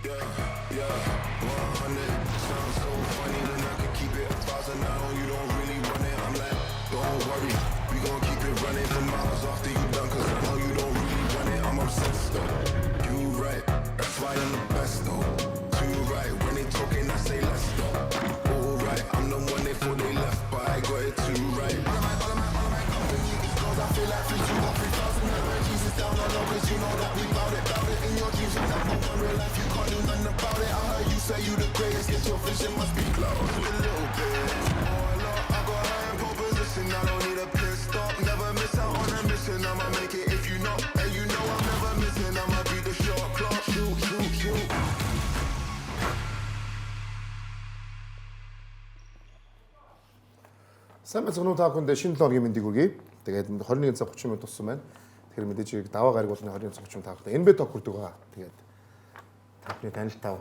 Yeah, 100. Sounds so funny when I could keep it 1,000 now. You don't really run it. I'm like, don't worry, we gon' keep it running for miles after you done. 'Cause I know you don't really run it. I'm obsessed though. You right, that's why I'm the best though. Too right, when they talking, I say less though. Alright, I'm the one they thought they left, but I got it too right. All of my company is cause I feel like 3, 2, 1, 3,000. My Jesus down on low, 'cause you know that we bout it, bout it. In your dreams, I'm number one, real life, you can't do nothing about it. I heard you say you the greatest, get your vision must be closed. A little bit. Oh, look, I got her in pole position, I don't need a pit stop. Never miss out on a mission, I'ma make it if you know. And you know I'm never missing, I'ma beat the shot clock. Shoot, shoot, shoot. Сайн байцгаана уу, та бүхэндээ шинэ 7 хоногийн мэндийг хүргэе. Тэгээд 21 цаг 30 минут болсон байна. Тэгэхээр мэдээж хэрэг даваа гариг болгоны 21 цаг 30 минут та бүхэндээ NBA Talk хүрдэг байгаа. Тэгээд та бүхний танил тав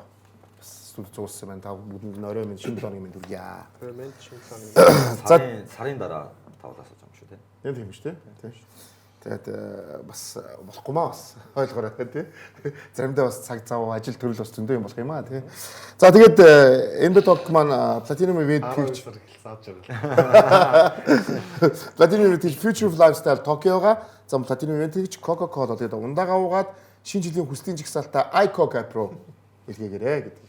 бас студи зуулсан байна. Та бүхэнд нь орой минь шинэ 7 хоногийн мэнд хүргье. Орой минь шинэ 7 хоногийн. За сарын дараа тавлаас юм шүү дээ. Яг тийм шүү дээ. Тийм шүү. Тэгээд бас болохгүй маа бас ойлгоорой тий. Заримдаа бас цаг зав ажил төрөл бас зөндөө юм болох юм аа тий. За тэгээд NBA Talk маань Platinum Event хийж авч байгаа. Platinum Event хийж Future of Lifestyle Tokyo-га, за Platinum Event хийж Coca-Cola, тэгээд ундаага уугаад шинэ жилийн хүслийн жагсаалтаа iCoca Pro илгээгээрэй гэдэг.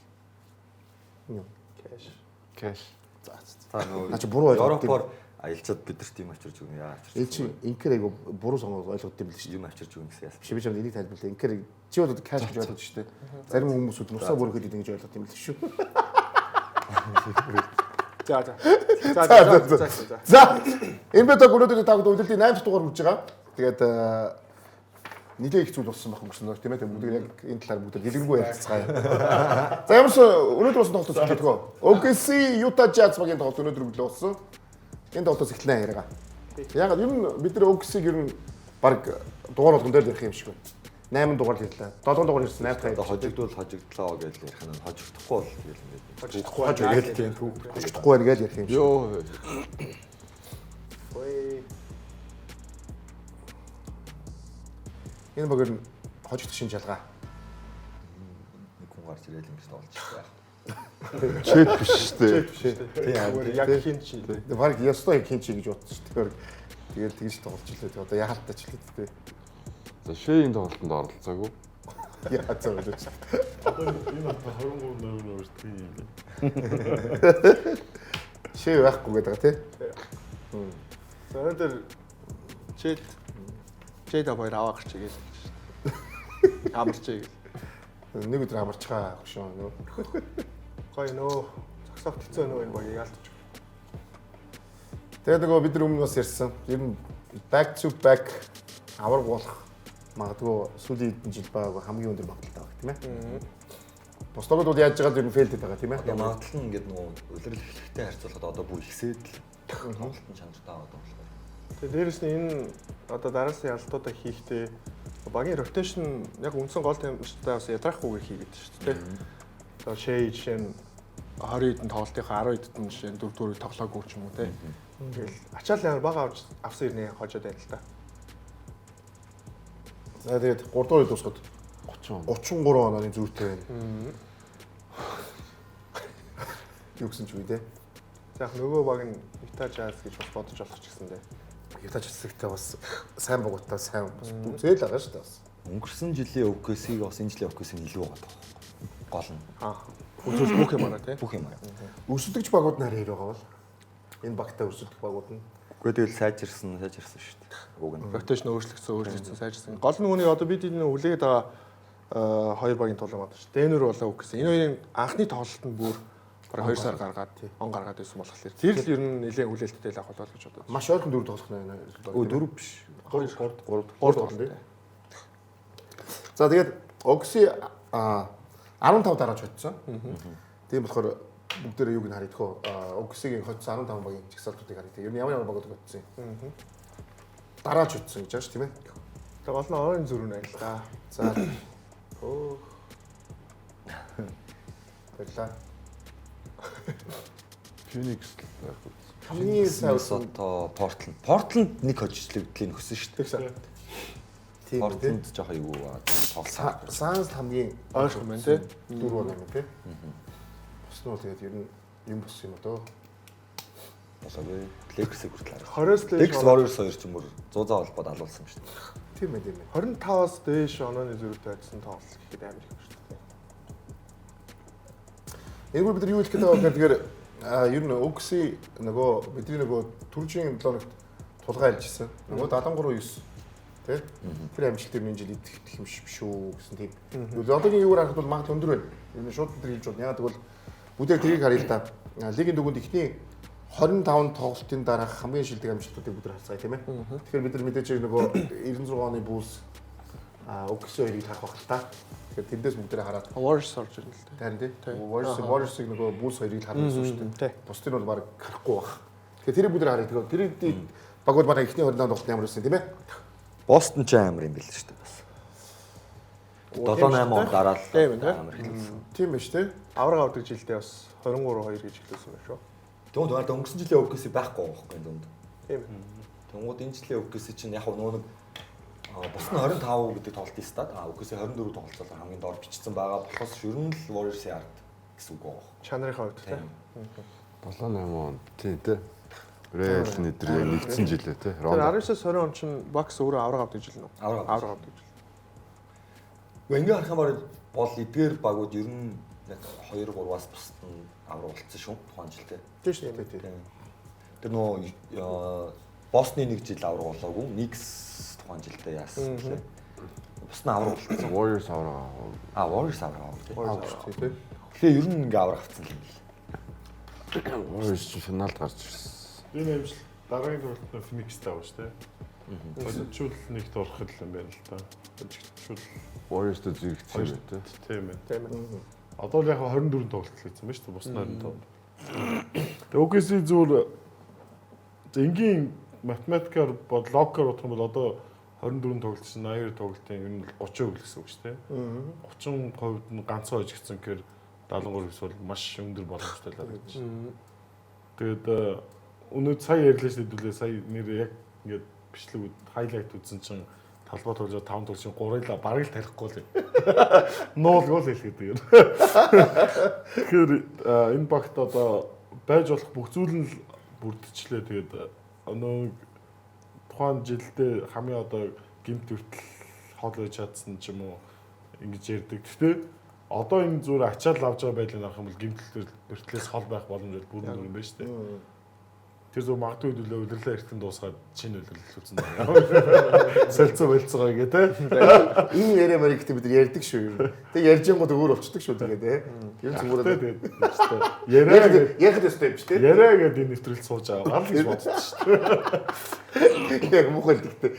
Юу? Cash. Cash. За. За нөгөө Наа чи буруу ойлгоод Европоор аялчаад бидэрт юм авчирч өгнө яа авчирч. Эл чи инкер айгу буруу сонгоод ойлгоод юм л шүү. Юм авчирч өгнө гэсэн яасан. Биш, би чамд энийг тайлбарлая. Инкер чи бол одоо cash гэж ойлгож шүү дээ. Зарим хүмүүсүүд нусаа бүрхэд ингэж ойлгоод юм л шүү. За за. За за за за. За. NBA Talk өнөөдөр та бүхэнд өдөртийн 8 дахь дугаар хүрж байгаа. Тэгээд нэлээд их зүйл болсон байх өнгөрсөн доо тийм ээ. Бүгд яг энэ талаар бүгд дэлгэрэнгүй ярилцгаая. За ямар ч өнөөдөр болсон тоглолтод төлөвлөгөө. OKC Utah Jazz багийн тоглолт өнөөдөр өглөө болсон. Энэ тоглолтоос эхлэнэ яриага. Ягаад ер нь бид нар OKC-г ер нь баг дугаар болгон дээр ярих юм шиг байна. 8 дугаар ярьлаа. 7 дугаар ярьсан, 8 дахь Одоо хожигдвол хожигдлоо гэж ярих нь, хожигдохгүй бол тэгэл ингээд хожигдохгүй хожигдол тийм түүх. Хожигдохгүй байна гэж ярих юм шиг. Йоо. Ой. Энэ баг ер нь хожигдох шин жалгаа. Нэг хүн гарч ирэл ингэж тоглож байх. Чэт биш шүү дээ. Чэт биш ээ. Тийм. Яг хин чи. Баг ёстой хин чи гэж бодсон шүү дээ. Тэгээд тэгж тоглож илээ. Одоо яалтаач л дээ. За Шэйн тоглолтод оролцоогүй. Яа зөө гэж. Одоо энэ хата 23 номер өртгөн юм бэ. Шэй байхгүй гэдэг байгаа тий. За өнөөдөр Чэт Чэт хоёр аваа гарч игээл шүү дээ. Амарч игээл. Нэг өдөр амарчгаа хөшөө нөө. Гоё нөө. Зогсоох хэцүү нөө энэ багийг яалтч. Тэгээд нөгөө бид нар өмнө бас ярьсан. Ер нь back to back аварга болох магадгүй сүүлийн хэдэн жил байгаагүй хамгийн өндөр магадлалтай баг тийм ээ. Бус тоглолт бол яаж байгаа л ер нь фейлдэд байгаа тийм ээ. Одоо магадлал нь ингээд нөгөө улирал эхлэхтэй харьцуулахад одоо бүр ихсээд л тоглолт нь чанартай байгаа болохоор. Тэгээ дээрэс нь энэ одоо дараалсан ялалтуудаа хийхдээ багийн rotation яг үндсэн гол тамирчдаа бас ядрахгүйгээр хийгээд шүү дээ. Одоо Шэй жишээ нь 20 хэдэн тоглолтынхаа 10 хэдэд нь жишээ нь 4 4-ийг тоглоогүй ч юм уу те. Ингээл ачаал амар бага авч авсан ирнэ хожоод байна л та. За тэгээд 3 дугаар дуусахад 30. 33 онооны зүйтэй байна. Юу гэсэн ч үгүй дээ. За яг нөгөө баг нь Utah Jazz гэж бас бодож болох ч гэсэн дээ. Utah Jazz-тэй бас сайн боготой сайн бас үзэл байгаа шүү дээ бас. Өнгөрсөн жилийн OKC-г бас энэ жилийн OKC-г илүү байгаа байхгүй. Гол нь. Аа. Үзүүл бүх юм аа тий. Бүх юм аа. Өрсөлдөгч багууд нь харин хэр байгаа бол? Энэ багтаа өрсөлдөх багууд нь. Үгүй тэгэл сайжирсан шүү дээ. Уг нь. Rotation өөрчлөгдсөн, сайжирсан. Гол нь үүнийг одоо бид энэ хүлээгээд байгаа хоёр багийн тулгам байна шүү. Денвер болоо гэсэн. Энэ хоёрын анхны тоглолт нь бүр бараг 2 сар гаргаад он гаргаад байсан болохоор тэр л ер нь нэлээд хүлээлттэй л авах болоо гэж бодод. Маш ойрхон дөрөв тоглох нэ. Өө дөрөв биш. 3 3 3 тоглолт. За тэгээд OKC 15 дарааж хоцсон. Тийм болохоор бүгдээрээ юуг нь харъя тхөө. OKC-гийн хоцсон 15 багийн жагсаалтуудыг харъя. Ер нь ямар ямар багууд хоцсон юм. Дарааж хоцсон гэж байгаа шүү тийм ээ. Тэгээ гол нь орон зүрх нь байл та. За. Өөх. Баярлаа. Phoenix байхгүй. Хамгийн сайн Minnesota, Portland. Portland нэг хожигдлыг нөхсөн шүү дээ. Тэгсэн. Тийм үү, Portland жоохон юу аа тоглосон. Suns хамгийн Ойрхон байна тий. 4 оноо юм тий. Бус нь бол тэгээд ер нь юм бус юм одоо. Болоогүй. Lakers-ийг хүртэл хараа. 20-оос дээш Lakers Warriors хоёр ч юм бүр 100 заа холбоод алуулсан юм шүү дээ. Тийм ээ тийм ээ. 25-аас дээш онооны зөрүүтэй байсан тоглолт гэхэд амар их шүү дээ. Энэгээр бид нар юу хэлэх гээд байгаа вэ гэхээр ер нь OKC нөгөө бидний нөгөө түрүүчийн 7 хоногт тулгаа альжсэн. Нөгөө 73-9 тий. Тэр амжилт ер нь энэ жил идэвхтэй юм шиг шүү гэсэн тийм. Одоогийн юугаар харахад бол магадлал өндөр байна. Ер нь шууд бид нар хэлж болно. Яагаад гэвэл бүгдээр тэрийг харъя л да. Лигийн дүгэнд эхний 25 тоглолтын дараах хамгийн шилдэг амжилтуудыг бид нар харцгаая тийм ээ. Тэгэхээр бид нар мэдээж нөгөө 96 оны Bulls OKC хоёрыг харах байх л та. Тэгэхээр тэндээс бүгдээрээ хараад Warriors орж ирнэ л дээ. Харин тий. Warriors Warriors-ыг нөгөө Bulls хоёрыг л харна гэсэн шүү дээ. Бусдыг нь бол баг харахгүй байх. Тэгэхээр тэрийг бүгд харъя. Тэгэхээр тэр багууд манай эхний 25 тоглолт ямар байсан тийм ээ? Бостон ч амар юм бэл шүү дээ бас. 7-8 он дараа л Тийм ээ, тий. амар хэлсэн. Тийм биш тий. Авраг авдаг жилдээ бас 23-2 гэж эхлүүлсэн байх шүү. Тэгвэл надад өнгөрсөн жилийн OKC байхгүй байхгүй энэ дунд. Тийм ээ. Тэнгууд энэ жилийн OKC чинь яг нөгөө нэг бус нь 25 гэдэг тоглолтын стат. OKC 24 тоглолцол хамгийн доор бичсэн байгаа болохоос ер нь л Warriors-ийн ард гэсэн үг байгаа. Чанарын хувьд тий. 7 8 он тий тий. Реал нэдэр яг нэгдсэн жилээ тий. Тэр Рондо. 19-с 20 он чинь Bucks өөрөө авраг авдаг жил нүү? Авраг авдаг. Авраг авдаг жил. Гэхдээ ингээ харах юм бол эдгээр багууд ер нь яг 2 3-аас бусд нь авраг болцсон шүү тухайн жилдээ. Тийм шүү дээ тий. Тийм. Тэр нөгөө Босны нэг жил авраг болоогүй, Knicks тухайн жилдээ яасан блэ? Бус нь авраг болцсон. Warriors авраг. Warriors авраг авав тий. Аа шүү дээ тий. Тэгэхээр ер нь ингээ авраг авцсан юм бэл. Warriors чинь финалд гарч ирсэн. Энэ амжилт дараагийн тоглолтод нь Phoenix-тэй авах шүү дээ. Хожигдвол нэгт орох юм байна л да. Хожигдвол Warriors-тэй зэрэгцсэн юм тий. тийм ээ. Тийм ээ. Одоо л яг 24 тоглолт хийсэн байна шүү дээ. Бус нь 25. Тэгээ OKC зүгээр энгийн математикаар бод логикоор бодох юм бол одоо 24 тоглолт чинь 82 тоглолтын ер нь бол 30% л гэсэн үг шүү дээ. 30% нь ганцхан хожигдсон гэхээр 73 9 бол маш өндөр боломжтой л харагдаж байна. Тэгээд өнөө сая ярьлаа шүү дээ сая нэр яг ингээд бичлэг хайлайт үзсэн чинь талбай тулж 5 тоглолтын 3-ыг л бараг л тарихгүй л. Нуулгүй л хэлэх гэдэг юм. Тэгэхээр энэ багт одоо байж болох бүх зүйл нь л бүрдчихлээ. Тэгээд өнөө тухайн жилдээ хамгийн одоо гимт хүртэл хол байж чадсан ч юм уу ингэж ярьдаг. Гэхдээ одоо энэ зүгээр ачаал авч байгаа байдлыг харах юм бол гимт хүртлээс хол байх боломж бол бүрэн дүр юм байна шүү дээ. Тэр зөв магадгүй хэдүүлээ удирлаа эртэн дуусгаад шинэ удирдал эхлүүлсэн байна. Солилцоо болцгоо гээ тэ. Энэ яриа марийг гэдэг бид нар ярьдаг шүү ер нь. Тэг ярьж янгууд өөр болчдөг шүү тэгээ тий. Ер нь зүгээр Тэгээд яриа гээд ярих ёстой юм чи тий. яриа гээд энэ нэвтрүүлд сууж байгаа гал гэж бодсон шүү дээ. Яг муухай л гэхдээ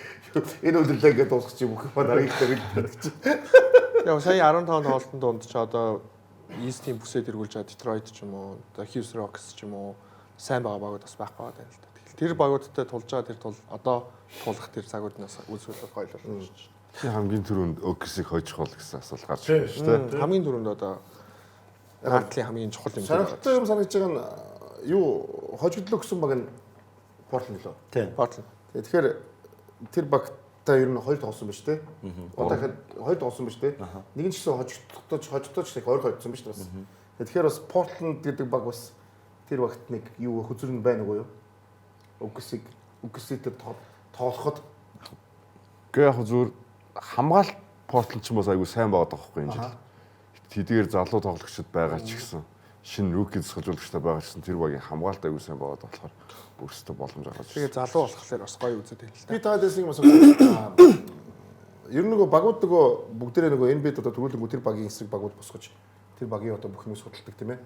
энэ удирлаа ингээд дуусгах чи бүх юм дараагийнхтай бэлддэг чи. Яг сая 15 тоглолтын дунд ч одоо East-ийн бүсээ тэргүүлж байгаа Detroit ч юм уу, одоо Houston Rockets ч юм уу сайн байгаа багууд бас байхгүй байгаа юм л да. Тэгэхээр тэр багуудтай тулж байгаа тэр тул одоо тулах тэр цагууд нь бас үзүүлбэл гоё л болно шүү Чи хамгийн түрүүнд OKC-г хожих бол гэсэн асуулт гарч Тийм. ирсэн шүү дээ. дээ. Хамгийн түрүүнд одоо наадлын хамгийн чухал юм дээр Сонирхолтой юм санагдаж байгаа нь юу хожигдлоо гэсэн баг нь Portland лөө. Тийм. Portland. Тэгэхээр тэр багтаа ер нь хоёр тоглосон ба шүү дээ. Одоо дахиад хоёр тоглосон ба шүү дээ. Нэг нь ч гэсэн хожигдож хожигдож их ойр хожигдсон ба шүү дээ бас. Тэгэхээр бас Portland гэдэг баг бас тэр багт нэг юу хөзөр нь байна уу юу? OKC-г OKC-тэй тоглоход Гэхдээ яг зүгээр хамгаалт Portland ч бас айгүй сайн байгаад байгаа байхгүй энэ жил. Тэдгээр залуу тоглогчид байгаа ч гэсэн шинэ rookie засгалжуулагчтай байгаа ч гэсэн тэр багийн хамгаалт айгүй сайн байгаад болохоор өөрсдөө боломж гаргаж ирсэн. Тэгээ залуу болохоор бас гоё үзээд байна л да. Би та дэснийг бас ер нь нөгөө багууд нөгөө бүгдээрээ нөгөө NBA-д одоо төрүүлэнгүү тэр багийн эсрэг багууд босгож тэр багийн одоо бүх юм судалдаг тийм ээ.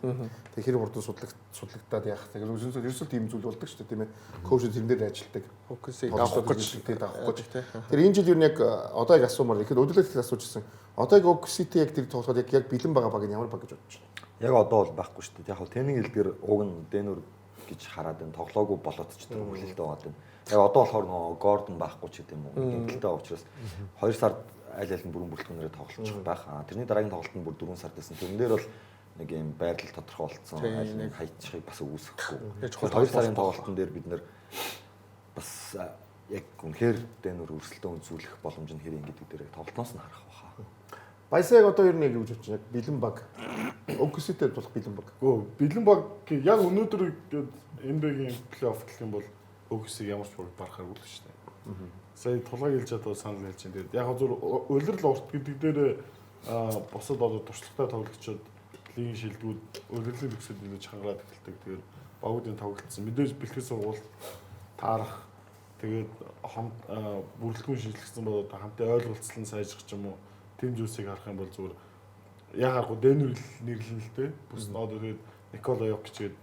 Тэгээ хэр хурдан судлагдаад яах вэ? Ерөөсөө тийм зүйл болдог шүү дээ тийм ээ. Коуч тэрэн дээр ажилладаг. OKC-г авах гэж тийм авах гэж. тий. Тэр энэ жил ер нь яг одоо яг асуумаар ихэд өдөрлөлт асууж ирсэн. Одоо яг OKC-тэй яг тэр тоглоход яг яг бэлэн байгаа баг нь ямар баг гэж бодож байна? Яг одоо бол байхгүй шүү дээ. Яг хөө тэнэг хэл дээр уг нь Денвер гэж хараад байна. Тоглоогүй болоод ч тэр хүлээлттэй байгаа юм. Яг одоо болохоор нөгөө Гордон байхгүй ч гэдэм үү. Гэмтэлтэй байгаа учраас 2 сард аль аль нь бүрэн бүрэлдэхүүнээрээ тоглолцох байх. Тэрний дараагийн тоглолт нь бүр 4 сард байсан. Тэрэн дээр бол нэг юм байрлал тодорхой болцсон. Тийм, Аль нэг нэг хайчихыг бас үүсгэхгүй. Яг чухал 2 сарын тоглолт тоглолтын дээр бид нэр бас Яг үнэхээр Денвер өрсөлдөөн үзүүлэх боломж нь хэр юм гэдэг дээр тоглолтноос нь харах баха. Баясаа яг одоо ер нь яг юу гэж бодож байна? Яг бэлэн баг. OKC-тэй тулах бэлэн баг. Гөө бэлэн баг яг өнөөдөр NBA-гийн плей-офф гэх юм бол OKC-г ямар ч баг барахааргүй л шүү дээ. Сая тулгаа хэлж чадвал санал хэлж байна. Тэгээд яг зүр улирал урт гэдэг дээр бусад одоо туршлагатай тоглогчид лигийн шилдэгүүд улирлын төгсөд илүү чангараад эхэлдэг. Тэгээд багуудын тоглолцсон. Мэдээж бэлтгэл сургууль таарах тэгээд хамт бүрэлдэхүүн шинжлэхсэн бол одоо хамтын ойлголцол нь сайжрах ч юм уу тийм зүйлсийг харах юм бол зүгээр яг аргагүй Денвер нэрлэн л дээ. Бүс нь одоо тэгээд Никола Йокич гээд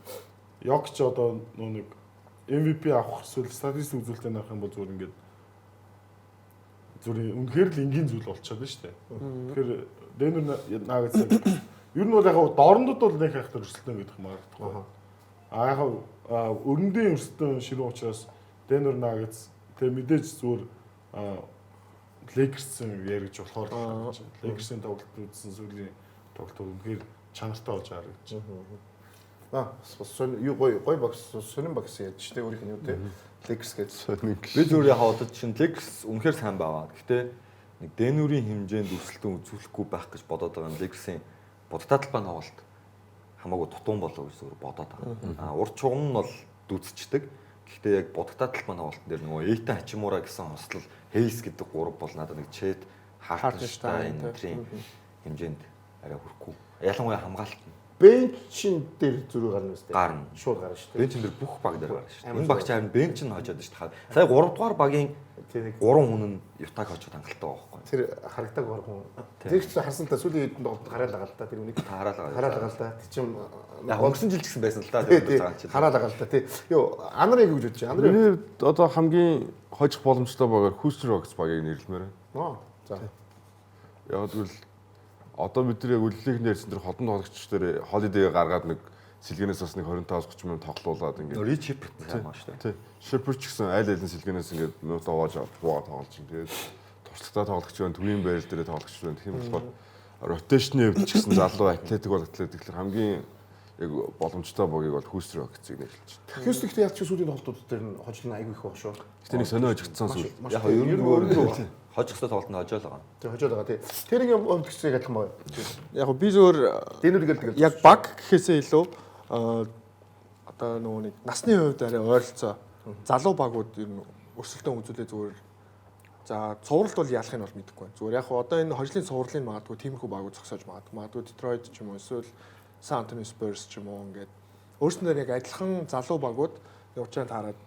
Йокич одоо нөө нэг MVP авах эсвэл статистик үзүүлэлтээ авах юм бол зүгээр ингээд зүгээр үнэхээр л энгийн зүйл болчиход байна шүү дээ. Тэгэхээр Денвер Наггетс ер нь бол яг дорндод бол нэг хайхтар өрсөлдөөн гэдэг магадгүй. А яг өрөндийн өрсөлдөөн ширүүн учраас Денвер Наггетс тэгээ мэдээж зүгээр Лейкерсэн яригж болохоор л гэж. Лейкерсийн тоглолт үзсэн сүүлийн тоглолт үнэхээр чанартай болж байгаа гэж. Аа бас сонь юу гоё гоё багс сонин багс яаж штэ өөрийнх нь юу те. Lakers гэж. Сонин Би зүгээр яг одоо чинь Lakers үнэхээр сайн байгаа. Гэхдээ нэг Денверийн хэмжээнд өрсөлдөөн үзүүлэхгүй байх гэж бодоод байгаа юм. Lakers-ийн будагтай талбай тоглолт хамаагүй дутуун болов гэж зүгээр бодоод байгаа. А урд чугам нь бол дүүцчдэг. Гэхдээ яг будагтай талбай тоглолтын дээр нөгөө Эйтан Хачимура гэсэн хослол Хейс гэдэг гурав бол надад нэг Чет Хартенштайн энтрийн хэмжээнд арай хүрэхгүй. Ялангуяа хамгаалалт нь Бенчин дээр зүрх гарна үстэй. Гарна. Шууд гарна штэ. Бенчин дээр бүх баг дээр гарна шүү дээ. Энэ баг чинь харин бенч нь хожоод шүү дээ. Сая 3 дугаар багийн Тэр нэг 3 хүн нь Ютаг хожоод хангалттай байгаа байхгүй. тэр харагдаг баг хүн. Тэр ч харсан л та сүүлийн хэдэн тоглолт хараал байгаа л та тэр үнийг. Та хараал байгаа. Хараал байгаа л та. Тэр чинь Яг өнгөрсөн жил ч гэсэн байсан л та тий, тэр тий, цагаан чил. хараал байгаа л та тий. Юу анар яг юу гэж бодож байна? Анар Миний хувьд одоо хамгийн хожих боломжтой багаар Houston Rockets багийг нэрлэмээр байна. нөө. За. Яг тэгвэл одоо бид нар яг үллийнх нь ярьсан тэр холдон тоглогч дээр Holiday гаргаад нэг сэлгэнээс бас нэг 25 30 минут тоглуулад ингээд Рич Шепард сайн байгаа шүү дээ. Тий. Шепард ч гэсэн аль алин сэлгэнээс ингээд минут аваад буугаа тоглож чинь. Тэгээд туршлагатай тоглогч байна, төвийн байрал дээр тоглогч байна. Тийм болохоор ротейшны хувьд ч гэсэн залуу атлетик бол атлетик тэгэхээр хамгийн яг боломжтой багийг бол Houston Rockets-ийг нэрлэж байна. Хьюстон гэхдээ ялч сүүлийн тоглолтууд дээр нь хожил нь айгүй их баг шүү. Гэтэ нэг сонио хожигдсан зүйл. Маш Яг ер нь өөр нөгөө хожих ёстой тоглолтод хожоол байгаа. Тэр хожоод байгаа тий. Тэрийг хувьд гэсэн яг адилхан байна. Яг би зүгээр Дэнүр гэлдэг. яг баг гэхээсээ илүү одоо нөгөө нэг насны хувьд арай ойролцоо залуу багууд ер нь өрсөлдөөн үзүүлээ зүгээр за цувралд бол ялах нь бол мэдэхгүй байна. Зүгээр яг хуу одоо энэ хожлын цувралын магадгүй тиймэрхүү багууд зогсоож магадгүй. Магадгүй Detroit ч юм уу эсвэл San Antonio Spurs ч юм уу ингээд өөрсөндөө яг адилхан залуу багууд явуучаанд хараад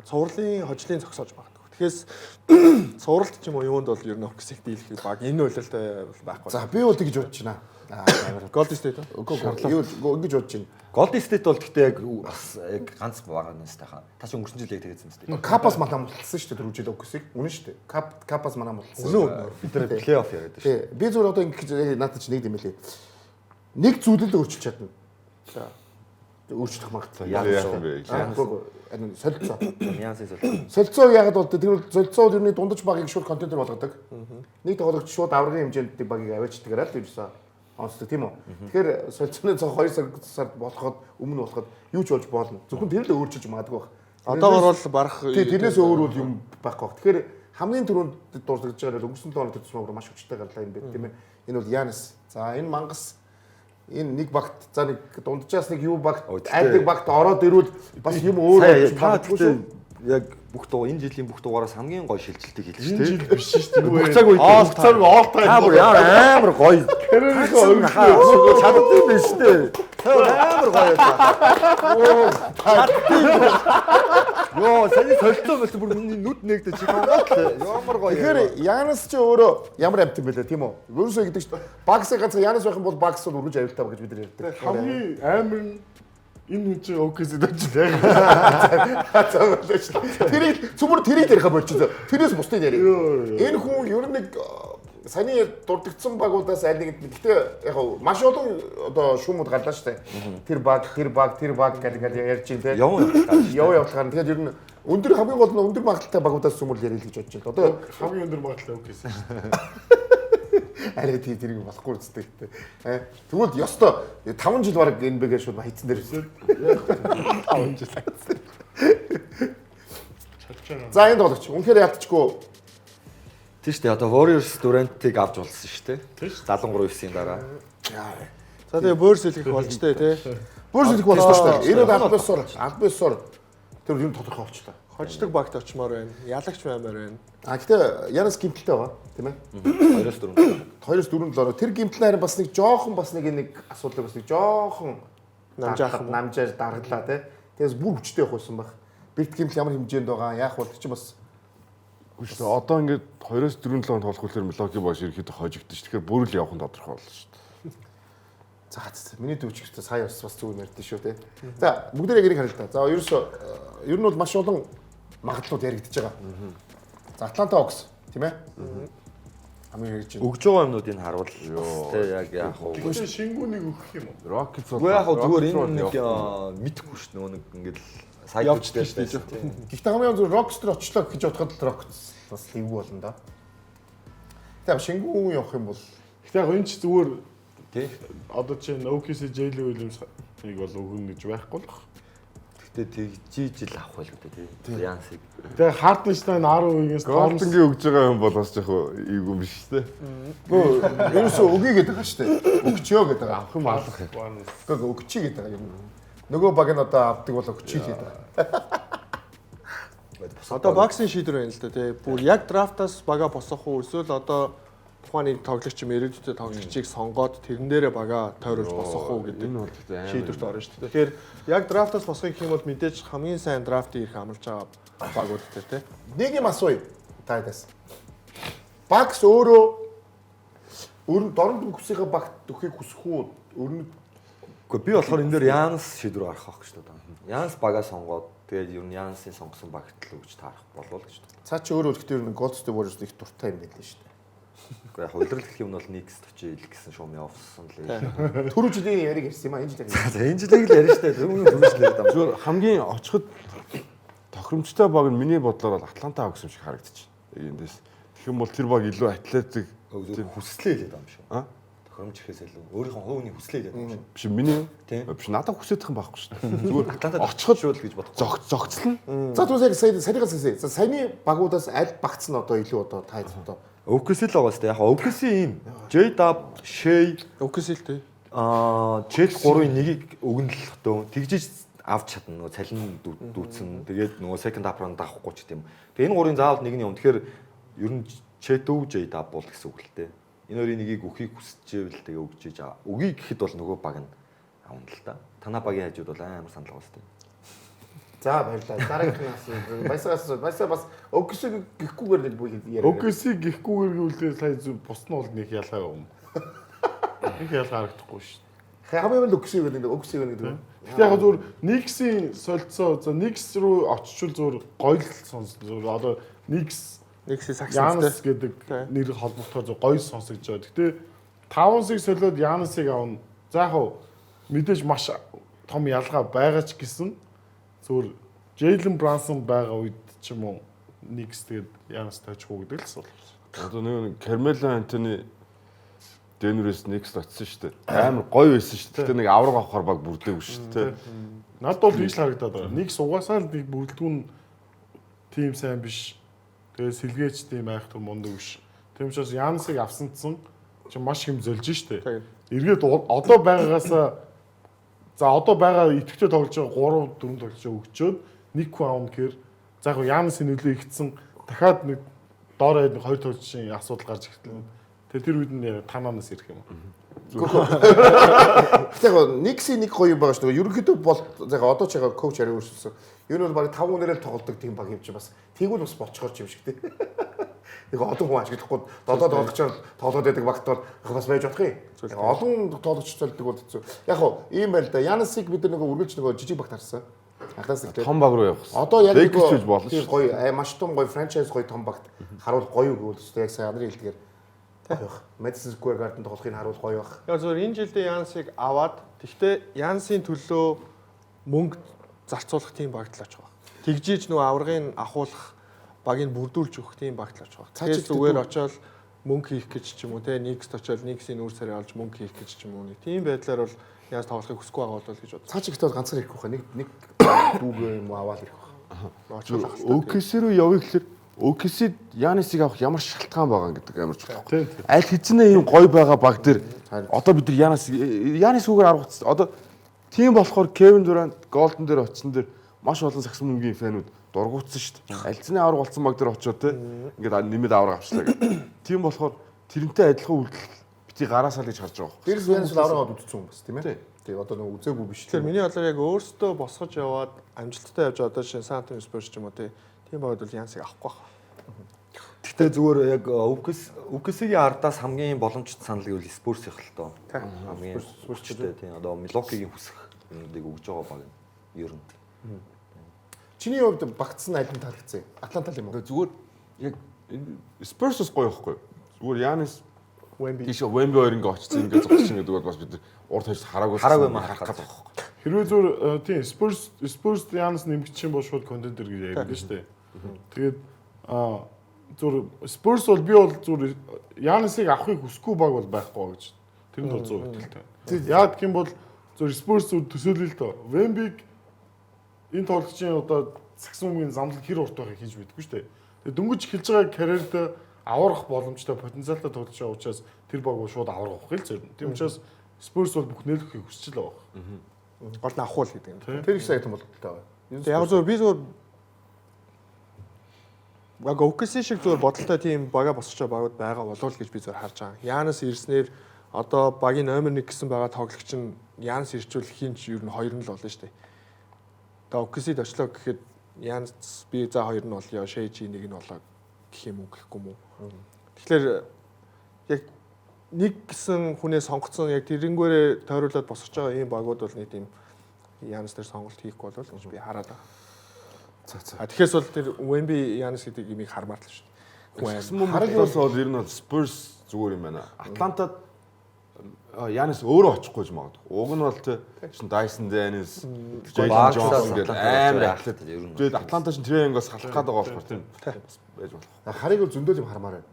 цувралын хожлын зогсоож магадгүй. Тэгэхээр цувралд ч юм уу юунд бол ер нь Orcs-ийг дийлэх баг энэ үйлдэлтэй бол байхгүй. За би бол тэгж бодож байна. Аа Golden State үү? Үгүй юу ингэж бодож байна. Golden State бол гэхдээ яг бас яг ганц байгаа нэстэй хаа. Та чи өнгөрсөн жил яг тэгсэн мэт. Капас манай мулталсан шүү дээ тэр үжил Оксыг. Үнэн шүү дээ. Кап Капас манай мулталсан. Үнэн үнэн. Бид нар плей-офф яриад шүү. Тий. Би зүгээр одоо ингэж яг надад чи нэг юм лээ. Нэг зүйл л өөрчилж чадна. За. Өөрчлөх магадлал. Яах юм бэ? Аа, Үгүй үгүй. Харин солилцоо. Нянсын солилцоо. Солилцоо яагаад бол тэр бол солилцоо бол ерний дундаж багийг шууд контейнер болгодог. Нэг тоглогч шууд аврагын хэмжээнд багийг аваачдагаараа л ерөөсөө онцдог тийм үү. Тэгэхээр солилцооны цог 2 сар сард болоход өмнө болоход юу ч болж болно. Зөвхөн тэр л өөрчилж магадгүй байх. Одоогор бол барах Тий, тэрнээс өөр бол юм байхгүй баг. Тэгэхээр хамгийн түрүүнд дурдж байгаа бол өнгөрсөн 7 хоног төрсөн мөр маш хүчтэй гарлаа юм байна тийм ээ. Энэ бол Янис. За энэ мангас энэ нэг багт за нэг дунджаас нэг юу багт Ой, тэгтээ- аль нэг багт ороод ирвэл бас юм өөр Сая болж та магадгүй шүү. гэхдээ яг бүх дуу энэ жилийн бүх дугаараас хамгийн гоё шилжилтийг хэлж Энэ шүү жил биш шүү дээ. Бүх цаг үед All time all time. Та бүр ямар амар гоё. Карьерийнхээ өргөжлөө. Чаддсан биш үү? Та амар гоё байсан. Оо, чаддсан. Йоо, саяны солилцоо болсон бүр миний нүд нэгдэж чи хамгаалт. Ямар гоё. Тэгэхээр Янис ч өөрөө ямар амт юм бэлээ тийм үү? Өөрөөсөө гэдэг чинь Багсын ганц Янис байх юм бол Багс бол үргэлж аюултай баг гэж бид нар ярьдаг. Хамгийн амар нь энэ хүн чинь OKC-д очилаа. За болоо шүү дээ. Тэрийг цөмөр тэрийг яриха болчихсон. Тэрээс бусдыг яриа. Энэ хүн ер нь нэг саяны дурдгдсан багуудаас аль нэгэнд нь гэхдээ яг хав маш олон одоо шүүмүүд гарлаа шүү дээ. Тэр баг, тэр баг, тэр баг гэл ингээл ярьж байна те. Яван явтал. Яв явталгаар. Тэгэхээр ер нь өндөр хамгийн гол нь өндөр магадлалтай багуудаас цөмөр яриа л гэж бодож байна. Одоо Хамгийн өндөр магадлал OKC шүү дээ. арай тий тэрийг болохгүй үстэй гэдэг. Тэгвэл ёстой 5 жил бараг NBA шууд хайцсан дээр өссөн. 5 жил хайцсан. байгаа. За энэ тоглогч. Үнэхээр ялтчгүй. Тийм шүү дээ. Одоо Warriors Durant-ыг авч болсон шүү дээ. Тийм шүү. 73-9-ийн дараа. За тэгээ бөөр сэлгэх болжтой тий. Бүр шилэх болсон шүү дээ. Энэ бол албан ёсоор тэр юм тодорхой болчлоо. Хождог багт очимоор байна. Ялагч баймаар байна. А гэтээ Янас гимтэлтэй байгаа тийм ээ. 2-4. 2-4 7 тэр гимтэл харин бас нэг жоохон бас нэг нэг асуудал бас нэг жоохон Намжаах юм уу? намжаар даргалаа тий. Тэгээс бүр хүчтэй явах байсан байх. Бэрт гимтэл ямар хэмжээнд байгаа яах бол чи бас Үгүй шүү дээ. Одоо ингээд 2-4 7 тоглох хүлээр Milwaukee Bucks ерөөхдөө хожигдсон шүү. Тэгэхээр бүр л явах нь тодорхой болно шүү дээ. За за миний дүүч гэсэн сая бас бас зүгээр ярьдэн шүү тий. За бүгдээрээ гэрийг харъя л да. За ерөөсөө ер нь бол маш олон магадлалууд яригдчихэж байгаа. За Атланта Hawks тийм ээ. Хамгийн хэрэгж байна. Өгж байгаа юмнуудыг харуул бас тий яг яах вэ? Гэхдээ шингүүнийг өгөх юм уу? Rockets бол Үгүй яг хөө зүгээр Rockets энэ бол нэг явах. мэдэхгүй шүү дээ. Нөгөө нэг ингээд Явж сайтууд дээр тийж шүү дээ. Гэхдээ хамгийн зөв Rockets дээр очлоо гэж бодоход л Rockets бас эвгүй болно да. Тэгээ шингүүн явах юм бол Гэхдээ яг энэ ч зүгээр Тий. одоо чинь OKC Jalen Williams-ыг бол өгнө гэж байхгүй л. Гэтэ тэгжиж л авах байлгүй дээ тий. Янсыг. Тэгээ Hartenstein 10 үеигээс Гордонгийн өгж байгаа юм бол бас яг эвгүй юм биш үү? Гөө ерөөсөө өгье гэдэг байгаа шүү дээ. Өгчөө гэдэг байгаа. Авах юм алах юм. Гөө гөө өгчий гэдэг байгаа юм. Нөгөө баг нь одоо авдаг бол өгчий гэдэг байгаа. Одоо боксing шийдвэр байна л да тий. Бүр яг драфтаас бага босох уу эсвэл одоо тухайн нэг тоглогч юм ирээдүйдээ тоглогчийг сонгоод тэрэн дээрээ бага тойруулж босох уу гэдэг Энэ бол тэгтээ амар. шийдвэрт орно шүү дээ. Тэгэхээр яг драфтаас босохыг гэх юм бол мэдээж хамгийн сайн драфтын эрх амлаж байгаа багууд дээр тий. Нэг юм асууя та ядаас. Багс өөрөө өрн дорн дүнхсийнхээ багт дөхийг хүсэх үү? Өрн Үгүй би болохоор энэ дээр Янс шийдвэр гаргах байх шүү дээ. Янс бага сонгоод тэгээд ер нь Янсын сонгосон багт л өгч таарах болов л гэж байна. цаа чи өөрөө гэхдээ ер нь Golden State Warriors их дуртай юм байлээ шүү дээ. Үгүй яг улирал гэх юм нь бол Knicks очиж ил гэсэн шум явсан л ээ. Түрүү жилийн яриг ярьсан юм а энэ жил ярьсан. За энэ жилийг л ярина шүү дээ. Түрүүн түрүү жил яриад байгаа юм. Зүгээр хамгийн очиход тохиромжтой баг нь миний бодлоор бол Атланта Hawks юм шиг харагдчих. Яг эндээс. Тэгэх юм бол тэр баг илүү атлетик Зүгээр хүслээ хэлээд байгаа юм шүү. А? Тохиромж ихэс илүү өөрийнхөө хувийн хүслээ хэлээд байгаа юм шүү. биш миний Тийм. биш надад хүсэдэх юм байхгүй шүү дээ. Зүгээр Атлантад очиход шүүл гэж бодохгүй. зогц зогцлно. За түүнээс яг сая саяныхаас сая. За саяны багуудаас аль багц нь одоо илүү одоо та хэд одоо OKC л байгаа шүү дээ. Яг OKC ийм J-Dub, Shea, OKC л тий. Чет 3-ын нэгийг өгнө л хөтөө. Тэгжиж авч чадна нөгөө цалин дүүцэн. Тэгээд нөгөө second half руу давахгүй ч гэдэм. Тэгээ энэ гурын заавал нэг нь юм. Тэгэхээр ер нь Чет өв J-Dub бол гэсэн үг л дээ. Энэ хоёрын нэгийг өгөхийг хүсчихвэл тэгээ өгч иж аа. Өгье гэхэд бол нөгөө баг нь авна л да. Танаа багийн хажууд бол амар санал байгаа шүү дээ. За баярлалаа. Дараагийнх нь асуу. Баясагаас баясаа бас OKC гихгүйгээр нэг бүх яриа. OKC гихгүйгээр гэвэл сая зү бус нь бол нэг ялгаа юм. Нэг ялгаа харагдахгүй шүү дээ. Хамгийн л OKC гэдэг нэг OKC гэдэг. Гэтэ яг зүгээр Knicks-ийн солилцоо за Knicks рүү очичвол зүгээр гоё л сонсон. Зүгээр одоо Knicks Нэгсээ сакстай. Янас гэдэг нэр холбогдохоор зөв гоё сонсогдож байгаа. Гэтэ Таунсыг солиод Янасыг авна. За яг хав мэдээж маш том ялгаа байгаа ч гэсэн зүгээр Джейлен Брансон байгаа үед ч юм уу Knicks тэгээд Янас тойчих уу гэдэг л асуулт. Одоо нэг Кармело Антони Денверээс Knicks очсон шүү дээ. Амар гоё байсан шүү дээ. Гэтэ нэг авраг авахар баг бүрдээгүй шүү дээ. Надад бол тийж л харагдаад байгаа. Knicks угаасаа л нэг бүрэлдэхүүн тим сайн биш. Тэгээ сэлгээч тим айхтар мундаг биш. Тийм учраас Янасыг авсан цэн чи маш их юм зөлж штэ. Тийм. Эргээд одоо байгаагаасаа за одоо байгаа идэвхтэй тоглож байгаа 3 4 тоглож байгаа өгчөөд нэг хүн аавна гэхээр за яг Янасыг нөлөө ихтсэн дахиад нэг доор хаяад нэг хоёр тоглогчийн асуудал гарч иртэл. Тэгээ тэр үед нь яг танаанаас ирэх юм. Гэтэ яг Knicks-ийн нэг гоё юм байгаа шүү дээ. Ерөнхийдөө бол за яг одоо ч яг коуч яриа өөрчилсөн. Ер нь бол баг 5 хүнээрээ л тоглодог тийм баг юм чи бас. Тэгвэл бас болчгоор юм шиг тий. Нэг олон хүн ашиглахгүй долоо тоглогчоор тоглоод байдаг багт бол яг бас байж болох юм. Яг олон тоглогч цолдог бол хэцүү. Яг хоо ийм байл да. Янасыг бид нар нөгөө үргэлж нөгөө жижиг багт харсан. Анхнаас ихтэй. Том баг руу явах гэсэн. Одоо яг Lakers ч болно тийм шүү. гоё маш том гоё франчайз гоё том багт харуул гоё гэвэл өстой яг сая анарын хэлдгээр гоё бах. Madison Square Garden тоглохыг харуул гоё бах. Яг зөвөр энэ жилдээ Янсыг аваад тэгтээ Янсын төлөө мөнгө зарцуулах тийм багт л очих баг. Тэгжиж нөгөө аваргыг ахуулах багийг бүрдүүлж өгөх тийм багт л очих баг. Цаа чи Тэгэхээр зүгээр очиод мөнгө хийх гэж ч юм уу те Knicks-т очиод Knicks-ийн нүүр царай олж мөнгө хийх гэж ч юм уу нэг тийм байдлаар бол Янс тоглохыг хүсэхгүй байгаа бол гэж бодсон. Цаа чи ихтэй бол ганцаар ирэхгүй хаа. Нэг нэг дүүгээ юм уу аваад ирэх байх. OKC рүү явъя гэхэлэр OKC-д Янисыг авах ямар шалтгаан байгаа гэдэг амар чухал. Аль хэзээ ийм гоё байгаа баг дээр одоо бид нар Янис үгээр арга одоо тийм болохоор Кевин Дурант Голден дээр очсон дээр маш олон сагсан мөнгөний фэнүүд дургуутсан шүү дээ. Аль хэзээ авраг болсон баг дээр очиод те ингээд нэмээд авраг авчлаа гэх. Тийм болохоор тэрнтэй адилхан үйлдэл бити гараасаа л гэж харж байгаа байхгүй. Дээрс Янис бол авраг аваад үтцсэн юм бас тийм ээ. Тэгээ одоо нэг үзээгүй биш. Тэгэхээр миний бодлоор яг өөрсдөө босгож яваад амжилттай явж одоо шинэ Сан Антонио Спурс ч юм уу тийм багууд бол Янсыг авахгүй байх. Гэхдээ зүгээр яг OKC-ийн ардаас хамгийн боломжтой санал гэвэл Spurs их л доо. Хамгийн хүчтэй тийм одоо Milwaukee-гийн хүсэх юмнуудыг өгж байгаа баг юм. Ер нь. Чиний хувьд багцсан аль нь таалагдсан? Атланта л юм уу? Зүгээр яг Spurs-с гоё байхгүй. Зүгээр Янис Wemby тийш Wemby хоёр ингээ очсон ингээ зогссон гэдэг бол бас бид урд хойш хараагүй Хараагүй юм харах харах гэдэг байхгүй. Хэрвээ зүгээр тийм Spurs Янис нэмэгдчих юм бол шууд контендер гэж ярьдаг шүү дээ. Тэгээд зүгээр Spurs бол би бол зүгээр Янисыг авахыг хүсэхгүй баг бол байхгүй гэж. Тэр нь бол 100% итгэлтэй. Яг гэх юм бол зүгээр Spurs зүгээр төсөөлөл л доо. Wemby-г энэ тоглогчийн одоо сагсан үеийн замлал хэр урт байхыг хийж мэдгүй шүү дээ. Тэгээд дөнгөж эхэлж байгаа карьерд аврах боломжтой потенциалтай тоглож байгаа учраас тэр баг бол шууд аврах авах л зэрэг. Тийм учраас Spurs бол бүх нээлгэхийг хүсэж л байгаа. Гол нь авах уу л гэдэг юм. Тэр их сайтан бололтой байгаа. Тэгээ яг зөв би зөв яг OKC шиг зөв бодолтой тийм бага босч байгаа багууд байгаа болов л гэж би зөв харж байгаа. Янис ирснээр одоо багийн номер 1 гэсэн байгаа тоглогч нь Янис ирчүүл хин ч ер нь хоёр нь л болно шүү дээ. Одоо OKC-д очлоо гэхэд Янис би за хоёр нь болёо, Шэйжи нэг нь болоо гэх юм уу гэхгүй юм уу. Тэгэхээр яг нэг гэсэн хүнээ сонгоцсон яг тэрнгээрээ тойруулаад босгож байгаа ийм багууд бол нэг тийм Янис дээр сонголт хийхгүй болов гэж би хараад байгаа. За за. А тэгэхээр бол тэр Wemby Янис гэдэг имийг хармаар л шүү дээ. Хүн Тэгсэн мөн бодлоос бол ер нь бол Spurs зүгээр юм байна. Атлантад Янис өөрөө очихгүй ч магадгүй. Уг нь бол тэ шин Dyson Daniels, Jalen Johnson гэдэг амар атлет. ер нь. Тэгээд Атланта шин Trae Young-аас халах гээд байгаа болохоор тийм бас байж болох. Харыг бол зөндөл юм хармаар байна.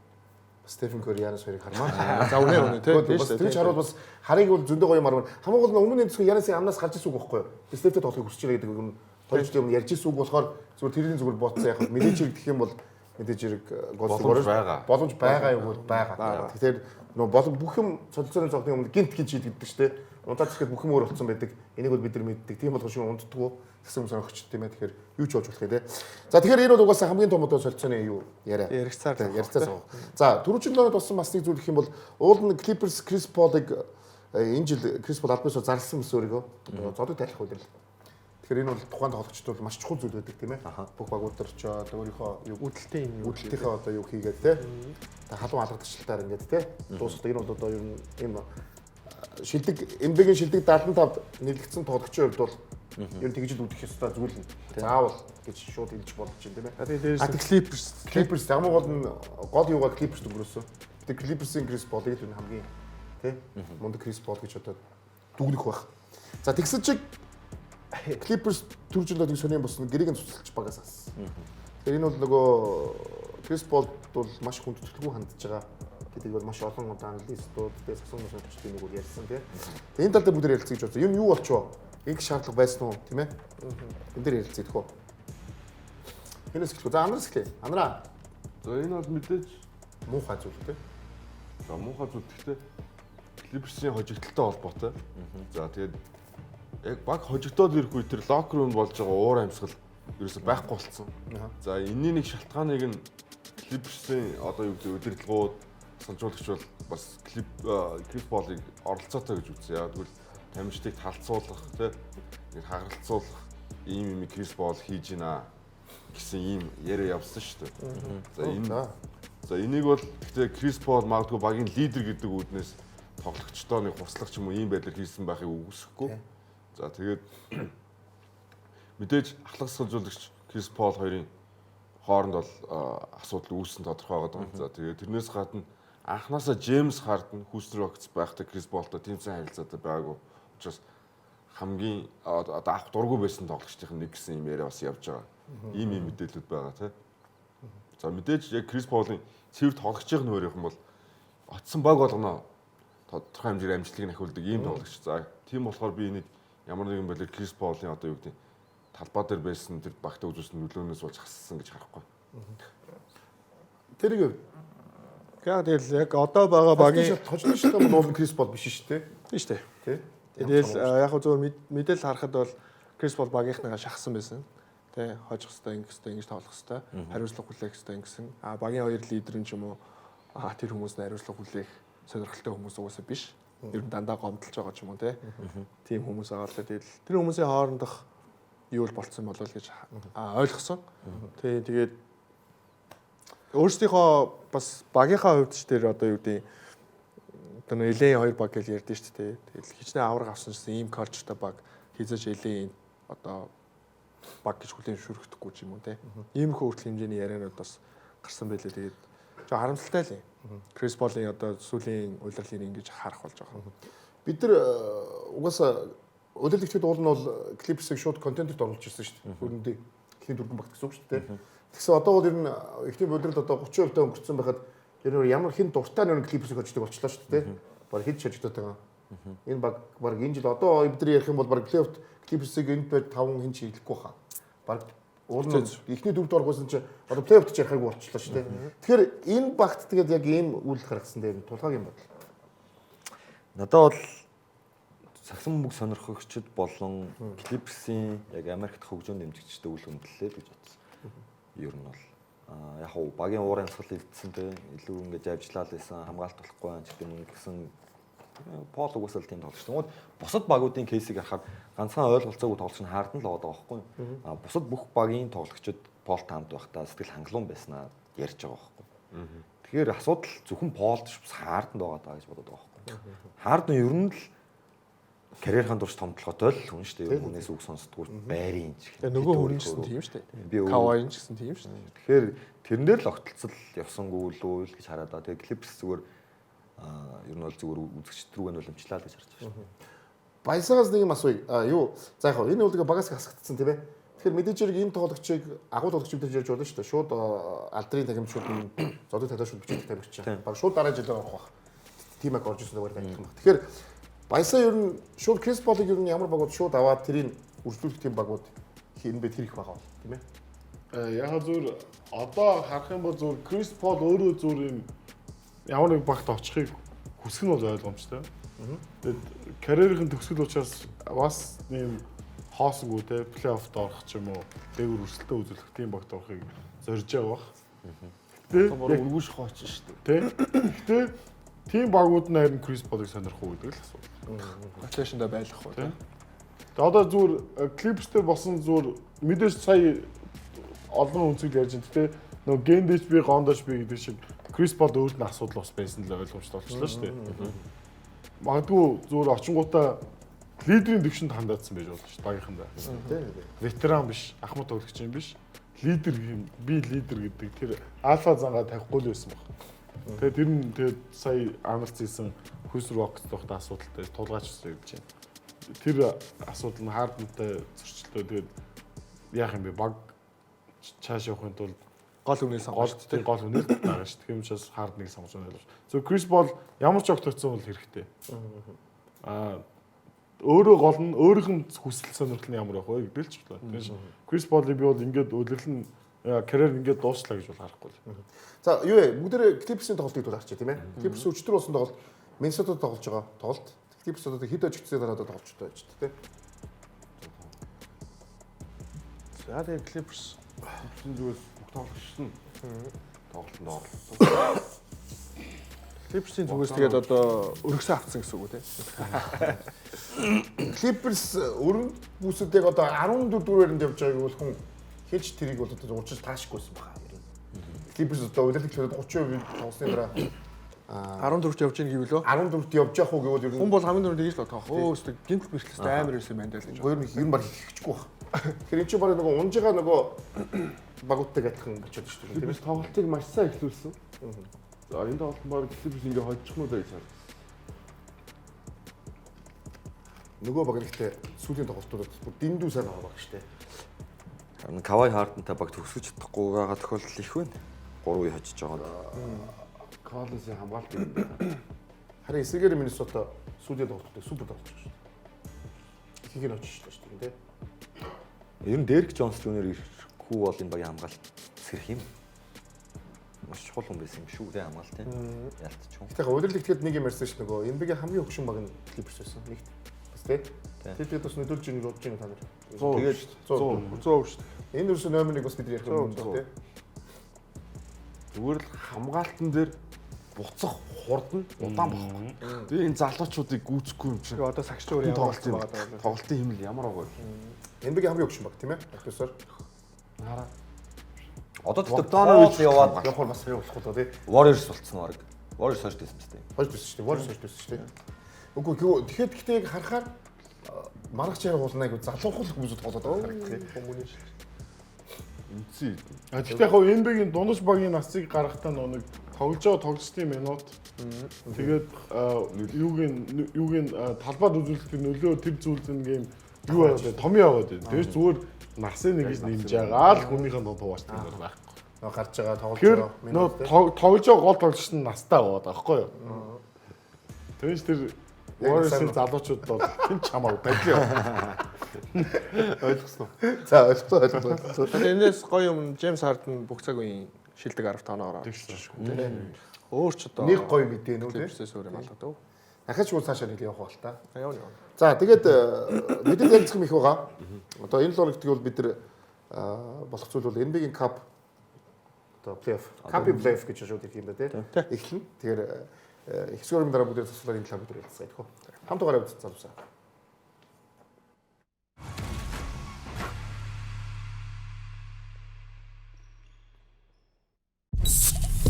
Стефен Кори Янис хоёрыг хармаар. За үнэ үнэ тий. Бас тэгж харуул бас харыг бол зөндөө гоё юм хармаар. Хамгийн гол нь өмнө энэ төсөө Янисийн амнаас гарч ирсэн үг байхгүй юу? Стефтэй тоглохыг хүсэж байгаа гэдэг юм хоёр жилийн өмнө ярьж ирсэн үг болохоор зүгээр тэрний зүгээр бодсон яг мэдээж хэрэг гэх юм бол мэдээж хэрэг Боломж байгаа. Боломж байгаа юм бол байгаа. Тэгэхээр нөө болон бүх юм солилцооны цогны өмнө гинт гинт шийдэгддэг шүү дээ. Унтаад ирэхэд бүх юм өөр болсон байдаг. Энийг бол бид нар мэддэг. Тийм болохоор шин унтдаггүй гэсэн юм сонирхчд тийм ээ. Тэгэхээр юу ч болж болох юм те. За тэгэхээр энэ бол угаасаа хамгийн том одоо солилцооны юу яриа. Яригцаар Тийм, ярилцаа суух. За түрүүчийн лонод болсон бас нэг зүйл гэх юм бол уул нь Clippers Chris Paul-ыг энэ жил Chris Paul албан ёсоор зарласан мэс өөрийгөө зодог тайлах үйлрэл. Тэгэхээр энэ бол тухайн тоглогчдод бол маш чухал зүйл байдаг тийм ээ. Бүх багууд төр ч одоо өөрийнхөө юу Үүдэлтэй юм юу үүдэлтийнхээ одоо юу хийгээд те. Та халуун алгадагчлалтаар ингээд те. Дуусгадаг энэ бол одоо ер нь ийм шилдэг NBA-гийн шилдэг 75-д нэрлэгдсэн тоглогчийн хувьд бол ер нь тэгж л үдэх ёстой зүйл нь. Заавал гэж шууд хэлж болж байна тийм ээ. А тэгээ дээрээс нь Clippers Clippers хамгийн гол нь гол юугаар Clippers өнгөрөөсөн. Тэгээ Clippers-ийн Chris Paul-ыг л энэ хамгийн тий мундаг Chris Paul гэж одоо дүгнэх байх. За тэгсэн чиг Clippers түр жил нэг сонин болсон гэрийг нь цуцалж багаас асан. Тэгэхээр энэ бол нөгөө Chris Paul бол маш хүндэтгэлгүй хандж байгаа гэдэг бол маш олон одоо аналистууд тэгээ сасан сонсогчдын нэг үр ярьсан тий. Тэгээ энэ тал дээр бүгд ярилцъя гэж бодсон. Юм юу болчихоо? Ингэх шаардлага байсан уу тийм ээ? Энэ дээр ярилцъя гэх үү? Энэс эхлэх үү? За анраас эхлэе. Анраа За энэ бол мэдээж муухай зүйл тий. за муухай зүйл гэхдээ Clippers-ийн хожигдолтой холбоотой. За тэгээд яг баг хожигдоод ирэх үе тэр locker room болж байгаа уур амьсгал ерөөсөй байхгүй болсон. За энэний нэг шалтгааныг нь Clippers-ийн одоо юу гэдэг удирдлагууд санжуулагч бол бас Chris Paul-ыг оролцоотой гэж үзсэн. Яг тэгвэл тамирчдыг талцуулах тий ингээд хагаралцуулах ийм юм Chris Paul хийж гинэ гэсэн ийм яриа явсан шүү дээ. За энэ За энийг бол гэхдээ Крис Пол магадгүй багийн лидер гэдэг үүднээс тоглогчдоо нэг хурцлах ч юм уу ийм байдлаар хийсэн байхыг үгүйсэхгүй. За тэгээд мэдээж ахлах сэлжүүлэгч Крис Пол хоёрын хооронд бол асуудал үүссэн тодорхой байгаа даа. За тэгээд тэрнээс гадна анханасаа Джеймс Харден Houston Rockets байхдаа Крис Полтой тийм сайн харилцаатай байгаагүй. Учраас хамгийн одоо авах дургүй байсан тоглогчдын нэг гэсэн юм яриа бас явж байгаа. Ийм ийм мэдээлэлүүд байгаа тий. За мэдээж яг Крис Полын цэвэр тоглогчийн нөр юм бол очсон баг болгоно тодорхой хэмжээгээр амжилтыг нахиулдаг ийм тоглогч. За тийм болохоор би энийг ямар нэгэн байдлаар Крис Полын одоо юу гэдэг талбай дээр байсан тэр багтаа үзүүлсэн нөлөөнөөс болж хассан гэж харахгүй. Тэрийг Яг тэгэл яг одоо байгаа багийн хожлын шат бол уул Крис Пол биш шүү дээ. тийм шүү дээ. Тэ? Тэгэл яг хөө зөвөр мэдээлэл харахад бол Крис Пол багийнхныгаа шахсан байсан. Тэ хожих хэвээр ингэх хэвээр ингэж тоглох хэвээр хариуцлага хүлээх хэвээр ингэсэн. А багийн хоёр лидер нь ч юм уу тэр хүмүүс нь хариуцлага хүлээх сонирхолтой хүмүүс угаасаа биш. Ер нь дандаа гомдолж байгаа ч юм уу тэ. Тийм хүмүүс байгаа л тэгэл тэр хүмүүсийн хоорондох юу л болцсон болол гэж ойлгосон. Тэ тэгээд өөрсдийнхөө бас багийнхаа хувьд ч тэр одоо юу гэдэг одоо нөө LA хоёр баг гэж ярьдэн шүү дээ. Тэгэл хичнээн авраг авсан гэсэн ийм culture-тай баг хизээж LA одоо баг гэж хүлээн зөвшөөрөхдөггүй ч юм уу те. Иймэрхүү хүртэл хэмжээний яриануд бас гарсан байлээ. Тэгээд жоо харамсалтай л юм. Крис Полын одоо сүүлийн улирлыг ингэж харах болж байгаа. Бид нар угаасаа удирдлагчид уул нь бол Clippers-ыг шууд контентерт оруулж ирсэн шүү дээ. Өрөндөө эхний дөрвөн багт гэсэн үг шүү дээ. Тэгсэн одоо бол ер нь эхний удирдал одоо 30% та өнгөрцөн байхад ер нь ямар хэн дуртай нь Clippers-ыг хождог болчлоо шүү дээ. Бараг хэд шажигдаад байгаа. Энэ баг бараг энэ жил одоо бид нар ярих юм бол бараг плей-оффт Clippers-ыг энд байж 5 хэн ч хийлэхгүй хаа. Бараг уул нь эхний дөрөвд орох байсан чинь одоо плей-оффт ч ярихаагүй болчлоо шүү дээ. Тэгэхээр энэ багт тэгээд яг ийм үйлдэл гаргасан дээр тулгаагийн бодол. Надад бол сагсан бөмбөг сонирхогчд болон Clippers-ийн яг Америкт хөгжөөн дэмжигчтэй үл хөндлөлээ л гэж бодсон. Ер нь бол яг хуу багийн уур амьсгал эвдсэн те илүү ингэж авчлаа л байсан хамгаалт болохгүй байх гэдэг юм гэсэн Пол угаасаа л тийм тоглогч. Тэгмээд бусад багуудын кейсийг харахад ганцхан ойлголцоогүй тоглогч нь Харден л байгаа байхгүй юу? А бусад бүх багийн тоглогчид Полтой хамт байхдаа сэтгэл хангалуун байснаа ярьж байгаа байхгүй юу? Тэгэхээр асуудал зөвхөн Полд биш бас Харденд байгаа даа гэж бодод байгаа байхгүй юу? Харден ер нь л карьерийн турш томдлоготой л хүн шүү дээ. Хүнээс үг сонсдгоо байрын ч Тэгээ нөгөө хүн ч гэсэн тийм шүү дээ. Кавай ч гэсэн тийм шүү дээ. Тэгэхээр тэрэн дээр л огтлцол явсангүй лүү л гэж хараад байгаа. Тэгээ Clippers зүгээр ер нь бол зүгээр үзэгчд рүүгээ нь уламжлаа л гэж харж байгаа шүү. Баясагаас нэг юм асууя. Юу за яг энэ үлгээ багаас хасагдсан тийм ээ. Тэгэхээр мэдээж хэрэг энэ тоглогчийг агуу тоглогч бид ярьж болно шүү дээ. Шууд алдрын тагимд шууд зодог талаа шууд бичигдэх тамирч. Баг шууд дараа жилээр орох бах. Тим ак орж ирсэн зүгээр адилхан баг. Тэгэхээр Баясаа ер нь шууд Крис Полыг ер нь ямар багууд шууд аваад тэрийг үргэлжлүүлэх тийм багууд энэ бэ тэр их байгаа бол тийм ээ. Яг зүгээр одоо харах юм бол зүгээр Крис Пол өөрөө зүгээр юм ямар нэг багт очихыг хүсэх нь бол ойлгомжтой. Тэгээд карьерийн төгсгөл учраас бас ийм хоосонгүй те плей-оффт орох ч юм уу дээгүүр өрсөлдөө үзүүлэх тийм багт орохыг зорж байгаа бах. Тэгээд өргүүш хооч шүү дээ. Гэтэ тийм багууд нь харин Крис Полыг сонирх уу гэдэг л асуудал. Rotation-да байлгах уу те. Тэгээд одоо зүгээр Clippers дээр болсон зүгээр мэдээж сая олон үнцгэл ярьж байна. Гэтэ нөгөө Гендэж би Гондоч би гэдэг шиг Крис Пол өөрт нь асуудал бас байсан л ойлгомжтой болчихлоо шүү дээ. Магадгүй зүгээр очингуудаа лидерийн төвшөнд хандаадсан байж болно шүү дээ багийнхандаа. Ветеран биш, ахмад тоглогч юм биш. Лидер юм, би лидер гэдэг тэр альфа зангаа тавихгүй л байсан баг. Тэгээд тэр нь тэгээд сая Арнольд хийсэн Houston Rockets тогтоо асуудалтай тулгаач гэж байна. Тэр асуудал нь Хардентай зөрчилдөө тэгээд яах юм бэ? Баг цааш явахын тулд гол үнээр сонгож тийм гол үнээр байгаа шүү. Тийм учраас Харденыг сонгож байна гэж. Зөв Крис Пол ямар ч огтцсон бол хэрэгтэй. Өөрөө гол нь өөрийнх нь хүсэл сонирхол нь ямар байх вэ гэдэг л ч бодлоо. Тийм шүү. Крис Полыг би бол ингээд улирал нь карьер ингээд дууслаа гэж бол харахгүй л. За юу вэ? Бүгдээрээ Clippers-ийн тоглолтыг бол харчих тийм ээ. Clippers өчтөр болсон тоглолт Миннесота тоглож байгаа тоглолт. Clippers одоо хэд очигдсээ дараа одоо тоглолчтой байж тээ. За тэгээ Clippers зүгээс бүх тоглогчд нь тоглолтод орлоо. Clippers-ийн зүгээс тэгээд одоо өргөсөн авцсан гэсэн үг үү те. Clippers өрн бүсэд яг одоо 14 дөрөөр нь явж байгааг бол хүн хэлж тэрийг бол одоо урчиж таашгүйсэн баха. Clippers одоо удирдлагч 30% тоглосны дараа 14-т явж гин гэвэл лөө 14-т явж явах уу гэвэл ер нь хүн бол хамгийн түрүүнд тэгж л бодох. Өө өстө гинт мэрхлэстэй амар ирсэн байна даа л гэж. Ер нь баг хийчихгүй бах. Тэгэхээр эн чинь баг нөгөө унж байгаа нөгөө багуудтай адилхан болчиход шүү дээ. Clippers тоглолтыг маш сайн эхлүүлсэн. За энэ тоглолт баг Clippers ингээ хожих нь үү гэж харсан. Нөгөө баг нэгтээ сүүлийн тоглолтуудад бүр дэндүү сайн байгаа баг шүү дээ. Харин Кавай Хардентай баг төгсөж чадахгүй байгаа тохиолдол их байна. 3 үе хожиж байгаа. Коллинсийн хамгаалт юм байна. Харин эсрэгээр Миннесота сүүлийн тоглолтууд супер тоглож байгаа шүү дээ. Ихэнх нь очиж шүү дээ, тийм. Ер нь Дерек Джонс Жуниор ирэхгүй бол энэ багийн хамгаалалт сэрх юм. Маш чухал хүн байсан юм шүү дээ хамгаалт тийм. Ялтч юм. Гэтэ удирдлагт тэгэхэд нэг юм ярьсан ш нөгөө NBA-гийн хамгийн хөгшин баг нь Clippers байсан. Нэгт. Бас тий. Тэд бас нөлөөлж ийн гэж бодож байна та нар. Тэгээд 100 100% шүү дээ. Энэ ерөөсөө номер 1 бас бид нар ярих юм байна тий. Зүгээр л хамгаалтан дээр буцах хурд нь удаан байхгүй. Тэгээ энэ залуучуудыг гүйцэхгүй юм чинь. Тэгээ одоо сагч өөр ямар Тоглолтын байгаа даа. тоглолтын хэмнэл ямар байгаа вэ? NBA-гийн хамгийн хөгшин баг тийм ээ. Альбисоор. Хараа. Одоо тэгтээ Богданович Пол яваад Явахаар бас хэрэг болохгүй л тий. Warriors болцсон баг. Warriors хойш байсан биз дээ. Хойш төссөн шүү дээ. Warriors хойш төссөн шүү дээ. Үгүй тэгэхэд гэхдээ яг харахаар маргач ярих уулна айгу залуухал хүмүүсүүд тоглоод байгаа харагдах юм. Хүмүүний шиг. Үнцэн. А тэгтээ яг NBA-гийн дундаж багийн насыг гаргахтаа нөө нэг тоглож байгаа тоглолтын минут тэгээд юугийн талбайд үзүүлэлтийн нөлөө тэр зүйлс нэг юм юу яваад байна том яваад байна. Тэгээс зүгээр насыг нэг гэж нэмж байгаа л хүнийхэн дунд хуваачдаг юм байхгүй. Нөгөө гарч байгаа тоглож Тэгэхээр байгаа нөө минут тий. тоглож байгаа гол тоглогч нь настай яваад байгаа байхгүй юу? Тэгээс тэр Яг Warriors-ийн сайн. залуучууд бол тэн чамаагүй байлээ. Ойлгосон уу? За ойлголоо ойлголоо. Тэгэхээр энэс гоё юм Джеймс Харден бүх цаг үеийн шилдэг 10 тооноор орсон шүү дээ. Өөр ч одоо Нэг гоё мэдээ нүү тий. Clippers-ээс өөр юм алгадаг. Дахиад ч үл цаашаа нэл явах бол та. Явна явна. За тэгээд бидэнд ярилцах юм их байгаа. Одоо энэ 7 хоногт бол бид нар болох зүйл бол NBA-гийн Cup одоо плей-офф, Cup-ийн плей-офф гэж шууд ирэх юм байна тий. Эхлэн. Тэгэхээр их хэсгэрийн дараа бүгд засварлаар энэ талаар бид ярилцгаа гэх үү. Хамт угаараа үзсэн залуусаа.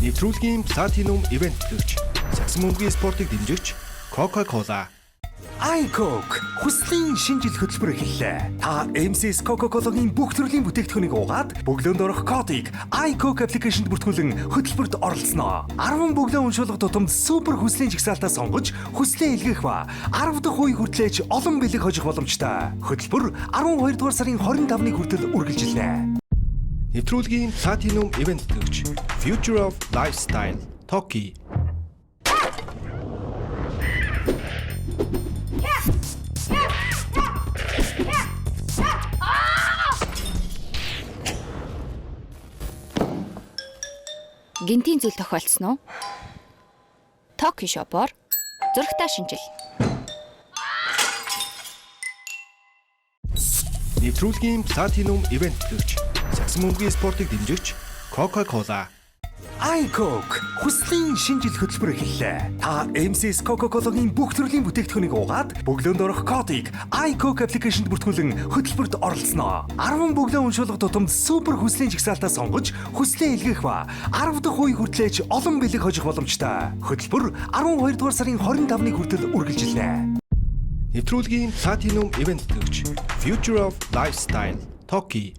Нэвтрүүлгийн Platinum Event төлөгч сагсан бөмбөгийн спортыг дэмжигч Coca-Cola. iCoke хүслийн шинэ жил хөтөлбөр эхэллээ. Та MCS Coca-Cola-гийн бүх төрлийн бүтээгдэхүүнийг угаад бөглөөнд орох кодыг iCoke аппликейшнд бүртгүүлэн хөтөлбөрт оролцсноо. 10 бөглөө уншуулах тутамд супер хүслийн жагсаалтаа сонгож хүслээ илгээх ба 10 дахь үе хүртлээч олон бэлэг хожих боломжтой. Хөтөлбөр 12 дугаар сарын 25-ны хүртэл үргэлжилнэ. Нэвтрүүлгийн Platinum Event төлөгч Future of Lifestyle Toki. Гинтийн зүйл тохиолдсон уу? Токи шопоор зурагтаа шинжил. Нэвтрүүлгийн Platinum Event төлөгч сагсан бөмбөгийн спортыг дэмжигч Coca-Cola. iCoke хүслийн шинэ жил хөтөлбөр эхэллээ. Та MCS Coca-Cola-гийн бүх төрлийн бүтээгдэхүүнийг угаад бөглөөнд орох кодыг iCoke аппликейшнд бүртгүүлэн хөтөлбөрт оролцсноо. 10 бөглөө уншуулах тутамд супер хүслийн жагсаалтаа сонгож хүслээ илгээх ба 10 дахь үе хүртлээч олон бэлэг хожих боломжтой. Хөтөлбөр 12 дугаар сарын 25-ны хүртэл үргэлжилнэ. Нэвтрүүлгийн Platinum Event төлөгч Future of Lifestyle Toki.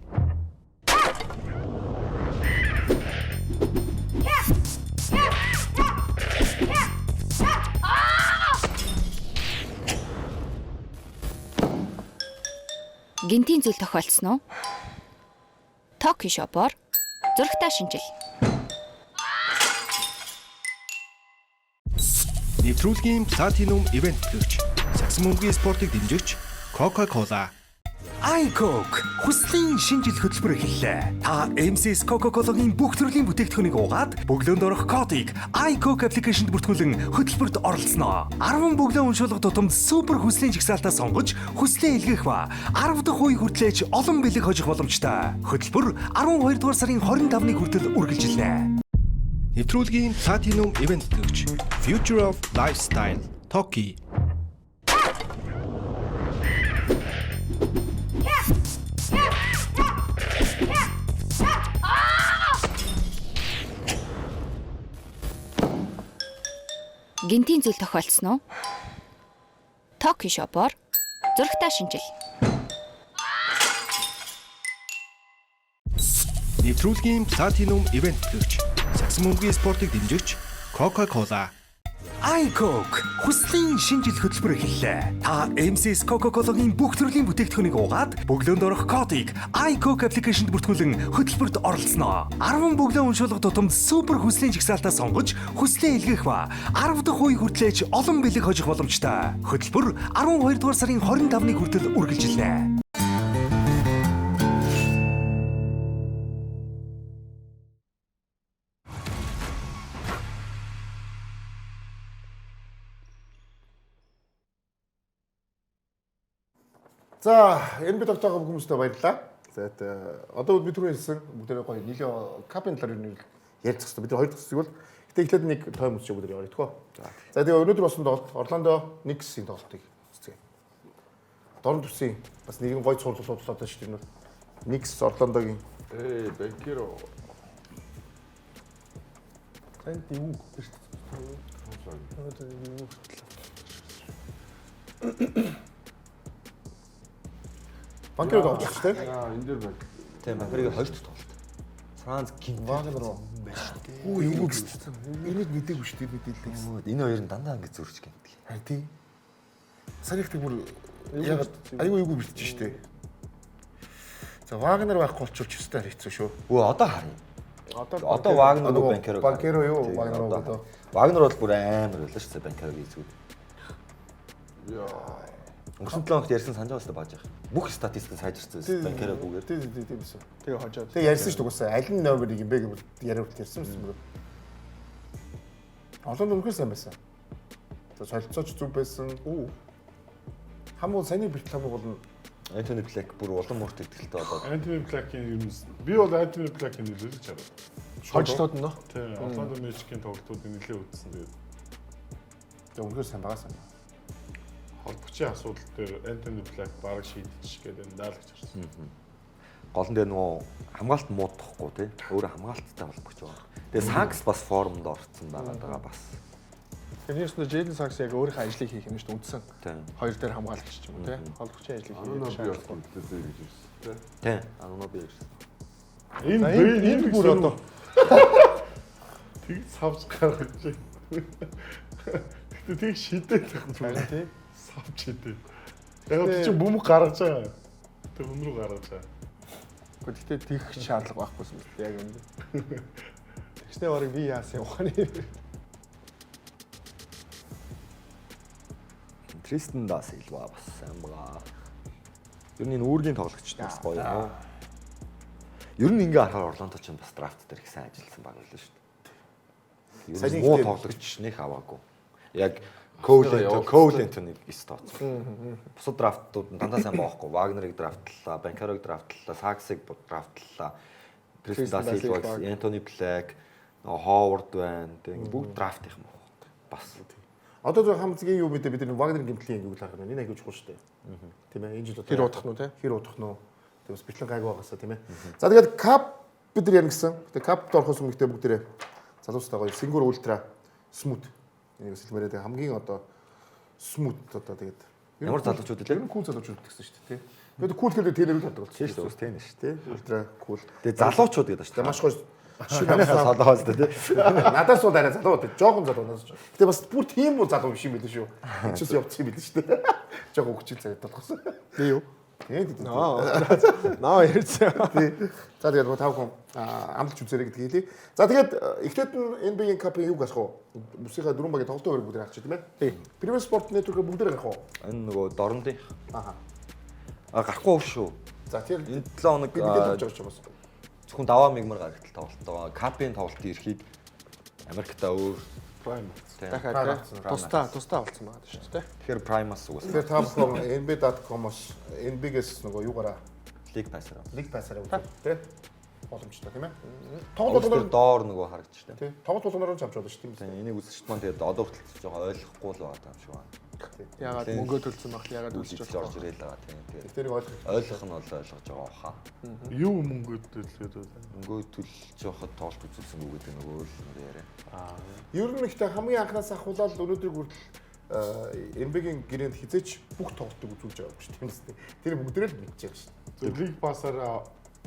Гинтийн зүйл тохиолдсон уу? Токи шопоор зурагтаа шинжил. Нэвтрүүлгийн Platinum Event төлөгч сагсан бөмбөгийн спортыг дэмжигч Coca-Cola. iCoke хүслийн шинэ жил хөтөлбөр эхэллээ. Та MCS Coca-Cola-гийн бүх төрлийн бүтээгдэхүүнийг угаад бөглөөнд орох кодыг iCoke аппликейшнд бүртгүүлэн хөтөлбөрт оролцсноо. 10 бөглөө уншуулах тутамд супер хүслийн жагсаалтаа сонгож хүслээ илгээх ба 10 дахь үе хүртлээч олон бэлэг хожих боломжтой. Хөтөлбөр 12 дугаар сарын 25-ны хүртэл үргэлжилнэ. Нэвтрүүлгийн Platinum Event төлөгч Future of Lifestyle Toki. Гинтийн зүйл тохиолдсон уу? Токи шопоор зурагтаа шинжил. Нэвтрүүлгийн Platinum Event төлөгч сагсан бөмбөгийн спортыг дэмжигч Coca-Cola. iCoke хүслийн шинэ жил хөтөлбөр эхэллээ. Та MCS Coca-Cola-гийн бүх төрлийн бүтээгдэхүүнийг угаад бөглөөнд орох кодыг iCoke аппликейшнд бүртгүүлэн хөтөлбөрт оролцсноо. 10 бөглөө уншуулах тутамд супер хүслийн жагсаалтаа сонгож хүслээ илгээх ба 10 дахь үе хүртлээч олон бэлэг хожих боломжтой. Хөтөлбөр 12 дугаар сарын 25-ны хүртэл үргэлжилнэ. За, энэ би тогтоогоо бүх хүмүүстээ баярлалаа. За одоо бид түрүү хэлсэн бүгдээрээ гоё нэлээ капын талаар юу ярилцах хэрэгтэй. Бид хоёр дахь хэсэг бол гэтээ эхлээд нэг тойм үсч бүгдээр яваа тхөө. За тэгээ өнөөдөр болсон тоглолт Орландо Никсийн тоглолтыг үзцгээе. Дорн төсийн бас нэгэн гоё цуврал болоод байна шүү дээ. Никс Орландогийн Банкиро. Танд юу шүү дээ. Юу Банкиро тоглож шүү дээ. Аа, энэ дээр байна. Тийм, Банкерыг хоёр дахь тоглолт. Франц гинт. Вагнер руу. Үу юу гэсэн. Энийг мдээгүй шүү дээ мэдээлээ. Энэ хоёр нь дандаа ингэ зөрч гинтл. Харин тий. Сарихт бүр ягаад айгүй айгүй бэлтэж шүү дээ. За Вагнер байхгүй болчихвол ч өстой хэцүү шүү. Өө одоо харъя. Одоо Одоо Вагнер уу Банкеро. Банкеро юу, Вагнер уу гэдэг. Вагнер бол бүр амар байлаа шүү дээ Банкерогийн эзгүүд. Яа. Өнгөрсөн 7 хоногт ярьсан санаж байгаа шүү дээ бааж яах. Бүх статистик сайжирсан байсан Банкерогүйгээр. Тий, тий, тий байсан. Тэгээ хожоод. Тэгээ ярьсан шүү дээ угаасаа аль нь номер 1 юм бэ гэвэл яриа хүртэл ярьсан байсан бүр. Олон үнэхээр сайн байсан. За солилцооч зүг байсан. Үү. Хамуу саяны бэлтгэл хамуу гол нь Антони Блэк бүр улам мөрт ихтэй болоод Антони Блэкийн юм би бол Антони Блэкийн нэлээд чараа. Хожлоод нь нөө. Тийм, Орландо Мэжикийн тоглолтуудыг нэлээд үзсэн. Тэгээд тэгээ үнэхээр сайн байгаа сан. холбогчийн асуудал дээр Антони Блэк бараг шийдчих гэдэг энэ даа л гэж харсан. гол нь дээр нөгөө хамгаалт муудахгүй тий. Өөрөө хамгаалттай холбогч байгаа. Тэгээ Сакс бас формд орцсон байгаа даа бас. Тэр нэрс нь Джейлен Сакс яг өөрийнхөө ажлыг хийх юм шүү дээ үндсэн. Тийм. Хоёр дээр хамгаалагч ч юм уу тий. Холбогчийн ажлыг хийх Ануна би бас шаардлагатай. гинтлээ гэж ирсэн тий. Тийм. Ануноби ирсэн. Энэ За энэ энэ бүр одоо тэг савж гаргаж. Гэтэ тэг шидээд байх харин тий. савж шидээд. Яг тэр чинь бөмбөг гаргаж байгаа. Тэр хүн рүү гаргаж байгаа. Гэхдээ тэгэх шаардлага байхгүйсэн мэт яг юм. Тэгснээ барыг би яасан ухааны. Тристен да Силва бас сайн байгаа. Ер нь энэ үүргийн тоглогч бас гоё юм уу? Ер нь ингээ харахаар Орландо ч бас драфт дээр их сайн ажилласан баг байлаа шүү дээ. Ер Саяны нь муу ихтэй- тоглогч нэх аваагүй. Яг Коул Энтоник эс тооцсон. Бусад драфтууд нь дандаа сайн баахгүй. Вагнерыг драфтлаа, Банкерог драфтлаа, Саксыг драфтлаа. Тристен да Силва, Энтони Блэк, нөгөө Ховард байна. Тэг ингээ бүгд драфт их юм уу? Бас. Одоо зөв хамцгийн юу мэдээ бид нар Вагнер гимтлийн юу л харах нь энэ аягүй чухал шүү дээ. Тийм ээ энэ жил одоо Хэр удах нь тий. Хэр удах нь тийм бас бэлэн гайгүй байгаасаа тийм ээ. За тэгээд кап бид нар ярина гэсэн. Тэгээд капт орохоос өмнө гэхдээ бүгдээрээ залуустай гоё Сингур ультра смут энийг бас хэлмээрээ тэгээд хамгийн одоо смут одоо тэгээд Ямар залуучууд илээ? Ер нь кул залуучууд гэсэн шүү дээ тий. Тэгээд кул хэлээ тэнэр л боддог Тийм шүү дээ, ус тэн шүү. тий. Ультра кул. Тэгээ залуучууд гэдэг шүү Тэгээд дээ. маш гоё шинэ Танаас залуу шүү дээ. Надаас бол арай залуу дээ. Жохон залуу надаас. Гэтэ бас бүр тийм үү залуу биш юм билээ шүү. Энд ч бас явцсан юм билээ шүү дээ. Жохон хүчин цагт болохсон. Би юу? Тийм тийм. Аа. Наа ярьсан. Тий. За тэгээд та бүхэн амлаж үзээрэй гэдгийг хэлье. За тэгээд эхлээд нь NBA-ийн Cup-ын юу гарах вэ? Бүсийнхаа дөрвөн багийн тоглолтын өрөө бүгдээр гарч тийм ээ. Тий. Premier Sport Network-ээр бүгдээр гарах уу? Энэ нөгөө дорнодын. Аха. А гарахгүй шүү. За тэр Энэ 7 хоног би мэдээд авч байгаа юм бас. зөвхөн даваа мигмар гарагтал тоглолт байгаа. Капын тоглолтын эрхийг Америкта өөр Prime. тийм. Дахиад тий. Тусдаа тусдаа болсон байгаа шүү дээ. Тэгэхээр Prime-аас угсаа. Тэгэхээр та бүхэн nb.com-оос nb-гээс нөгөө юугаараа League Pass-аар. League Pass-аараа үзэх тий. Боломжтой тийм ээ. Тоглолт Тоглолт дээр болгоноор доор нөгөө харагдчих тийм. тий. Тоглолт болгоноор нь ч авч болно шүү тийм Тийм энийг үзэгчд маань тэгээд одоо хүртэл жоохон ойлгохгүй л байгаа юм шиг байна. Ягаад Тийм. мөнгө төлсөн байх ягаад Үзэж үзэж орж болох. ирээл байгаа тийм. Тэгээд Тэр ойлгох. ойлгох нь бол ойлгож байгаа хаа. Юу мөнгө төлөөд байна? Мөнгө төлж явахад тоглолт үзүүлсэн гэдэг нөгөө л нэг яриа. Ер нь ихтэй хамгийн анханаас ахуулаад өнөөдрийг хүртэл NBA-гийн гэрээнд хизээч бүх тоглолтыг үзүүлж байгаагүй шүү тийм үстэй. Тэр бүгдээрээ л мэдчихэж байгаа шүү. Зөв League Pass-аар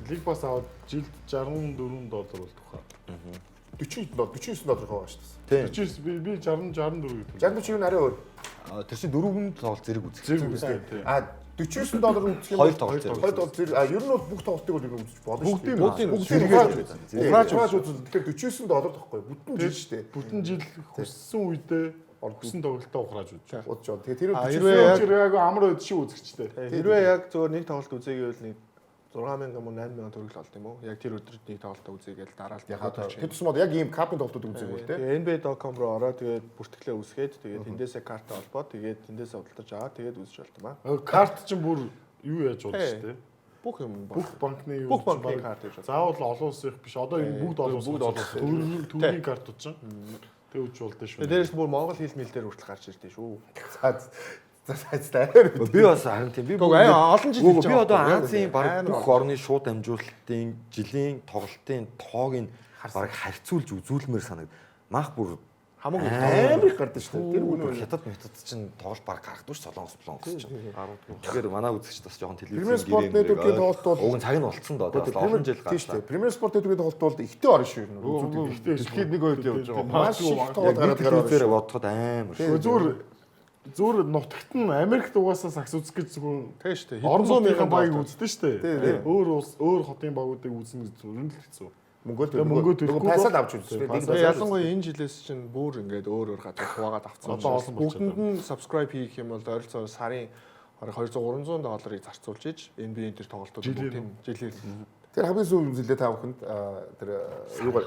League Pass аваад жилд 64 доллар болдог хаа. 40 доллар 49 доллар байгаа шүү дээ. Тийм. 49 би 60 64 гэдэг. 64 нь арай өөр. А, Тэр чинь дөрөвөн тоглолт зэрэг үзэх. Зэрэг үзэх тийм. А 49 доллар үзэх юм Хоёр тоглолт зэрэг. Хоёр тоглолт зэрэг. А ер нь бол бүх тоглолтыг бол ер нь үзэж болно шүү дээ. Бүгдийг нь Бүгдийг нь зэрэг зэрэг ухрааж үзэл. Тэгэхээр 49 доллар тахгүй бүтэн жил шүү дээ. Бүтэн жил хүссэн үедээ хүссэн тоглолтоо ухрааж үзэж. Бодож байна. Тэгээ тэр А, 49 хэрвээ яг- Тэр яг амар үед шиг үзэгчтэй. Хэрвээ яг зөвөр нэг тоглолт үзээгээвэл нэг 6000 юм уу 8000 төгрөг л олд юм уу? Яг тэр өдрөд нэг тоглолтоо үзээгээл дараа л Яг тэр тусмаа яг ийм капын тоглолтууд үзээгүй л дээ. Тэгээ nba.com руу ороод тэгээд бүртгэлээ үүсгээд тэгээд тэндээсээ карта холбоод тэгээд тэндээсээ худалдаж аваад тэгээд үзэж болт юм аа. Карт чинь бүр юу яаж болно шүү дээ. Бүх юм Бүх банкны юу Бүх чинь банкны бараг карт гэж байна. Заавал олон улсынх биш. Одоо энэ бүгд олон улсын. Бүгд олон улсын. Төгрөгийн картууд чинь. Тэг үуч болдсон шүү. Тэгээ дээрээс нь бүр Монгол хэл мэл дээр хүртэл гарч ирдээ шүү. За за за за Би бас харин тийм би Үгүй аа олон жил Үгүй хэлж би байгаа одоо байхгүй. Азийн баг Амар бүх орны шууд дамжуулалтын жилийн тоглолтын тоог нь баг харьцуулж үзүүлмээр санагд. Мах бүр Хамаагүй амар их гардаг шүү дээ. Тэр бүр үнэ хятад метод чинь тоглолт баг гаргадаг ш солонгос солонгос чинь. Тэгэхээр манай үзэгчд бас жоохон Premier телевизийн Sport Network-ийн тоглолт бол уг нь цаг нь болцсон доо. Бас олон жил Тийм шүү гарлаа. дээ. Premier Sport Network-ийн тоглолт бол ихтэй орно шүү ер нь. Үзүүдийг. Дэлхийд нэг хоёрт явж байгаа. Маш их Яг тоглолт нэг гараад гараад телевизээр бодоход амар шүү. Зүгээр зүгээр нутагт нь Америкт угаасаа сакс үзэх гэж зөвхөн Тийм шүү дээ. орон Хэдэн зуун нутгийн мянган багийг доллар. үздэг шүү дээ. Өөр улс өөр хотын багуудыг үзнэ гэж зүгээр нь л хэцүү. Мөнгөө Тэгээ мөнгөө төлөхгүй нөгөө пайсаад бол- авч үзсэн. Тийм, Нэг Тэгээ ялангуяа энэ жилээс чинь бүр ингээд өөр өөр газар хуваагаад авцсан. Одоо олон болчиход Бүгдэнд нь subscribe хийх юм бол ойролцоогоор сарын 200 300 долларыг зарцуулж иж NBA дээр тоглолтууд Жилээр бүгд жилээр Тэр хамгийн сүүлийн үзлээ та бүхэнд тэр юугаар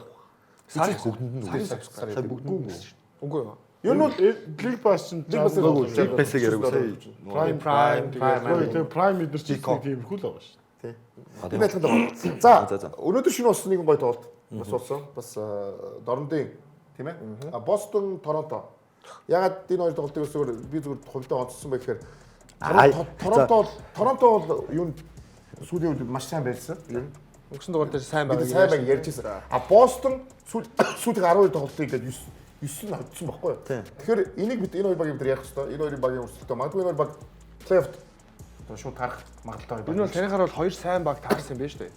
Сар бүгдэнд нь сарын үзсэн. сарын Сар бүгдэнд нь үзсэн. Үгүй юу? Ер нь бол League Pass чинь League Pass-ыг доллар. League Pass-ыг яриаг сая. Prime Prime Prime тэгээ Prime эдэр чинь Peacock. тиймэрхүү л байгаа шүү. Тийм адилхан тоглолт. За За, за. өнөөдөр шинэ болсон нэгэн гоё тоглолт бас болсон. Бас Дорнодын тийм ээ. А Бостон Торонто. Ягаад энэ хоёр тоглолтыг өсөөр би зүгээр хувьдаа онцлсон бэ гэхээр Ай, Торонто бол Торонто бол юунд сүүлийн үед маш сайн байлсан. Ер нь Өнгөрсөн дугаар дээр сайн бид байгаа. сайн байг ярьж байсан. А Бостон сүүл сүүлийн 12 тоглолтыг ингээд 9 9 нь хожсон байхгүй юу? Тэгэхээр энийг бид энэ хоёр багийн бид ярих хэрэгтэй. Энэ хоёрын багийн өрсөлдөө магадгүй энэ хоёр баг плей-оффт одоо шууд тарах магадaltaй хоёр баг. Энэ бол таныхаар бол хоёр сайн баг таарсан юм байна шүү дээ.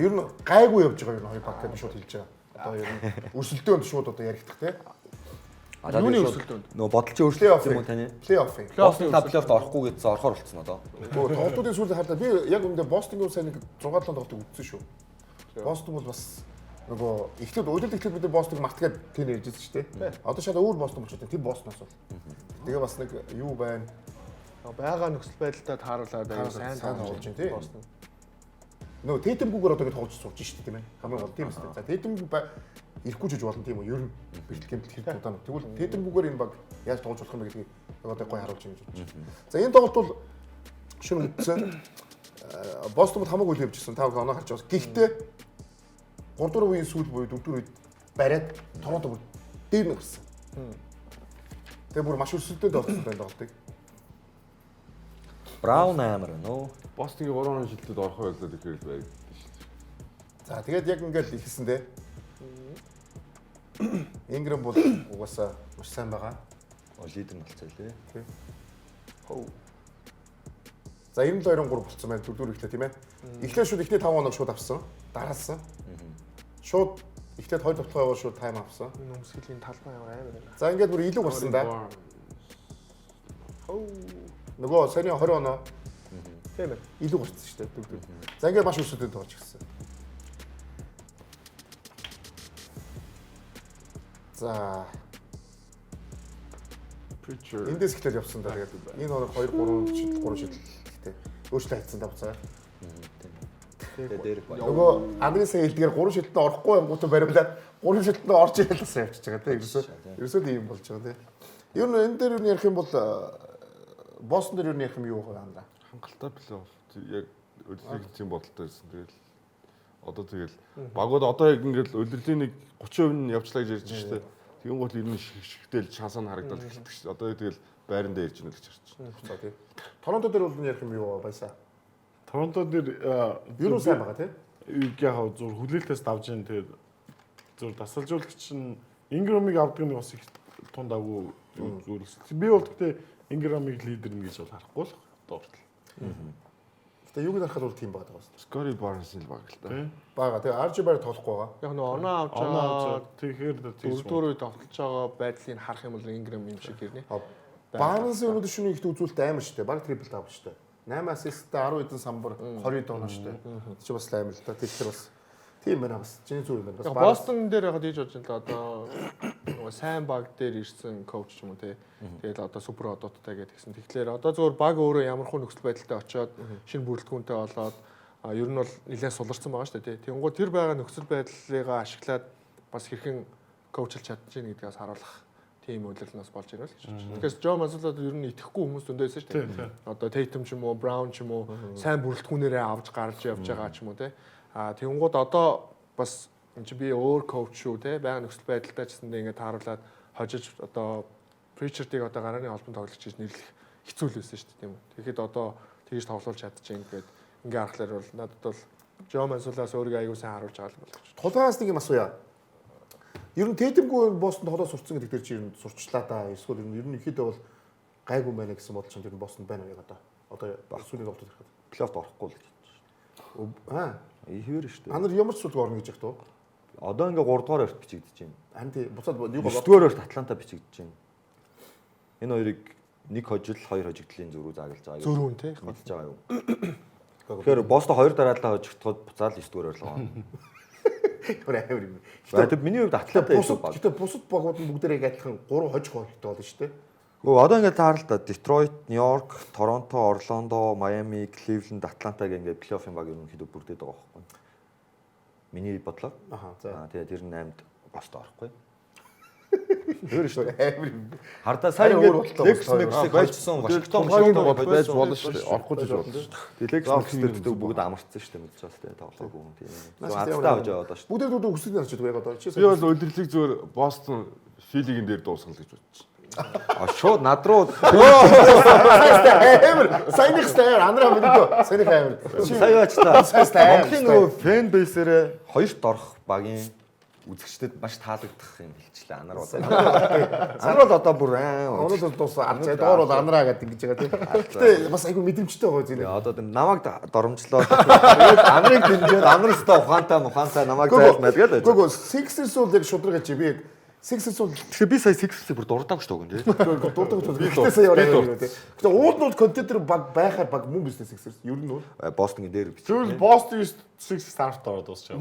Ер нь гайгүй явж байгаа юм хоёр баг гэж би шууд хэлж байгаа. Одоо ер нь өрсөлдөөнд шууд одоо яригдах тий. Юуны өрсөлдөөнд? Нөгөө бодлогын өрсөлдөөн юм уу таны? Плей-офф. Бостон та плей-оффт орохгүй гэдсэн орохоор болцсон одоо. Гөө тоглолтуудын сүүлийн харлаа би яг үүндээ Бостонгийн сайн нэг 6 7 тоглолтыг үзсэн шүү. Бостон бол бас нөгөө эхлээд удирд эхлээд бид нар Бостоныг мартгаад тэр ярьж байсан шүү дээ. Одоо шал өөр Бостон болчиход байна. Тэр Бостоноос бол. Тэгээ бас нэг юу байна? Байгаа нөхцөл байдалтай тааруулаад аюу сайн сайн тоглож байна, тий. Бостон. Нөгөө Тэйтэмгүүгээр одоо ингэ тоглож сууж шүү дээ тийм ээ. Хамгийн гол тийм үстэй. За Тэйтэмгүү ирэхгүй ч гэж болно тийм үү? Ер нь бэлтгэл гэмтэл хэрэг удаан. Тэгвэл Тэйтэмгүүгээр энэ баг яаж тоглож болох юм бэ гэдгийг яг одоо гоё харуулж байна гэж бодож байна. За энэ тоглолт бол шинэ үндсэн Бостон бол хамаагүй л явж ирсэн. Та бүхэн оноо харж байгаа. Гэхдээ 3 дугаар үеийн сүүл буюу 4 дугаар үед бариад Торонто бүр дээр нь гарсан. Тэгээ бүр маш өрсөлдөөнд орсон байна тоглолтыг. Браун амар байна уу? Бостонгийн 3 оны шилдэд орох байлаа гэхээр л байг шүү дээ. За тэгээд яг ингээл ихсэн дээ. Ингрэм бол угаасаа маш сайн байгаа. О лидер нь болцоо лээ. Хөө. За 97-3 болцсон байна. Дөрөвдүгээр эхлээ тийм ээ. Эхлээ шууд эхний 5 оног шууд авсан. Дараалсан. Шууд эхлээд 2 довтлогоо яваад шууд тайм авсан. Энэ өмсгөлийн талбай ямар амар байна. За ингээд бүр илүү гарсан да. Нөгөө саяны 20 оноо Тийм ээ. илүү гарсан шүү дээ. Дөрөвдүгээр. За ингээд маш өрсөлдөөнд тоглож ирсэн. За Preacher. эндээс эхлээд явсан да. Тэгээд энэ оног 2 3 шидэл 3 шидэл гэхдээ өөрчлөлт хайцсан да буцаа. Тэгээ дээр баг. Нөгөө Андрей сая хэлдгээр 3 шилтэнд орохгүй юмгуудаа баримлаад 3 шилтэнд орж ирэл бас явчихж байгаа тийм ерөөсөө. Ерөөсөө тийм болж байгаа тийм. Ер нь энэ дээр юу ярих юм бол Бостон дээр юу ярих юм юу вэ Андра? Хангалттай плей-офф яг үлрэлийг тийм бодолтой байсан. Тэгэл одоо тэгэл багууд одоо яг ингээл үлрэлийн нэг 30% нь явчлаа гэж ярьж штэ. Тэгэн гол ер нь шигшгтэл шансаа нь харагдал эхэлдэг штэ. Одоо тэгэл байран дээр ирж гэнэ л гэж харж байна. За тийм. Торонто дээр бол ярих юм юу байсаа? Торонто дээр Ер нь сайн байгаа тийм. яг зур хүлээлтээс давж ийн тэгээд зур дасгалжуулагч нь Инграмыг авдаг нь бас их тунд авгүй зүйлс. Би бол гэхдээ Инграмыг лидер нь гэж бол харахгүй л одоо хүртэл. Гэтэ юуг харахад бол тийм байгаа даа. Скори Барнсын л баг л та. Тийм. Бага тийм RJ Barrett тоглохгүй байгаа. Яг нөгөө оноо авч Оноо авч байгаа тэгэхээр л тийш. дөрөвдүгээр үед довтлож байгаа байдлыг харах юм бол Ингрэм юм шиг ирнэ. Барнсын өнөөдөр шөнө ихтэй үзүүлэлт амар штэ. Баг трипл дабл штэ. 8 ассисттай 10 хэдэн самбар 20 доноо штэ. Тэр чи бас амар л та. Тэгэхээр бас тийм байна бас. Чиний зүйл юм байна. Бас Яг Barnes- Бостон дээр яг хийж бодож байна л одоо нөгөө сайн баг дээр ирсэн коуч ч юм уу те. Тэгэл одоо супер одооттой гэдэг гэсэн. Тэгэхээр одоо зөвхөн баг өөрөө ямар хуу нөхцөл байдалтай очиод шинэ бүрэлдэхүүнтэй болоод ер нь бол нэлээд суларсан байгаа шүү дээ те. Тэнгүү тэр байгаа нөхцөл байдлыгаа ашиглаад бас хэрхэн коучлж чадчихээн гэдгээс харуулах Тийм удирдал нас болж ирнэ л гэж бодож байна. Тэгэхээр Жо Мазулад ер нь итгэхгүй хүмүүс зөндөө байсан шүү дээ. Одоо Tatum ч юм уу, Brown ч юм уу сайн бүрэлдэхүүнээрээ авч гарч явж байгаа ч юм уу те. А тэгэнгүүт одоо бас энэ чи би өөр коуч шүү те. Байнга нөхцөл байдалтай ч гэсэндээ ингээд тааруулаад хожиж одоо Pritchard-ыг одоо гарааны холбон тоглогч гэж нэрлэх хэцүү л байсан шүү дээ тийм үү. Тэгэхэд одоо тэгж тоглуулж чадчихээн ингээд ингээ харахаар бол надад бол Жо Мансулаас өөрийгөө аягүй сайн харуулж байгаа юм байна. Тулгаас нэг юм асууя. Ер нь Тэйтэмгүй Бостон тоглоо сурцсан гэдэг дээр чи ер нь сурчлаа да. Эсвэл ер нь ихэд бол гайгүй байна гэсэн бодол чинь ер нь Бостон байна уу яг одоо. Одоо сүүлийн тоглолтод ирэхэд. Плей-офф орохгүй л гэж бодож Аа. байна. Хэвээр шүү дээ. Анар ямар ч сүлг орно гэж яг туу. Одоо ингээ 3 дугаар өрт бичигдэж байна. Хан тий буцаад юу 9 дугаар өрт Атланта бичигдэж байна. Энэ хоёрыг нэг хожил, хоёр хожигдлын зөрүү зааглаж байгаа. Зөрүү нь тий. Мэдж байгаа юу? Тэгэхээр Бостон хоёр дараалал хожигдоход буцаал 9 дугаар ойрлогоо. Ямар амар юм. Гэтэ миний хувьд Атланта илүү Бусад баг. гэтээ бусад багууд нь бүгдээрээ яг адилхан 3 хожих хэрэгтэй болно шүү дээ. Гэхдээ одоо ингээд таарал та Детройт, Нью-Йорк, Торонто, Орландо, Майами, Кливленд, Атланта гэх ингээд плей-оффын баг ерөнхийдөө бүрдээд байгаа байхгүй. Миний бодлоор. Аха, за. Аа тэгээ тэр 8-д Бостон орохгүй. Өөр шүү дээ. Амар юм. Хардаа сая Харин өөр ингээд болтой Лекс бас хоёр. Мексийг хожсон, Вашингтон Тулгааны Вашингтон бол байж болно шүү дээ. Орохгүй ч болно шүү дээ. Лекс Мекс дээр гэдэг бүгд амарцсан шүү дээ мэдж байгаа шүү дээ тоглоогүй хүн тийм. Азтай хожоо одоо шүү. Бүгдээ дүү хүсэж харж байдаг яг одоо. Чи Би бол удирдлыг зүгээр Бостон Филигийн дээр дуусгана л гэж бодож байна. А шууд над руу амар саяных стайр анараа мэдээ. Саяных амар. сая аачлаа. Сайн Монголын нөгөө фэн бейсээрээ хоёрт орох багийн үзэгчдэд маш таалагдах юм хэлчихлээ анар бол. Анар бол одоо бүр аа. Өнөөдөр дуусаа. За доор бол анараа гэдэг ингэж байгаа тийм. Гэтэ бас айгүй мэдрэмжтэй байгаа зү. Одоо тэр намайг доромжлоо. Тэгээд анарыг дэмжээд анар өстө ухаантай мухаантай намайг зайлмал гэдэг. Гүг гүг Sixers бол яг шудраг гэж би яг Sixers бол Тэгэхээр би сая Sixers-ийг бүр дурдаагүй шүү дээ. дурдаг гэж бодсон. Гэтэ сая яваа. Гэтэ уул нь бол контентер баг байхаар баг мөн бизнес Sixers. Ер нь бол Бостонгийн дээр бичсэн. Тэгвэл Бостон 9 Sixers 10-т ороод дуусчих.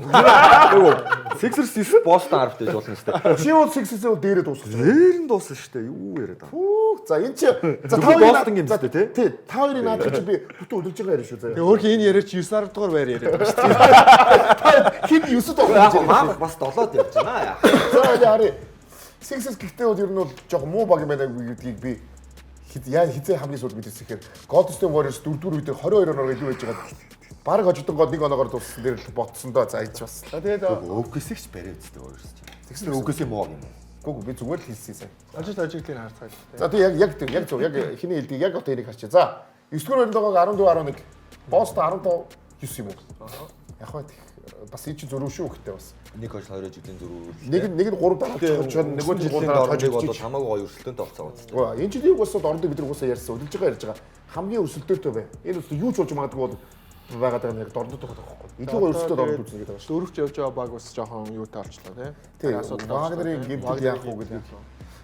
Sixers 9 Бостон 10-т гэж болно шүү дээ. чи бол Sixers бол дээрээ дуусгах. Дээр нь дууссан шүү дээ. Юу яриад байгаа. Пүү. За энэ чи за Зөвхөн Бостонгийн юм шүү дээ, тий? Тий. Та хоёрын наадах чи би бүтэн өдөрж байгаа яриа шүү заяа. Тэгээ өөрхөн энэ яриач 9 10 дугаар байр яриад байгаа шүү дээ. Хин 9 тоглож Яг байгаа. маах бас 7-д явж байна. За яа харъя. Sixers гэхдээ бол ер нь бол жоохон муу баг юм байна гэдгийг би яа хизээ хамгийн сүүлд мэдсэн гэхээр Golden State Warriors 4-р үедээ 22 оноогоор илүү байж байгаа. Бараг хожигдон гол нэг оноогоор дууссан дээр л ботсон доо. За ич бас. За тэгээд OKC-ч барай үстэй Warriors чинь. Тэгсэн OKC муу юм уу? Гүг би зүгээр л хэлсэн сайн. ажил ажиглыг харцгаая. За тий яг яг тэр яг зөв яг хиний хэлдгийг яг одоо энийг харчаа. За 9 дугаар байранд байгаа 14 11. Бостон 15 9 юм уу? Яг хаа бас энэ чинь зөрүү шүү гэхдээ бас. Нэг хожил хоёр хожигдлын зөрүү. Нэг нь нэг нь 3 дараач хожоод нөгөө нь 3 дараач хожигдож хожигдож бол хамаагүй гоё өрсөлдөөнтэй болцоо үзтээ. Үгүй энэ жилийн угсаад орондоо бид нар угаасаа ярьсан, өдөлж байгаа ярьж байгаа. Хамгийн өрсөлдөөлтэй бай. Энэ үс юу ч болж магадгүй бол байгаад байгаа нь яг дордод байгаа байхгүй. Илүү гоё өрсөлдөөд оронд үзнэ гэдэг байгаа шүү. Дөрөвч явж байгаа баг бас жоохон юутай болчлоо тий. Тий. Вагнерын гэмтэл яах уу гэдэг.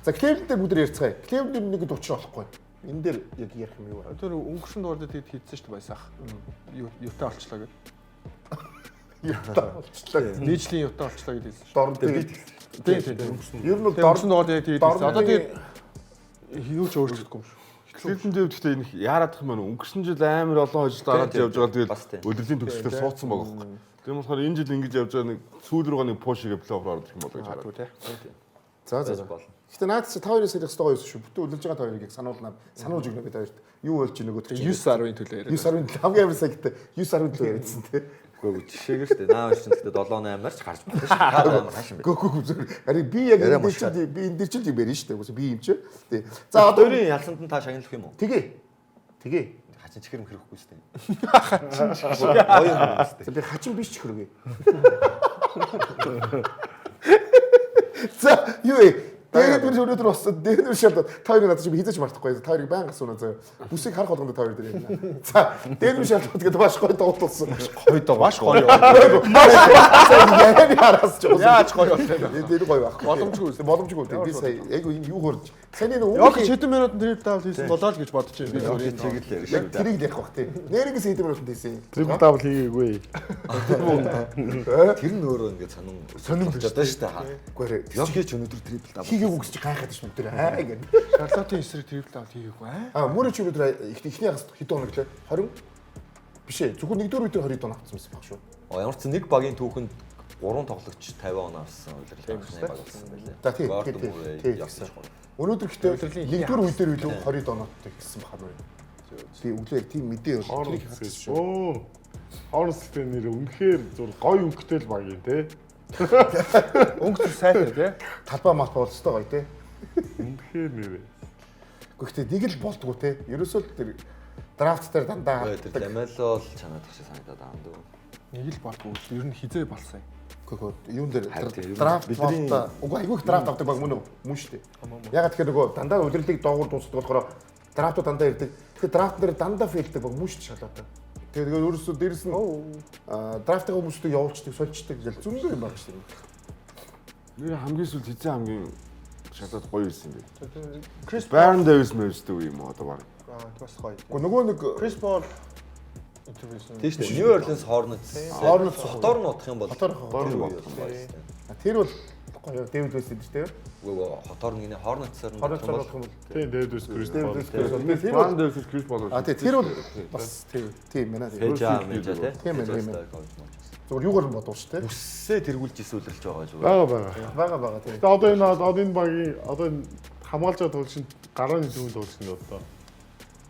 За Кливленд дээр бүгд ярьцгаая. Кливленд нэг учир олохгүй. Энэ дээр яг ярих юм юу вэ? Тэр өнгөрсөн дугаар дээр тэд хийдсэн шүү дээ баясаах. Юутай болчлоо гэдэг. Юутай болчлоо. Нийжлийн юутай болчлоо гэж хэлсэн шүү. Дорд дээр. Тий, тий, тий. Ер нь бол Тэр өнгөрсөн дугаар дээр яг тэгээд Дорд хэлсэн. Одоо тэгээд юу ч өөрчлөгдөхгүй юм шүү. Кливленд дээр гэхдээ энэ яараадах юм бэ? Өнгөрсөн жил амар олон хожил дараад Тийм, явж байгаа бас тийм. тэгэл өдөрлийн төгсгөлээр суудсан баг байхгүй. Тийм болохоор энэ жил ингэж явж байгаа нэг сүүл рүүгээ нэг пуш хийгээ плей-офф руу орох юм болоо гэж хараад. Тий. За за за. Гэтэ наад чи та хоёроос ярих хэрэгтэй гоё шүү. Бүтэн үлдэж байгаа та хоёрыг яг сануулнаа. Сануулж өгнө бид хоёрт. Юу болж ийн нөгөөд чинь. 9 10-ын төлөө яриад. 9 10-ын хамгийн амар сайн гэтэ 9 10-ын төлөө яриадсан тий. Үгүй ээ жишээгээр шүү дээ. Наа хоёр чинь гэхдээ 7 8-аар ч гарч болно шүү. Та амар хааш юм бэ? Гөө гөө зүгээр. Харин би яг Яриа энэ дээр мушгаад. чинь би энэ дээр чинь юм ярина шүү дээ. Үгүй би юм чи. Тий. За одоо Хоёрын ялсанд нь та шагналах юм уу? тэгээ. Тэгээ. Хачин чихэр мөхрөхгүй шүү дээ. Хачин чихэр. Гоё юм шүү дээ. За би хачин биш ч хөргөө. За юу вэ? Тэгээд би өнөөдөр болсон. Тэгээд би шалдаад та хоёрыг надад чи хизээч мартахгүй. Та хоёрыг байнга асууна заяа. Бүсийг харах болгонд та хоёр дээр ярина. За тэгээд би шалдаад гэдэг маш гоё тоглолт болсон. Гоё доо. Маш гоё. Ярианы хараас ч Яаж гоё болсон юм бэ? Тэр гоё байхгүй. Боломжгүй үстэй. Боломжгүй тийм. Би сая яг энэ юу хөрж. Саяны нэг Йок хэдэн минутанд трипл дабл хийсэн болоо л гэж бодож байна. Би Йокич зүгээр чиг л ярина Яг шүү дээ. тэрийг л ярих бах тийм. Нэрнгэс хэдэн минутанд хийсэн. Трипл дабл хийгээгүй. Тэр нь өөрөө ингээд сонин сонин болчиход шүү дээ. Үгүй ээ. Йокич өнөөдөр трипл дабл Хийгээгүй гэж чи гайхаад шнэ тэр аа гэдэг. Шарлотын эсрэг трипл дабл хийгээгүй аа. А мөрөч өнөөдөр эхний хагас хэдэн хоног лээ? 20 биш ээ. Зөвхөн нэгдүгээр үедээ 20 дон авсан байсан баг шүү. Оо ямар ч нэг багийн түүхэнд 3 тоглогч 50 оноо авсан улирлын анхны баг болсон байлээ. За тий. Gordon тий, Murray, тий, Jokic тий. гурав. Өнөөдөр гэхдээ Улирлын нэгдүгээр үе дээр илүү 20 оноотой гэсэн бахар байна. Тий, өглөө яг тийм мэдээ бол тэрийг Hornets харчихсан гэж. шүү. Оо. Hornets-тэй нэр үнэхээр зур гоё өнгөтэй л баг юм те. Өнгө зүр сайтай тий. Талбай малбай бол өстой гоё тий. Үнэхээр нэр. Гэхдээ нэг л болдгоо тий. Ерөөсөө л тэр драфт дээр дандаа Ой, тэр Ламело л чанаад тах шиг санагдаад байгаа юм дөө. Нэг л болдгоо. Ер нь хизээ болсон юм. Гэхдээ юун дээр Харин тийм, ер нь драфт бидний- болтой. Үгүй айгүй их драфт авдаг баг мөн үү? Мөн шүү дээ. Ягаад тэгэхээр нөгөө дандаа удирдлыг доогуур дуусдаг болохоор драфтууд дандаа ирдэг. Тэгэхээр драфт дээр дандаа фейлдэг баг мөн шүү дээ шалаатай. Тэгээд өөрөөсөө дээрэс нь драфтын хүмүүстэй явуулчдаг, сольчдаг гэл зөндөө юм баг шүү дээ. Нэр хамгийн сүүлд хизээ хамгийн шалаад гоё байсан юм бэ. Крис Baron Davis мэрсдэг үе юм уу одоо баг. Аа бас гоё. Гэхдээ нөгөө нэг Крис Пол интервьюсэн. Тийм шүү дээ. New Orleans Hornets. Hornets хотоор нь утах юм бол Хотоор тэр нь үе утах юм байна шүү дээ. тэр бол гоё Дэвид Вест гэдэг тийм. Үгүй ээ, хотоор нь гинэ Hornets-оор нь Hornets утах юм болох бол юм бол Тийм David West Chris Дэвид Paul. Вест Крис Пол. Тэр бол Baron Davis Chris Paul. А тий тэр бол бас тий тийм байна тий. Пежа Межа тий. Тийм байна, тийм байна. Коуч мууч. Зүгээр юугаар нь бодвол шүү тий. Үсээ тэргүүлж исэн үлрэлж байгаа зүгээр. Бага бага. Бага бага тий. Тэгээ одоо энэ одоо энэ багийн одоо энэ хамгаалж байгаа тоглогч нь гарааны дөрвөн тоглогч нь одоо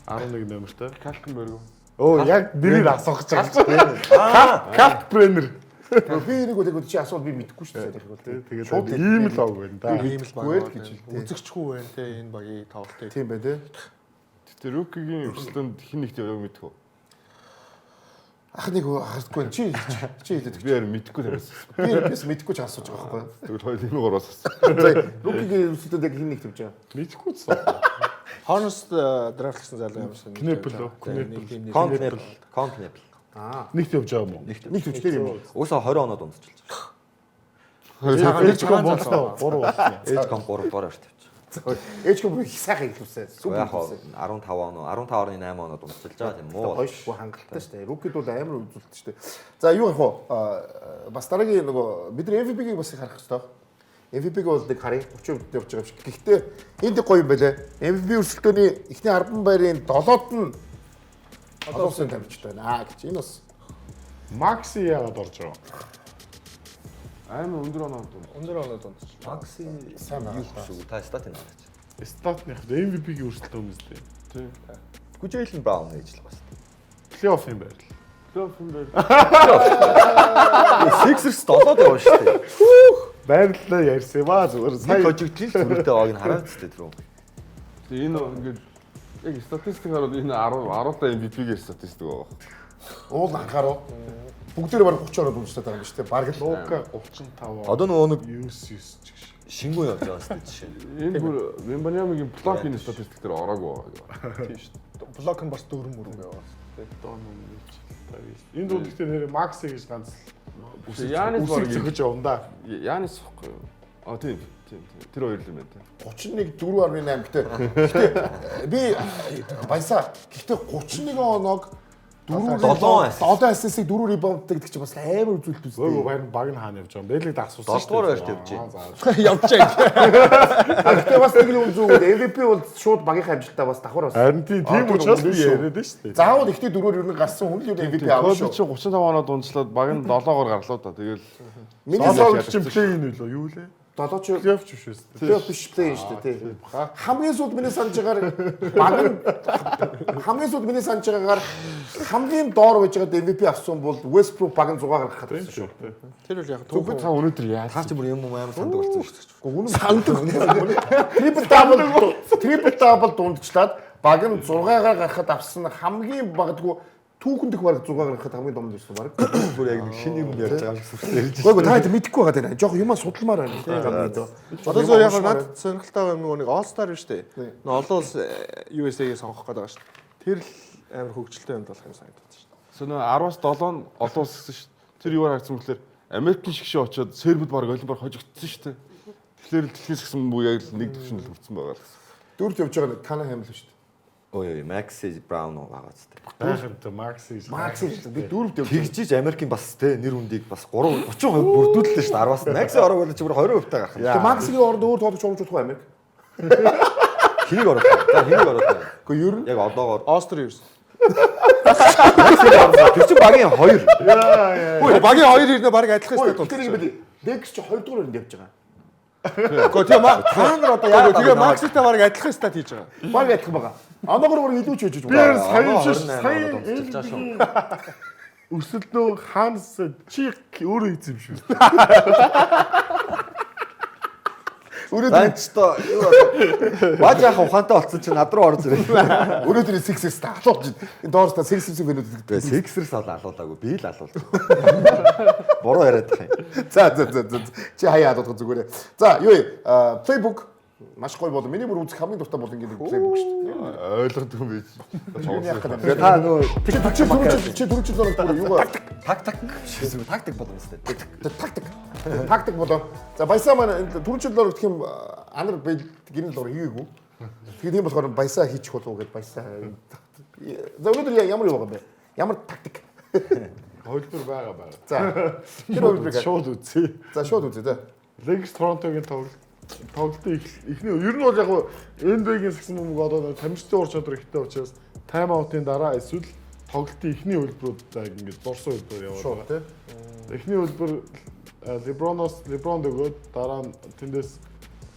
11 номертой. Калкенберг. Өө яг нэрийг асуух гэж байгаа. Калк Бренер. Би энийг бол яг чи асуул би мэдэхгүй шүү дээ. Яг бол тий. Тэгээд Шууд ийм л ог байна да. Ийм л баг Үгүй л байна. гэж хэл, тий. Үзэгчгүй байна те энэ багийн тоглолтыг. Тийм байна тий. Гэтэ Rookie-гийн өрсөлдөөнд хин нэгт яг мэдгүй. Ах нэг хардгүй байна. Чи чи хэлээд Би харин мэдгүй тариасан. Би бас мэдэхгүй ч асууж байгаа байхгүй. Тэгвэл хоёр энэ гураас асуусан. За Рукигийн өрсөлдөөнд яг хин нэг тавьж байгаа. Мэдхгүй ч сан. Hornets драфтлсан залуу юм шиг. Knepel үү? Нэг тийм нэр. Конкнепл, Конкнепл. Нэгт явж байгаа юм уу? Нэг тавьж тэр юм. Уусаа 20 оноод дундчилж байгаа. Цагаан Ээж ком цагаан болсноо залуу. 3 болсон. Ээж ком 3 дугаар орт тавьчих. Эжком их сайхан ихлүүлсэн. Супер Яг хоо 15 оноо, 15.8 оноод дундчилж байгаа тийм муу. Гоё шүү хангалттай шүү дээ. Рукид бол амар үзүүлэлт шүү дээ. За юу ярих вэ? Бас дараагийн нөгөө бид нар MVP-гийг бас их харах хэрэгтэй. MVP-г бол нэг харъя 30% явж байгаа юм шиг. Гэхдээ энд гоё юм байлээ. MVP өрсөлдөөний эхний 10 байрын 7-д нь олон улсын тамирчид байна аа гэж. Энэ бас Макси яагаад орж байгаа? Амар өндөр оноо дунд. Өндөр оноо дундчилж. Макси сайн байна. юу гэсэн үг та статын хараач. Статных MVP-гийн өрсөлдөөн юм зү. Тий. Гү Джейлен Браун гэж л байна шүү дээ. Плей-офф юм байр л. Плей-офф юм байр. Sixers 7-д явна шүү дээ. Байрлалаа ярьсан юм аа зүгээр. Нэг Сая хожигдлын л зүрхтэй байгааг нь хараад зү тэр үү. Тэгээ энэ ингээд яг статистик хараад энэ 10 10 та MVP-гийн статистик байгаа. Уул анхаарав. Бүгдээр бараг 30 ороод үнэтэй байгаа юм шүү дээ. Бараг л Лука 35. Одоо нөгөө нэг 9 9 ч гэж. шингүү явж байгаа шүү дээ жишээ. Энэ бүр Вембаньямигийн блокийн статистик дээр ороогүй байгаа. Тийм шүү дээ. Блок нь бас дөрвөн мөрөг яваа. Доном 1 59. Энэ дунд гэхдээ нэр Макси гэж ганц л Янис үсэг бараг зөхөж явна да. Янис ихгүй юу? А тийм тийм тийм. Тэр хоёр л юм байна тийм. 31 4.8 гэтээ. Гэтээ би баясаа. Гэтээ 31 оноог 4 7 7 ассистыг 4 ребаундтай гэдэг чинь бас амар үзүүлэлт Үгүй үстэй. баяр баг нь хаана явж байгаа юм. Бэлэг асуусан шүү Долдугаар байрт явж байна. Явж байгаа. Гэтээ бас нэг юм зүг MVP бол шууд багийнхаа амжилтаа бас давхар бас. Харин тийм тийм учраас би яриад нь шүү дээ. Заавал ихтэй дөрөөр ер нь гарсан хүн л ер нь MVP авах Коби шүү. чи 35 оноо дунджлаад баг нь 7-оор гарлаа да. Тэгэл Миний Долоо чинь плей-ин үлээ юу лээ? 7 ч Плей-офф ч биш үү? плей-офф биш плей шүү дээ тий. Хамгийн сүүлд миний санаж байгаагаар баг нь хамгийн сүүлд миний санаж байгаагаар хамгийн доор байж байгаад MVP авсан бол Westbrook баг нь 6 гаргах гэсэн шүү. Тэр бол яг зөвхөн түүхэн та өнөөдөр яаж Та чи бүр юм амар сандаг болсон шүү дээ. Үнэн сандаг. Triple double triple double дундчлаад баг нь 6-гаар гарахад авсан хамгийн багадгүй түүхэн дэх баг 6-гаар гарахад хамгийн домд ирсэн баг. Бүр яг нэг шинэ юм ярьж байгаа юм шиг сүрсэн ярьж Үгүй та хэд мэдэхгүй байгаа даа. Жохо юмаа судалмаар байна. Одоо зөв яг надад сонирхолтой байгаа юм нөгөө нэг All Star биш үү? Нөгөө олон улс USA-ийг сонгох гэдэг байгаа шүү дээ. Тэр л амар хөгжилтэй юм болох юм санагдаад шүү дээ. Соноо 10-аас 7 нь олон улс гэсэн шүү дээ. Тэр юугаар харагдсан бэхлээр Америкийн шиг шиг очиод Сербид баг олимпиар хожигдсон шүү дээ. Тэгэхээр л дэлхийн сагсан бүх яг л нэг төвшөнд л хүрсэн байгаа л гэсэн. Дөрөвт явж байгаа нь Кана Хамил шүү дээ. Ой ой Макси Браун байгаа зү. Гайхамтай Макси. Макси шүү дээ. Би дөрөвт явж байгаа. Тэгжиж Америкийн бас те нэр хүндийг бас 3 30% бүрдүүллээ шүү дээ 10-аас. Макси ороог бол чи бүр 20% та гарах. Тэгээ Максигийн оронд өөр тоглогч оруулж болох уу Америк? Хэнийг оруулах? За хэнийг оруулах? Гэхдээ ер нь Яг одоогоор All Star ерөөс. Тэр чинь багийн 2. Үгүй багийн хоёр ирнэ баг адилхан Ой, стат тэр бол. юм бэл. Lakers чи 2 дугаар өрөнд явж байгаа. Гэхдээ тэгээ Та нар одоо яагаад тэгээ Макситай баг адилхан стат хийж байгаа. Баг адилхан байгаа. Оноогор бүр илүү ч хийж Би байгаа. сая Оноо шиг 28 сая оноо донцолж байгаа шүү. өрсөлдөө Ханс чи өөрөө хийсэн юм шүү. Өнөөдөр Данч то юу болоо. Баж яах ухаантай болсон чинь над руу орж ирээ. өнөөдөр Sixers та алуулж байна. Энэ доороос та Sixers фэнүүд Тэгээ Sixers бол алуулаагүй. Би л алуулсан. Буруу яриад байгаа юм. За за за за. Чи хаяа алуулах зүгээрээ. За юу вэ? Playbook маш гоё болон. Миний бүр үзэх хамгийн дуртай болон гэдэг playbook шүү дээ. Ойлгодог юм биш. Юу яах гэдэг Тэгээ та нөө Чи түрүү чи түрүү жил оног бүр юугаа тактик биш үү? Тактик болон үстэй. тактик тактик болоо. За баясаа маань түрүү жил оног гэх юм анар бэл гинэл лор хийгээгүй. Тэгээд тийм болохоор баясаа хийчих болов уу гэд баясаа. За өнөөдөр ямар юу байгаа юм бэ? Ямар тактик? Хөлбөр байгаа байгаа. За тэр хөлбөрийг Шууд үзье. За шууд үзье за. Lakers Toronto-гийн тоглолтын эхний ер нь бол яг NBA-гийн сагсан бөмбөг одоо нэг тамирчдын ур чадвар ихтэй учраас тайм аутын дараа эсвэл тоглолтын эхний хөлбөрүүд яг ингээд дурсан хөлбөр яваад Шууд байгаа. тий. Эхний хөлбөр LeBron-оос LeBron өгөөд дараа нь тэндээс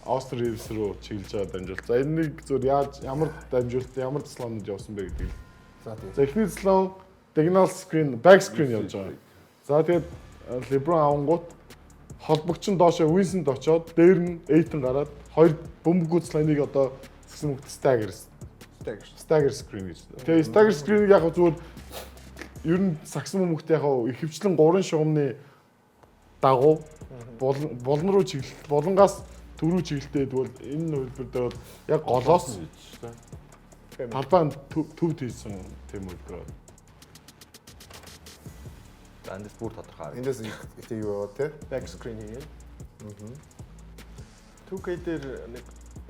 Austin Reeves рүү чиглэж байгаа дамжуулт. За энэ нэг зөв яаж ямар дамжуулт ямар цэслаанууд явсан бэ гэдгийг. За тий. За эхний цэслан diagonal screen, back screen явж байгаа. За тэгээд LeBron авангууд холбогч нь доошо Winston очоод дээр нь Aiton гараад хоёр бөмбөггүй цэсланыг одоо сагсан мөнгөд stagger stagger screen гэж. Тэгээ stagger screen-ийг яг зүгээр ер нь сагсан бөмбөгт яг ихэвчлэн гурван шугамны дагуу булан руу чиглэлт булангаас төв рүү чиглэлтэй гэдэг бол энэ хөлбөр дээр бол яг голоос талбайн төвд хийсэн тийм хөлбөр. За эндээс бүр тодорхой. Эндээс ихтэй юу яваа тий. Back screen хийгээд. 2K дээр нэг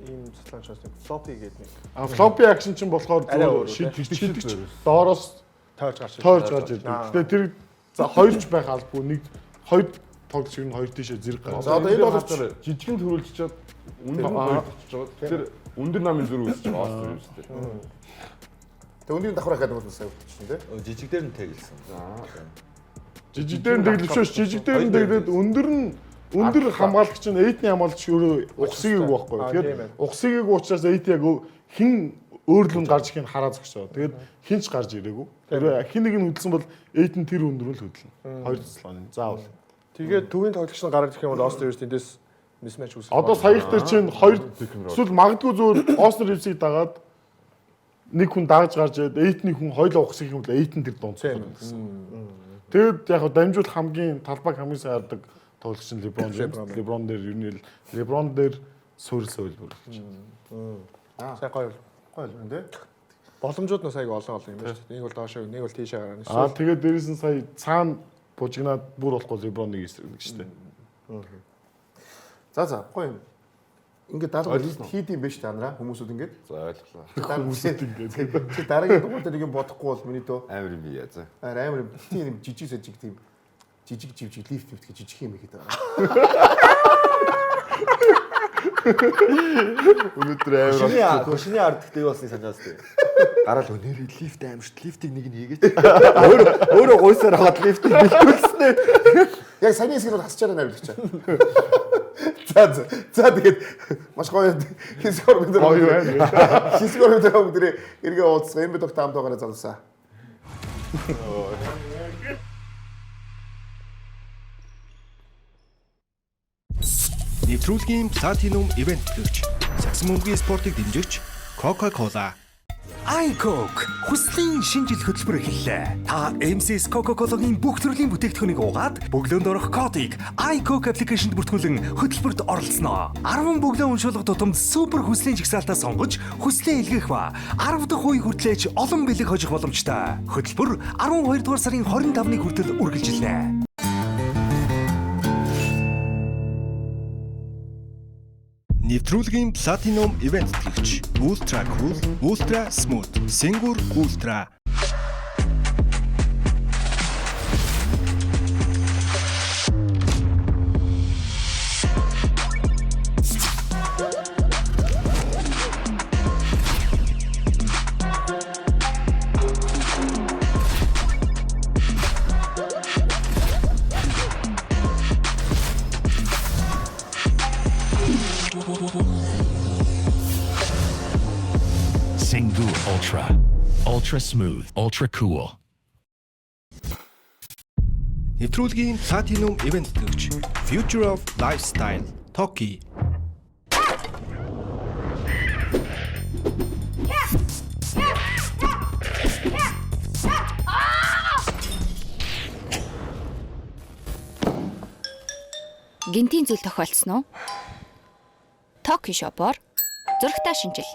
ийм цэцлэн шээс нэг floppy гэдэг нэг А floppy action чинь болохоор Арай зүгээр өөр, шидэгч шидэгч доороос тойрж гарч тойрж гарч ирдэг. Гэтэ тэр за хоёрч байх албагүй нэг хоёр тоглогч ер нь хоёр тийшээ зэрэг гарч. За одоо энэ тоглогч жижигэн төрүүлчихээд өндөр нь хоёр очиж байгаа. Тэгэхээр өндөр намын зүрх үүсэж байгаа Austin Reeves дээр. Тэг өндөрийн давхар ахаад бол сайн өвчсөн тий. Жижиг дээр нь тэгэлсэн. Жижиг дээр нь тэглэвч жижиг дээр нь тэглээд өндөр нь өндөр хамгаалагч нь Эйтний хамгаалагч өөрөө ухсыг байхгүй. Аа, тийм Тэгэхээр байна. ухсыг учраас Эйт яг хин өөрлөн гарч ирэхийг хараа зогсоо. Тэгээд хин ч гарч ирээгүй. Тэр хин нэг нь хөдөлсөн бол Эйт нь тэр өндөр нь л хөдөлнө. Хоёр цэцлэн заавал. Тэгээд төвийн тоглогч нь гарч ирэх юм бол Austin Reeves тэндээс mismatch үүсгэх. Одоо саях дээр чинь хоёр эсвэл магадгүй зүгээр Austin Reeves-ийг дагаад нэг хүн дагаж гарч ирээд Эйтний хүн хоёулаа ухсах юм бол Эйтэн тэр дунд Тийм. цогцолно гэсэн. Тэгээд яг хав дамжуул хамгийн талбайг хамгийн сайн хардаг тоглогч нь LeBron James. LeBron дээр ер нь LeBron дээр суурилсан хөлбөр гэж. Сайн гоё. Гоё л байна тий. Боломжууд нь сайн олон олон юм байна шүү дээ. Нэг бол доошоо, нэг бол тийшээ гарна. Аа тэгээд дээрээс нь сая цаана бужигнаад бүр болохгүй LeBron нэг эсрэг нэг шүү дээ. За за гоё юм. Ингээд даалгавар хийд юм биш та нараа хүмүүсүүд ингээд. За ойлголоо. Хүмүүсүүд ингээд. Чи дараагийн дугаар дээр нэг юм бодохгүй бол миний дөө Амар юм бий яа за. амар юм. Тийм юм жижиг сажиг тийм жижиг живжиг лифт лифт гэж жижиг юм ихэд байгаа. Өнөөдөр амар Хөшний хөшний ард гэхдээ юу болсныг санаж байна. Гараал өнөр лифт амар шүү. Лифтийг нэг нь хийгээч. Өөрөө өөрөө гуйсаар аваад лифтийг бэлтгүүлсэн ээ. Яг саяны хэсгийг бол хасчаараа найруулагч. За за за тэгээд маш гоё хэсгөр бид Гоё байна. Хэсгөр бид бүгдээ эргээ уулзсан. Энэ бид огт хамт байгаарай залуусаа. Нэвтрүүлгийн Platinum Event төлөгч сагсан бөмбөгийн спортыг дэмжигч Coca-Cola. iCoke хүслийн шинэ жил хөтөлбөр эхэллээ. Та MCS Coca-Cola-гийн бүх төрлийн бүтээгдэхүүнийг угаад бөглөөнд орох кодыг iCoke аппликейшнд бүртгүүлэн хөтөлбөрт оролцсноо. 10 бөглөө уншуулах тутамд супер хүслийн жагсаалтаа сонгож хүслээ илгээх ба 10 дахь үе хүртлээч олон бэлэг хожих боломжтой. Хөтөлбөр 12 дугаар сарын 25-ны хүртэл үргэлжилнэ. Нэвтрүүлгийн Platinum Event төлөгч Ultra Cool, Ultra Smooth, Singur Ultra. Ultra smooth, ultra cool. Нэвтрүүлгийн Platinum Event төлөгч Future of Lifestyle Toki. Гинтийн зүйл тохиолдсон уу? Токи шопоор зурагтаа шинжил.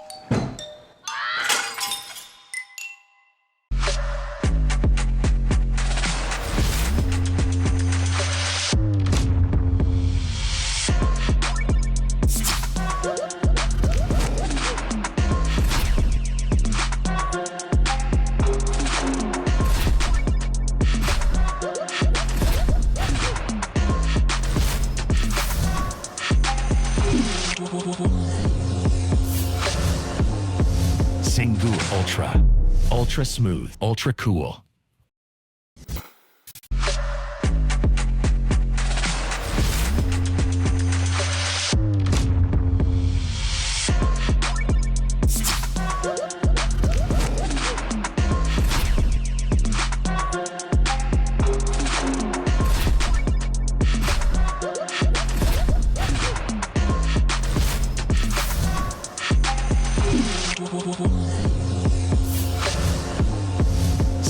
Sengu Ultra. Ultra smooth, ultra cool.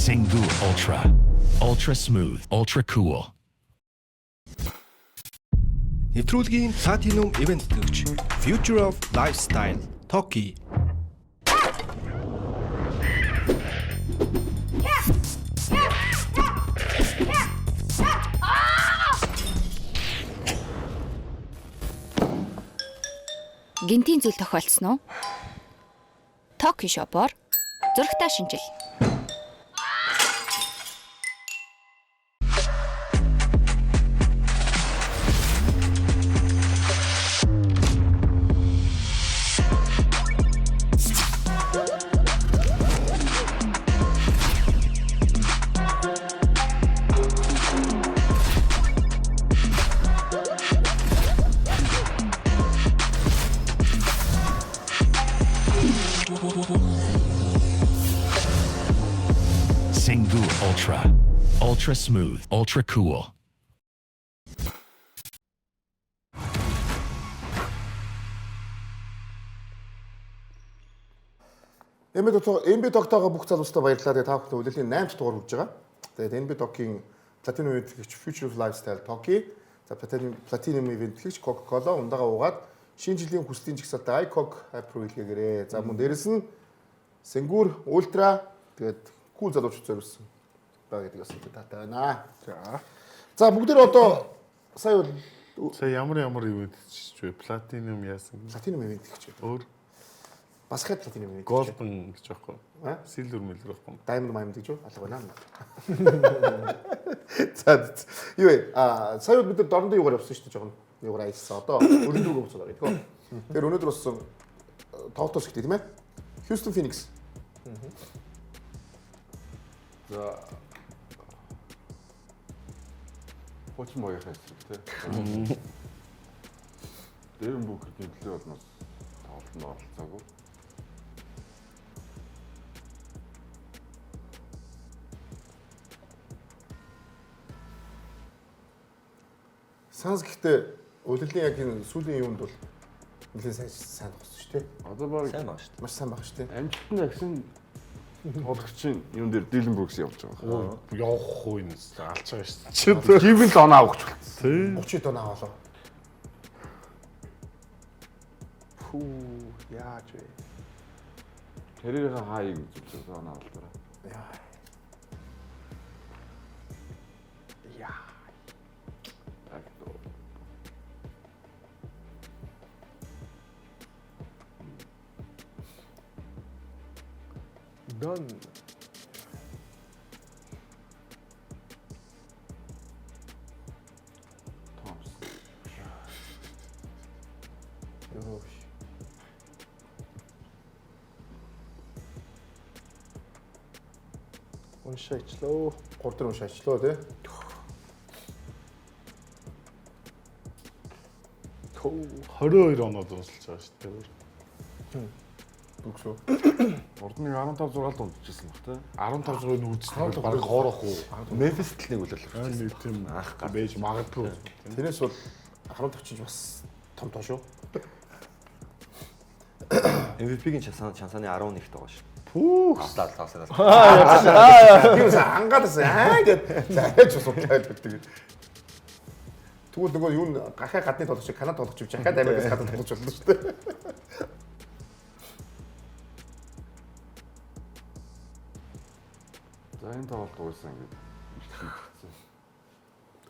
Sengu Ultra. Ultra smooth, ultra cool. Нэвтрүүлгийн Platinum Event төлөгч Future of Lifestyle Toki. Гинтийн зүйл тохиолдсон уу? Токи шопоор зурагтаа шинжил. Sengu Ultra. Ultra smooth, ultra cool. MB Dog-тойгоо бүх залуустаа баярлалаа. Тэгээ та бүхэн үлээлийн 8 дахь дугаар хүрж байгаа. Тэгээд MB Dog-ийн Platinum Event-эгч Future of Lifestyle Toki, за Platinum Event-эгч Coca-Cola ундагаа уугаад шинэ жилийн хүслийн жагсаалтаа iCoke app руу илгээгээрэй. За мөн дээрэс нь Сенгур Ultra тэгээд cool залуучууд зориулсан байгаа гэдэг бас таатай байна. За бүгдээр одоо сая бол Сая ямар ямар event хийчих вэ? Platinum яасан? Platinum Event-эгч гэдэг. Өөр Бас хэд Platinum Event. Golden гэж байхгүй. А? Silver мэлэр байхгүй. Diamond Mine гэж юу? Алга байна. За юу вэ? А сая бид нар дорндын югаар явсан шүү дээ жоохон. Югаар аялсан. Одоо өрн дөрөв буцаад байгаа тийм. Тэгэхээр өнөөдөр болсон тоглолтоос ихтэй тийм ээ. Houston Phoenix. За Хуучин багийнхаа эсрэг тий. Дэвин Букер гэмтлийн болноос тоглолтод оролцоогүй. Санс гэхдээ улирлын яг энэ сүүлийн юунд бол нэлээд сайн сайн тоглосон шүү дээ. Одоо баг Сайн байгаа шүү дээ. Маш сайн байгаа шүү дээ. амжилтанд агсан тоглогчийн юун дээр Дилэн Брукс явж байгаа. Явах уу энэ алж байгаа шүү дээ. Гивэн л оноо авах гэж болчихсон. 30 дон аваалаа. Пүү яаж вэ? Карьерийнхаа хаяг үзүүлж байгаа оноо авалаа. Яа. Так. Done. Томс. Йоо. Уншаачлаа. 3 дэр уншаачлаа тий. Төө. 22 оноо дуусалж байгаа шүү дээ. Үгсөө. Урд нь 15 6 л дундчихсан баг тий. 15 6-ыг үзсэн баг хоорох уу. Memphis л нэг үлрэл. Нэг тийм Анх гар. байж магадгүй. Тэрнээс бол 15 чинь бас том тоо шүү. MVP-гийн чансааны 11-т байгаа шүү. Пүүх. Авлаа тавсанаас. Тийм үсэн ангаадсан аа гэд зааж судлаа гэдэг. Тэгвэл нөгөө юу н гахаа гадны тоглогч Канада тоглогч юм чи дахиад Америкаас гадна тоглож болно шүү дээ. За энэ тоглолт уусаа ингээд шийдэгдсэн.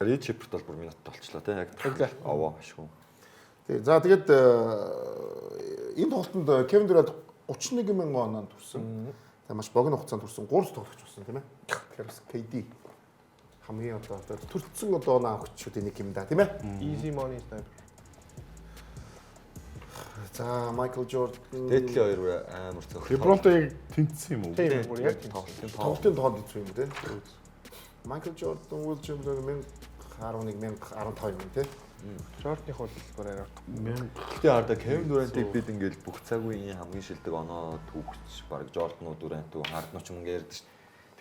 Рид Шеперд бол бүр минут болчлоо тий. Яг овоо ашгүй. Тий. За тэгээд энэ тоглолтод Кевин Дюрант 31 мянган оноо төрсөн. Тэгээд маш богино хугацаанд төрсөн 3 тоглогч болсон тийм ээ. Тэгэхээр бас KD хамгийн одоо төрөлцсөн одоо оноо авахчдын нэг юм да тийм ээ. Easy money sniper. За Майкл Жордан Дээдлийн хоёр амар цөөх. Лебронтой яг тэнцсэн юм уу? Тийм бүр яг тийм. Тоглолтын тоон. тоглолтын тоонд хэцүү юм тий. Майкл Жордан, Уилл Чемберлен 1011 1015 юм тий. Жордных бол бүр арай утга. Гэтэ хараа Кевин Дюрантыг бид ингээл бүх цаг үеийн хамгийн шилдэг оноо түүхч баг Жордан уу Дюрант уу Харден уу ч юм ингээ ярьдаг шүү.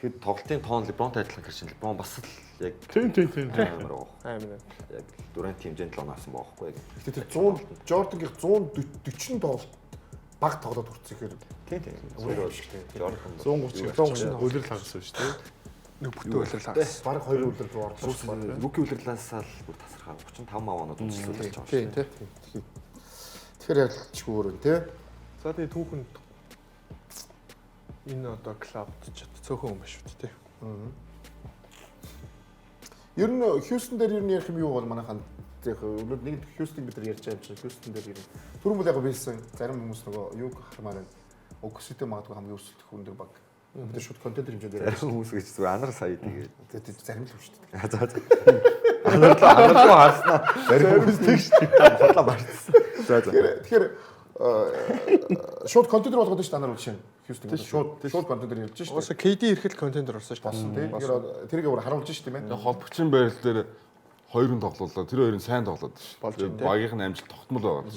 Тэгэхэд тоглолтын тоон Лебронтой адилхан гэр чинь Леброн бас л яг Тийм тийм тийм. амар байгаа. Амар. Яг Дюрант хэмжээнд л оноо авсан байгаа байхгүй яг. Гэтэ тэр 100 Жордангийн 140 тоглолт баг тоглоод хүрсэн ихээр Тийм тийм. өөр юм шиг тий. Жордан 130 130 үлрэл хагас шүү дээ. Нэг бүтэн үлрэл хагас. Бараг хоёр үлрэл рүү орлоо байна. Руки үлрэлээс л бүр тасархаа 35 оноо дутчлуулж байгаа Тийм шүү. тий. Тэгэхээр ялчгүй өөр юм тий. За тэгээ түүхэнд энэ одоо клубд ч цөөхөн хүн биш үү тий. Ер нь Хьюстон дээр ер нь ярих юм юу бол манайхан яг өнөөдөр нэг Хьюстон бид нар ярьж байгаа юм чинь Хьюстон дээр ер нь түрүүн бол яг билсэн зарим хүмүүс нөгөө юг хармаар байна. Окситэй магадгүй хамгийн өрсөлдөх өндөр баг. Бид нар шууд контентер хэмжээнд яриад Зарим хүмүүс гэж зүгээр анар сая тэгээд. байна. Зарим л хүн шүү дээ. За за. Анар руу харснаа. Зарим хүмүүс тэг шүү дээ. Бодлоо барьсан. За за. Тэгэхээр шууд контентер болгоод шүү дээ анар бол шинэ Хьюстон шууд контентер ярьж шүү дээ. Угаасаа KD ирэхэд контентер болсон шүү дээ. Болсон тий. Тэгэхээр тэрийг өөр харуулж шүү дээ тийм ээ. Тэгээ холбогчийн байрал дээр хоёр хүн тоглолоо. Тэр хоёр нь сайн тоглоод шүү. Болж байна, тий. Багийнх нь амжилт тогтмол байгаа.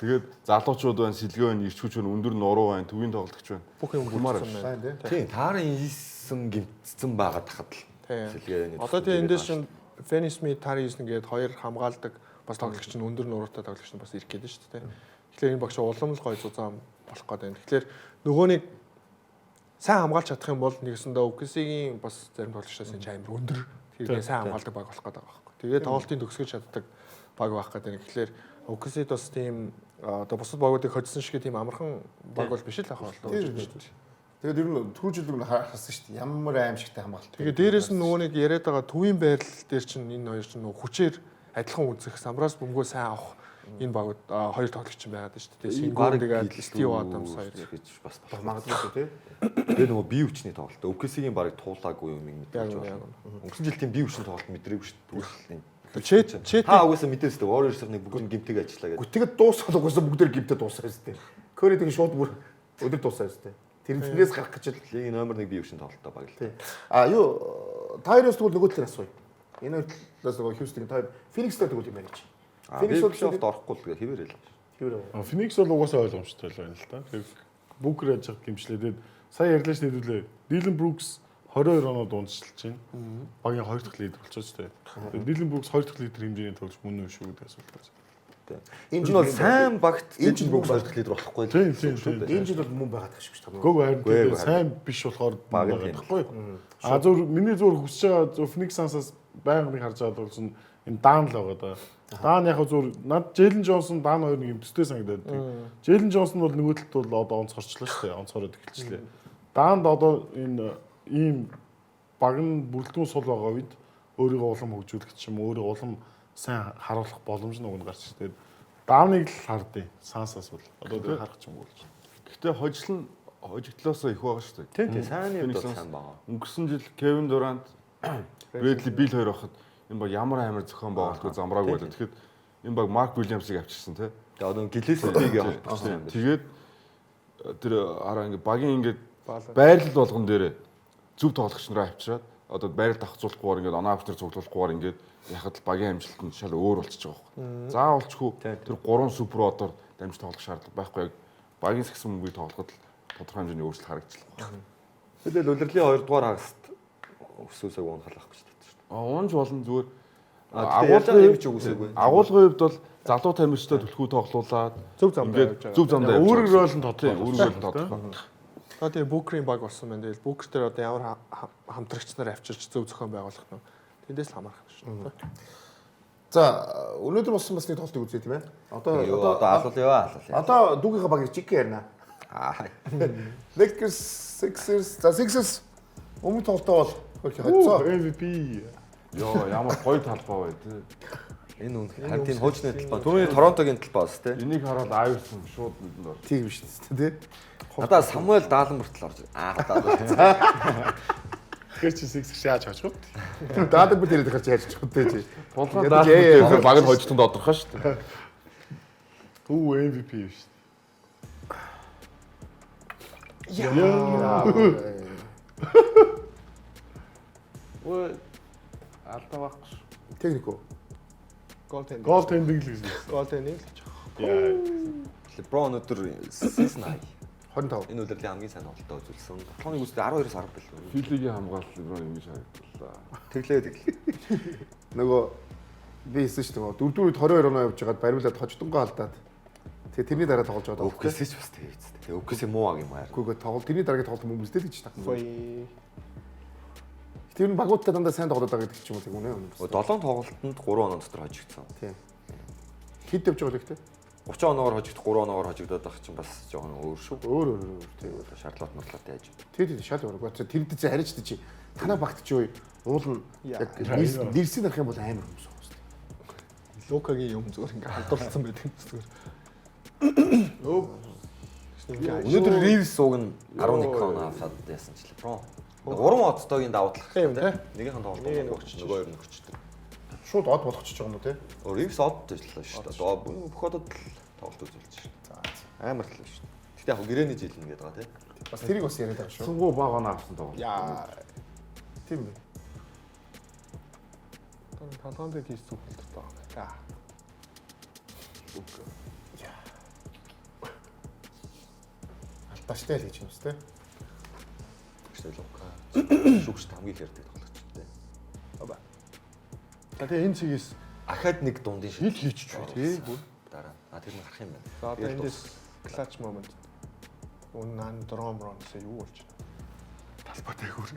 Тэгээд залуучууд байна, сэлгээ байна, ирч хүч байна, өндөр нуруу байна, төвийн тоглогч байна. Бүх юм Хумаар бүрдсэн байна. Сайн тий. Тийм, Тарын хийсэн гимтсэн байгаа тахад л. Тийм. Сэлгээний Одоо тийм эндээс чинь Фенни Смит, Тари Юсэн гээд хоёр хамгаалдаг бас тоглогч нь өндөр нуруутай тоглогч нь бас ирэх гээд шүү дээ. Тэгэхээр энэ багш улам л гой зузаан болох гээд байна. Тэгэхээр нөгөө нэг сайн хамгаалж чадах юм бол нэгсэндээ OKC-ийн бас зарим тоглогчдоос энэ амар өндөр тэргээ сайн хамгаалдаг баг болох гээд байгаа байхгүй. Тэгээ тоглолтын төгсгөж чаддаг баг байх гээд байна. Тэгэхээр OKC-д бас тийм одоо бусад багуудыг хоцсон шиг тийм амархан баг бол биш л ах болоо. Тэгээд ер нь түрүү жилиг нь харсан шүү дээ. Ямар аимшигтай хамгаалт. Тэгээ дээрэс нь нөгөө нэг яриад байгаа төвийн байрлал дээр чинь энэ хоёр чинь нөгөө хүчээр адилхан үзэх, самраас бөмбөгөө сайн авах энэ багууд хоёр тоглогч чинь байгаад шүү дээ. Сингүүр тэгээд Стив Адамс хоёр. гэж бас болох. Магадгүй шүү тий. Тэгээ нөгөө бие хүчний тоглолт. OKC-ийн барыг туулаагүй юм Яг мэдээж үнэ, яг байна. Өнгөрсөн жил тийм бие хүчний тоглолт мэдрээгүй шүү дээ. Тэгвэл энэ Чет Чет Та угаасаа мэдээс дээ. Warriors-ыг нэг бүгд гимтэйг ажиллаа гэдэг. Гэхдээ дуусаад угаасаа бүгдээр гимтэй дуусаа шүү дээ. Кори тэгээ шууд бүр өдөр дуусаа шүү дээ. Тэр тэрнээс гарах гэж л. Лигийн номер 1 бие хүчний тоглолттой баг л. Тий. А юу Тайрос тэгвэл нөгөө талаар асууя. Энэ хоёр талаас нөгөө Хьюстон таар Феникс дээр тэгвэл юм яриач. Феникс бол бол орохгүй л тэгээ хэвээрэл. хэвээр. Феникс бол угаасаа ойлгомжтой л байна л да. Тэр Букер яаж явах гимшлээ. Тэгээд сая ярьлаа шүү дээ. Дилан Брукс 22 оноо дундчилж байна. Багийн хоёр дахь лидер болчихсон шүү дээ. Тэгээд Дилан Брукс хоёр дахь лидер хэмжээний тоглож мөн үү шүү гэдэг асуулт байна. Энэ Энэ жил бол сайн багт Энэ энэ жил Брукс мөн хоёр дахь лидер болохгүй л. Тийм тийм тийм. Энэ жил бол мөн байгаад тах шиг шүү дээ. Гөг харин Үгүй, тэгээд сайн биш болохоор Баг нь баг тийм. байхгүй. А зөв миний зөв хүсэж байгаа зөв Phoenix Suns-аас байнга нэг харж байгаа болсон энэ Даан л байгаа да. Даан яг зөв над Джейлен Джонсон Даан хоёр нэг юм төстэй санагдаад байдаг. Джейлен Джонсон бол нөгөө талд бол одоо онцгорчлоо шүү дээ. Онцгороод эхэлчлээ. Даанд одоо энэ ийм баг нь бүрэлдэхүүн сул байгаа үед өөрийгөө улам хөгжүүлэх ч юм уу, өөрийгөө улам сайн харуулах боломж нь уг нь гарч ирдэг. Дааныг л хардیں۔ Сансаас бол одоо тэр харах ч юм уу болж. Гэхдээ хожил нь хожигдлоосоо их байгаа шүү дээ. Тийм тийм сайн юм Phoenix бол Suns сайн байгаа. Өнгөрсөн жил Кевин Дурант, Брэдли Билл хоёр байхад энэ баг ямар амар зохион байгуулалтгүй замраагүй байлаа. Тэгэхээр энэ баг Марк Уильямсыг авчирсан тий. Тэгээ одоо Гэлээсийг холбогдсон юм байна. Тэгээд тэр хараа ингээ багийн ингээд байрлал болгон дээр зөв тоглогч нараа авчираад одоо байрал давхцуулахгүйгээр ингээд оноо авчнаар цуглуулахгүйгээр ингээд яхад л багийн амжилт нь шал өөр болчихж байгаа байхгүй. Заавалчгүй тэр гурван супер одоор дамж тоглох шаардлага байхгүй яг Багийн сагсан бөмбөгийг тоглоход л тодорхой хэмжээний өөрчлөлт харагдлаа. Тэгэл улирлын 2 дугаар хагаст өсөөсөө унах алах гэж татсан шүү дээ. А унж болно зүгээр Агуулгын юм ч үгүйсээгүй. Агуулгын хувьд бол залуу тамирчтай түлхүү тоглуулад Зөв замдаа явж байгаа. Зөв замдаа явж Үүрэг байгаа. рол нь тодорхой. Тийм, үүрэг рол нь тодорхой. Одоо тэгээ Бүүкерийн баг болсон байна. Тэгэл Бүүкер дээр одоо ямар хамтрагч нар авчирч зөв зохион байгуулах нь тэндээс л хамаарах юм шүү дээ. За өнөөдөр болсон бас нэг тоглолтыг үзье тийм ээ. Одоо Юу одоо алуул ёо алуул. Одоо дүүгийнхаа багийг чиг ярина. Аа. Lakers Sixers за Sixers өмнө тоглолтоо бол хөрх хоцоо. MVP. Йоо ямар гоё талбай бай тээ. Энэ үнэх харин тийм хуучны талбай. Түрүүний Торонтогийн талбай бас тий. Энийг хараад Iverson шууд нүдэнд ор. Тийм шүү дээ тий. Надаа Самуэль Даалан бүртэл орж. Аа даа. Тэгэхээр чи Sixers яаж хожих вэ? Даалан бүр тэрээд гарч яаж чадах вэ чи. Тулгаа Ядаж даалан баг нь хожтон тодорхой шүү дээ. Хүү MVP биш. Ой алдаа байхгүй шүү. Техник үү? Goaltending. Goaltending л гэж. Goaltending л гэж. Яа. LeBron өнөөдөр season high. 25. Энэ улирлын хамгийн сайн тоглолтоо үзүүлсэн. Тоглоомын гүйцэтгэл 12-оос 10 бэл. Филигийн хамгаалал LeBron ингэж харагдлаа. Тэглээ тэглээ. Нөгөө би хэлсэн шүү дээ. Дөрөвдүгээр үед 22 оноо явж байгаад бариулаад хожтонгоо алдаад. Тэгээ тэрний дараа тоглож байгаа даа. OKC ч бас тэгээ үстэй. Тэгээ OKC муу аг юм аа. Үгүй тоглол тэрний дараагийн тоглолт мөн үстэй л гэж тахсан. Фой. Тэр нь багуудтай дандаа сайн тоглоод байгаа гэдэг ч юм уу тийм үнэ үнэ. 7 тоглолтод 3 оноо дотор хожигдсон. Тийм. Хэд явж байгаа л ихтэй? 30 оноогоор хожигдох 3 оноогоор хожигдоод байх чинь бас жоохон өөр шүү. Өөр өөр өөр тийм. Шарлот морлот яаж. Тэр тэр шал өөр. Тэр дээр хариж чи танаа багт чи уул нь яг нэрсийг харах юм бол амар хүмүүс байгаа шүү дээ. Лукагийн юм зүгээр ингээ халдварлцсан байдаг юм зүгээр. Өнөөдөр Ривс уг нь 11 оноо аваад яасан ч LeBron. 3 одтойгийн давуу тал. Тийм тий. Нэгийнхэн тоглолт Нэг нь нөгөөх нөгөө хоёр нь өгчдөг. Шууд од болгочихж байгаа юм уу те? Ривс од ажиллаа шүү дээ. Одоо бүх одод л тоглолт үзүүлж шүү. Амар л шүү. Гэтэ яг гэрээний жил нь гэдэг байгаа тий. Бас тэрийг бас яриад байгаа шүү. Цэнгүү баг оноо авсан тоглолт. Яа. Тийм үү. Талгаан дээр хийх зүгэлт байгаа. За. Алдаштай л гэж юм уу те? Тэгвэл Лука шүүгчд хамгийн их ярьдаг тоглогч тий. За тэгээ энэ цэгээс Ахаад нэг дундын хил хийчих үү тий. Дараа. А тэр нь гарах юм байна. За одоо эндээс clutch moment. Унан дром рон гэсэн юу болж байна? Талбай дээгүүр.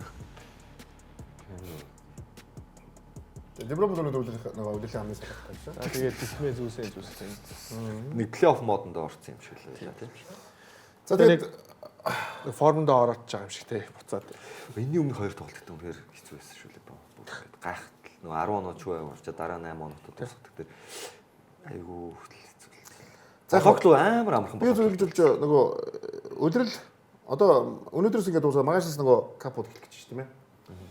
LeBron бол өнөөдөр үлрэх нөгөө үлрэлийн хамгийн сайн тоглолт байсан. За тэгээд тисмээ зүйлсээ зүйлсэн. Нэг плей-офф модонд орсон юм шиг л байлаа тий. За тэгээд Формонд ороод ч байгаа юм шиг тий буцаад. Энэний өмнөх хоёр тоглолт гэдэг үнэхээр хэцүү байсан шүү LeBron. Бүр ингээд гайхтал нөгөө 10 оноо ч юу авчаа дараа 8 оноотод дуусгадаг тэр айгүй хэцүү. За, За тоглолт амар амархан би зөвлөж нөгөө үлрэл одоо өнөөдрөөс ингээд дуусаа маргаашаас нөгөө капууд эхлэх гэж байна тийм ээ.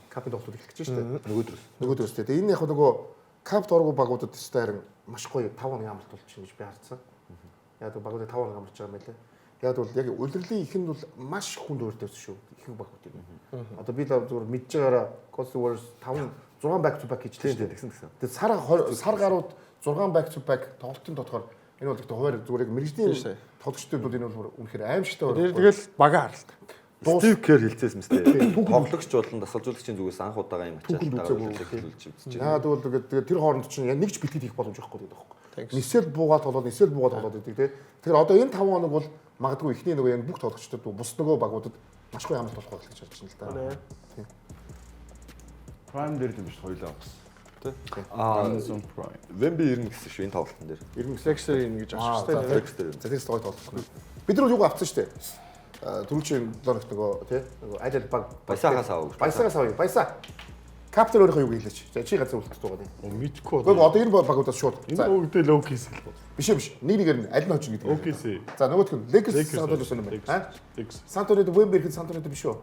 Капын тоглолтууд эхлэх гэж байна шүү дээ. Нөгөөдрөөс. Нөгөөдрөөс тийм. Энэ яг нөгөө капт ороогүй багуудад өстой харин маш гоё 5 хоногийн амралт болчихно гэж би харсан. Яг бол багуудад 5 хоног амарч байгаа юм байлаа. Яг бол яг улирлын ихэнд бол маш хүнд өөртөөс шүү. Ихэнх багууд юм. Одоо би л зүгээр мэдж байгаараа Coast Warriors 5 6 back to back хийж Тийм тийм тийм тэгсэн тэгсэн. Тэгээд сар сар гарууд 6 back to back тоглолтын дотор энэ бол ихтэй хуваар зүгээр яг мэрэгжлийн Тийм шүү. тоглогчдод бол энэ бол үнэхээр аимшигтай Тэр тэгэл бага харалт. Стив Кер хэлцээс мэт. Тоглогч болон дасгалжуулагчийн зүгээс анх удаага юм ачаалтайгаар хэлүүлж үзэж байна. Яагаад гэвэл тэгээд тэгээд тэр хооронд чинь яг нэг ч бэлтгэл хийх боломж байхгүй гэдэг байхгүй. Нисэл буугаад тоглоод, нисэл буугаад тоглоод байдаг тий. Тэгэхээр одоо энэ 5 хоног бол магадгүй эхний нөгөө яг бүх тоглогчдод бус нөгөө багуудад маш гоё амлалт болох байх гэж харж байна л да. Тийм. Prime дээр л юм биш хоёлаа авсан. Аа Amazon Prime. Вемби 90 гэсэн шүү энэ тоглолтын дээр. 90 Lakers энэ гэж Аа, авчих тий. Lakers дээр. За тэрс гоё тоглолт. Бид нар юугаа авсан шүү дээ. Түрүүчийн 7 хоногт нөгөө тий нөгөө аль аль баг Баясаагаас аваа. Баясаагаас авъя. Баясаа. Каптер өөрийнхөө юуг хэлээч. За чи газар үлдэх байгаа тийм. Мэдхгүй Үгүй одоо энэ багуудаас шууд. Энэ За бүгдээ л OKC л бол. биш ээ биш. Нэг нэгээр нь аль нь хожно гэдэг. OKC. За нөгөөх нь Lakers San Antonio сонирм байна. Аа? Lakers. San Antonio Wemby ихэд San Antonio биш үү?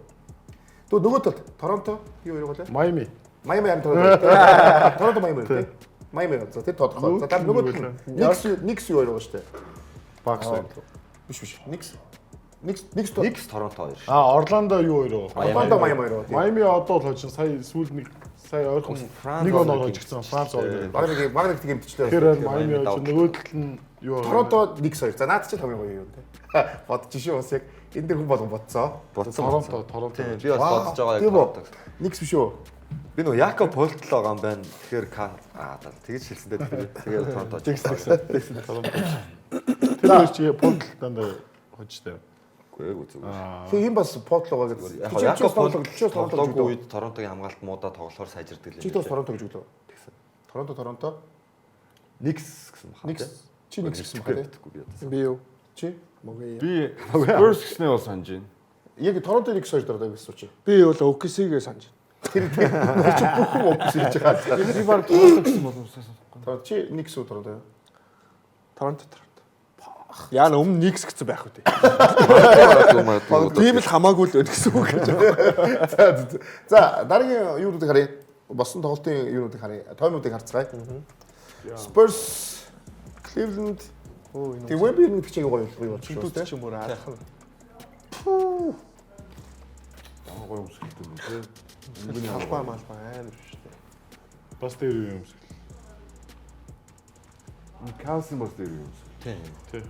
Тэгвэл нөгөө талд Торонто юу хоёр голоо? Miami. Майами харин Торонто. Торонто Майами тийм. Майами за тэр тодорхой. За дараа нөгөө талд нь Knicks Knicks юу хоёр байгаа шүү дээ. Bucks хоёр. Биш биш. Knicks Knicks Knicks Knicks Торонто хоёр шүү. А Орландо юу хоёр байгаа? Орландо Майами хоёр байгаа. Майами одоо л хожин сая сүүл нэг сая ойрхон Франц нэг оноо хоёр хожигдсан. Франц хоёр. Баг нэг баг нэг гэмтчлээ. Тэгэхээр Майами хожин нөгөө тал нь Юу Торонто Knicks 2. За наад чинь хамгийн гоё юм те. Бодож шүү бас яг энэ дэр хүн болгон бодцоо. Бодсон. Торонто, Торонто. Тийм би бас бодож байгаа яг Тийм үү? Торонто. Knicks биш үү? Би нөгөө Якоб Полтл байгаа юм байна. Тэгэхээр аа тэгж хэлсэн дээ тэр. Тэгээд Торонто. Тэгсэн Торонто. Тэр хоёр чи Портл дандаа хожтой. Үгүй ээ зүгээр. Тэгээ энэ бас Portland байгаа гэдэг. Яг Якоб Полтл Чи бас Торонто гэж тоглоогүй өглөө. үед Торонтогийн хамгаалалт муудаа тоглохоор сайжирдаг л Чи юм. бас Торонто гэж өглөө. Тэгсэн. Торонто Торонто Никс гэсэн баха. Knicks. Чи Knicks гэсэн баха тий. Мэдэхгүй би одоо. Би юу? Чи Мөгөө. Би Spurs гэснээ бол санаж байна. яг Торонто Knicks 2 дараа гэсэн чи. Би бол OKC-гээ санаж байна. Тэр тэр чи бүх хүн OKC гэж байгаа. Би баг Торонто гэсэн боломжтой санахгүй. Торонто чи Knicks үү Торонто юу? Торонто Торонто. Яа өмнө Knicks гэсэн байх үү те. Магадгүй. Тийм л хамаагүй л байна гэсэн үг гэж. За за, за. За дараагийн юунуудыг харъя. Болсон тоглолтын юунуудыг харъя. Тоймнуудыг харцгаая. Spurs Cleveland Өө энэ Тэг Wemby гэдэг чинь гоё гоё болж шүү чигдүүд дээ. ч юм уу аалах нь. Аа гоё өмсгөлтэй юм тий. Талбай малбай амар шүү дээ. Бас дээр юу юм шиг. Калсин бас дээр юм. Тийм. Тий.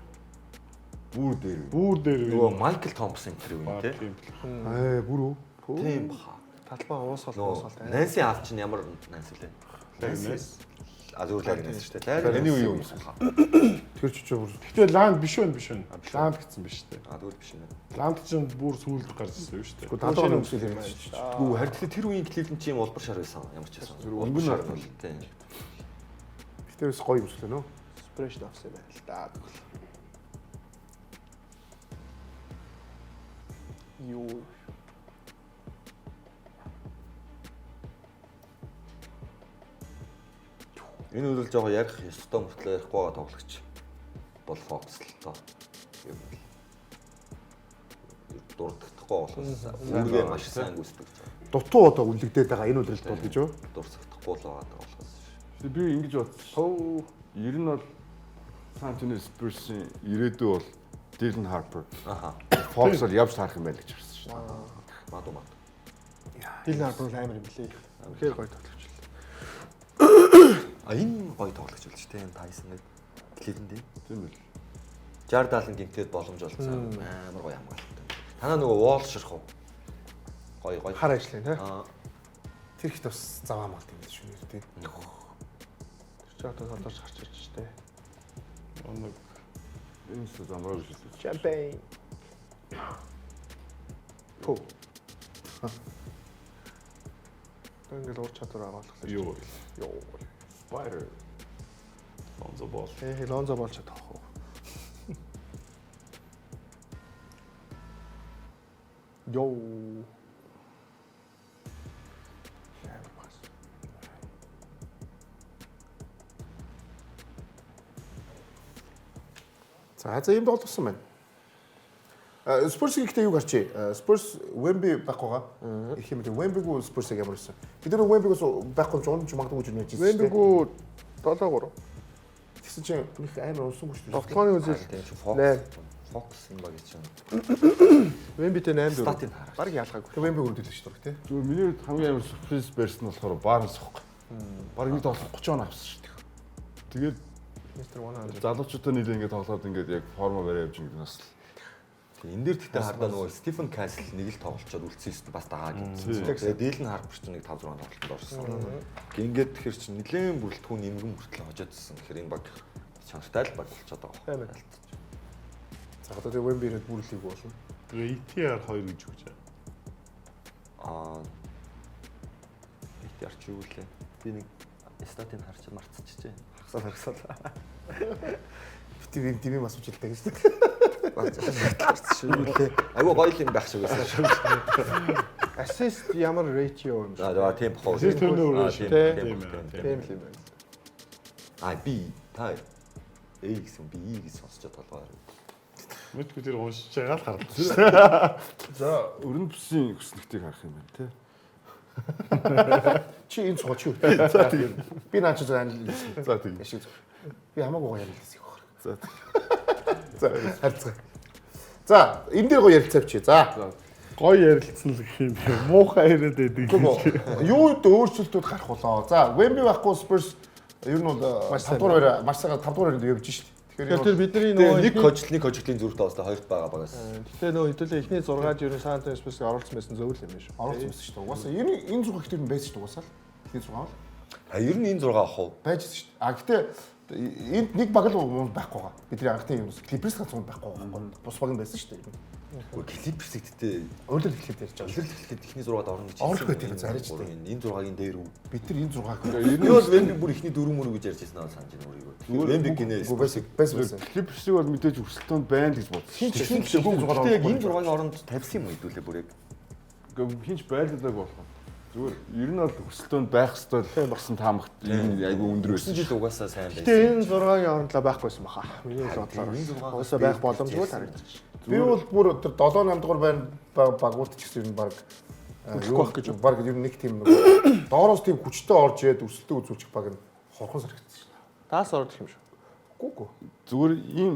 Бүр дээр. Бүр дээр Нөгөө Майкл Томпсон тэр үе тий. Тийм. Аа бүр үү? Тийм баха. Талбай уусгал Нөгөө уусгал амар. Нанси аав чинь ямар Нанси лээ? Нанси. А зүгээр Ларри Нанси шүү дээ. Ларри Миний үе юм. Тэр ч ч бүр Гэтэ Ланд биш вэ биш вэ? Ланд гэсэн биш үү? А зүгээр биш юм. Ланд чинь бүр сүүлд гарч ирсэн юм шүү дээ. талбай өмсгөл юм шүү дээ. Гүү харин тэгэхээр тэр үеийн Cleveland чи юм улбар шар байсан ямар ч байсан. Улбар шар бол тийм. Гэтэ бас гоё өмсгөл нөө. Спрэш авсан юм байна л да. Тэгвэл. Юу Энэ үйл жоохон ярих ёстой мөртлөө ярихгүй байгаа тоглогч бол Fox л тоо. Юм бол. Дурддахгүй болохоос үүргээ маш сайн гүйцэтгэж байгаа. Дутуу одоо үнэлэгдээд байгаа энэ удирдалт бол гэж юу? Дурсагдахгүй л байгаа болохоос. Би ингэж бодсон. Ер нь бол San Antonio Spurs-ийн ирээдүй бол Dylan Harper. Аха. Fox бол явж таарах юм байна гэж харсан шүү дээ. Мадуу мадуу. Дилэн Харпер бол амар юм лээ. Үнэхээр гоё тоглогч л. А энэ гоё тоглогч болж тээ энэ Тайсон гэдэг Cleveland-ийн. Тийм л. 60 70 гинтэд боломж олцсон амар гоё хамгаалалттай. Танаа нөгөө Wall ширх уу? Гоё гоё. Хар ажлын тий. Аа Тэр ихт бас заваа малт юм шүү нэр тий. Тэр чи одоо тодорч гарч ирж штэ. Оног Энэ ч замраа гэж хэлсэн. Champagne. Пүү. Ингээл уур чадвар агуулах. юу Йоо. Spider. Lonzo Ball. Ээ Лонзо болж чадах уу? Йоо. Амар пас. За за ийм тоглолт болсон байна. Spurs-ийг ихтэй юу гарчээ? Spurs Wemby байхгүй байгаа. Их юм дээ. Wemby-гүй Spurs-ыг ямар байсан? Бид нар Wemby-гээс байхгүй юм чи унж магадгүй гэж нэж ирсэн. Вембигүү 7-3. Тэгсэн чинь их амар унсангүй шүү дээ. Тоглооны үзэл тийм чи Fox. Найм. Fox юм баг чинь. Вембитэй 8-4. Статыг хараа. Бараг ялгаагүй. Тэр Wemby өрөвдөлөө шүү дээ, тий. Зүгээр миний хувьд хамгийн амар сюрприз барьсан нь болохоор Barnes ихгүй. Бараг нэг тоглох 30 он авсан шүү дээ. Тэгээд Мистер 100. залуучуудаа нийлээ ингээд тоглоод ингээд яг форма бариа явж ингээд бас л Энэ дээр тэгтээ хардаа нөгөө Стивен Касл нэг л тоглолцоод үлдсэн ёстой бас дагаа гэсэн. Тэгээд Дилэн Харпер ч нэг 5 6 тоглолтод орсон. Ингээд тэгэхээр чи нэлээд бүрэлдэхүүн нэмгэн мөртлөө хожоод ирсэн. Тэгэхээр энэ баг чанартай л баг болчиход байгаа Тийм байхгүй. За одоо тэр Wemby ирээд бүрэлдэхүүн болно. Тэгээ ATR 2 гэж үгж байгаа. Аа ATR чи юу лээ? Би нэг статыг харчаад мартчихжээ. Хагсаал хагсаал. Бити юм тийм юм асууж илдэг гэж дээ. Мартчихсан шүү лээ. Айгуу гоё л юм байх шиг байсан шүү. Assist ямар ratio юм За шиг. за тийм бах уу. Assist turnover ratio. Тийм Тийм тийм. ээ, Тийм л юм байна. А би та A гэсэн би E гэж сонсчод толгой. Мэдгүй тэр уншиж байгаа л харлаа шүү дээ. За өрн бүсийн хүснэгтийг харах юм байна те. Чи энэ цугаа чи юу? За тийм. Би наа чи зөв анализ. За тийм. Ашиг зөв. Би хамаагүй гоё анализ хийх байх. За тийм. За харьцгаа. За энэ дээр гоё ярилцаа чи. За. Гоё ярилцсан л гэх юм би. Муухай яриад байдаг. Үгүй юу өөрчлөлтүүд гарах болоо. За Wemby байхгүй Spurs ер нь бол Маш 5 дугаар байраа маш сайхан 5 дугаар байранд явж шít. Тэгэхээр тэр бидний Тэгээ нөгөө нэг хожил нэг хожигдлын зүрхтэй бас хоёрт байгаа багаас. Гэтэ нөгөө хэдүүлээ эхний 6-д ер нь Сан Антонио Спurs-ыг оруулсан байсан зөв л юм биш үү? Оруулсан байсан шүү дээ. Угаасаа ер нь энэ 6 ихтэй байсан шүү дээ угаасаа л. Эхний 6 бол А ер нь энэ 6 ах уу? байж байсан шүү дээ. А гэтээ энд нэг баг л байхгүй байгаа. Бидний анхны юм Clippers ганц юм байхгүй байгаа байхгүй. Бус баг нь байсан шүү дээ. Үгүй Clippers-ийг гэтээ Урилал эхлээд ярьж байгаа. улирал эхлэхэд эхний 6-д орно гэж Орохгүй тийм зарж дээ. Энэ 6-гийн дээр үү? Бид нар энэ 6-г Би бол Вемби бүр эхний 4 мөрөө гэж ярьж байсан аа санаж байна өөрийгөө. Тэгэхээр Вемби гинэ Үгүй байсан байсан байсан. Clippers-ийг бол мэдээж өрсөлдөөнд байна л гэж бодсон. Хин ч хин ч эхний 6-д Гэтэ яг энэ 6-гийн оронд тавьсан юм уу хэдүүлээ бүр яг. Хинч байлдааг болох юм. Зүгээр ер нь бол өрсөлдөөнд байх ёстой л гэсэн таамагт ер нь айгүй өндөр Өнгөрсөн байсан. жил угаасаа сайн байсан. Гэтэ энэ 6-гийн оронд л байхгүйсэн баха. Миний бодлоор. Энэ 6-г Угаасаа байх боломжгүй л харагдчих. Би бол бүр тэр 7 8 дугаар байр багууд ч гэсэн ер нь баг Хөдлөхгүй байх гэж баг ер нь нэг тийм нэг доороос тийм хүчтэй орж ирээд өрсөлдөө үзүүлчих баг нь хорхон сарагдсан шүү дээ. Даас орох юм шүү. Үгүй үгүй. Зүгээр ийм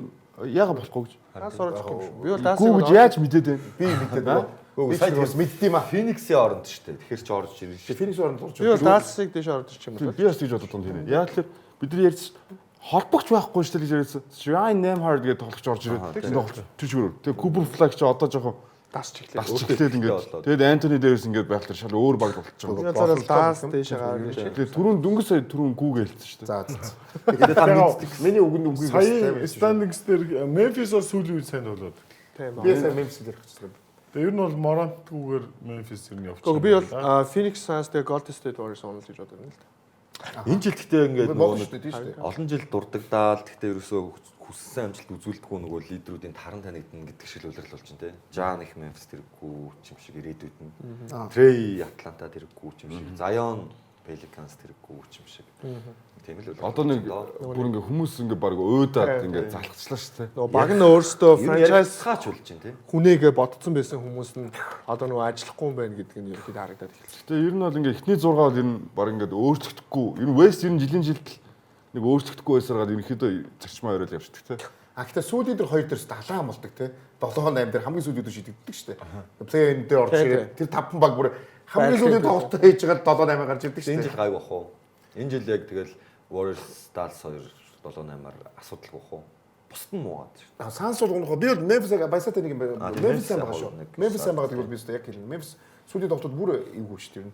яага болохгүй гэж. Даас орох юм шүү. Би бол даас Гүү гэж яаж мэдээд байна? Би мэдээд байна. Үгүй Би сая ч бас мэддэм аа. Фениксийн оронд шүү дээ. Тэгэхээр чи орж ирнэ шүү. Феникс оронд орж Би бол Даалсыг дэш орж ирчих юм бол. Би бас тэгж бодод юм тийм. Яг л бид нар ярьж холбогч байхгүй шүү дээ гэж ярьсан. Ryan Nembhard гэдэг тоглогч орж ирээд тэр тоглогч тэр чигээр. Тэгээ Cooper Flag чи одоо жоохон Даас чиглээ. дасч эхлээд ингээд тэгээд Anthony Davis ингээд байхлаар шал өөр баг болчих Би байгаа. бол Даас дэш гарч ирчих. Тэгээд түрүүн дөнгөж сая түрүүн гүүг хэлсэн шүү дээ. За за. Тэгээд та мэддэг. Миний үг нь үгүй Сая standings дээр Memphis бол сүүлийн үед сайн тоглоод. Тийм Би аа. сая Memphis дээр явчихсан. Тэгээ ер нь бол Morant-гүйгээр Memphis ер нь явчихсан. Гэхдээ би бол Phoenix Suns тэгээ Golden State Warriors онол гэж бодод байна л да. Энэ жил гэхдээ ингээд Болно нөгөө шүү дээ, тийм шүү дээ. олон жил дурдагдаал гэхдээ ерөөсөө хүссэн амжилт үзүүлдэггүй нөгөө лидерүүдийн таран танигдана гэдэг шиг л улирал болж байна те. Жан их Memphis тэрэггүй ч юм шиг ирээдүйд нь. Трей Атланта тэрэггүй ч юм шиг. Zion Pelicans тэрэггүй ч юм шиг. Тийм л улирал. Одоо нэг бүр ингээ хүмүүс ингээ баг уйдаад ингээ залхачлаа шүү дээ. Нөгөө баг нь өөрсдөө франчайз хаач болж байна те. хүнээгээ бодцсон байсан хүмүүс нь одоо нөгөө ажиллахгүй юм байна гэдэг нь ерөөхдөө харагдаад эхэлсэн. Гэтэ ер нь бол ингээ эхний 6 бол ер нь баг ингээд өөрчлөгдөхгүй. Ер нь West ер нь жилийн жилд л нэг өөрчлөгдөхгүй байсараад ерөнхийдөө зарчмаа оройл явчихдаг те. А гэтээ сүүлийн дээр хоёр дээрс 70 амлдаг те. 7 8 дээр хамгийн сүүлийн өдөр шийдэгддэг шүү дээ. Плей-ин дээр орж ирээд тэр таван баг бүр хамгийн сүүлийн тоглолтоо хийж байгаа 7 8 гарч ирдэг шүү Энэ дээ. жил гайгүй бах уу? Энэ жил яг тэгэл Warriors Dallas 2 7 8-аар асуудалгүй бах уу? Бусд нь муугаад шүү. А Санс бол унах. Би бол Memphis-ыг баясаатай нэг юм байна. А, тийм, Memphis сайн Memphis байгаа шүү. яг нэг Memphis сайн байгаа гэвэл би өстө яг хэлнэ. Memphis сүүлийн тоглолтод бүр эвгүй шүү дээ.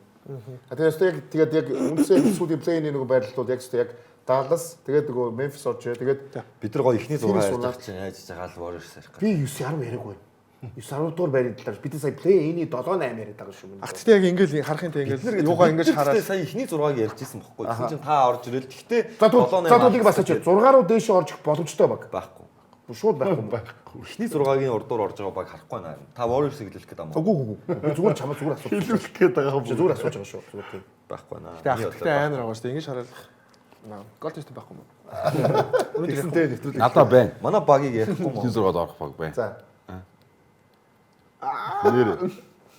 А тэгээд өстө яг тэгээд яг үндсэн сүүлийн плей-ийн нөгөө байрлал бол яг өстө яг Dallas тэгээд нөгөө Memphis орж ирээ. Тэгээд Бид нар гоё эхний 6 Phoenix ярьж унаад. байгаа чинь яаж байгаа л Warriors ярих би 9 10 яриаг байна. 9 10 дугаар байрны талаар бид сая плей-ийн 7 8 яриад байгаа шүү. Ах тэгтээ яг ингээл харах юм те ингээл юугаа ингэж хараад сая эхний 6-ыг ярьж исэн бохгүй. Тэгсэн чинь та орж ирэл. Тэгтээ За тэгвэл за тэгвэл бас очив 6 руу дээшээ орж ирэх боломжтой баг. байхгүй. Шууд байхгүй. Эхний 6-гийн урдуур орж байгаа баг харахгүй байна. Та Warriors-ыг хэлүүлэх гээд байгаа юм уу? Үгүй үгүй. Би зүгээр чамаа зүгээр асууж. Хэлүүлэх гээд байгаа юм. Зүгээр асууж байгаа шүү. Зүгээр тийм. Байхгүй байна. Гэтэ ах тэгтээ амар байгаа шүү дээ. Ингэж хараад Golden State байхгүй юм уу? Тэгсэнтэй нэвтрүүлэг. Надаа байна. Манай багийг ярихгүй юм Эхний уу? 6-д орох баг байна. За. Нэр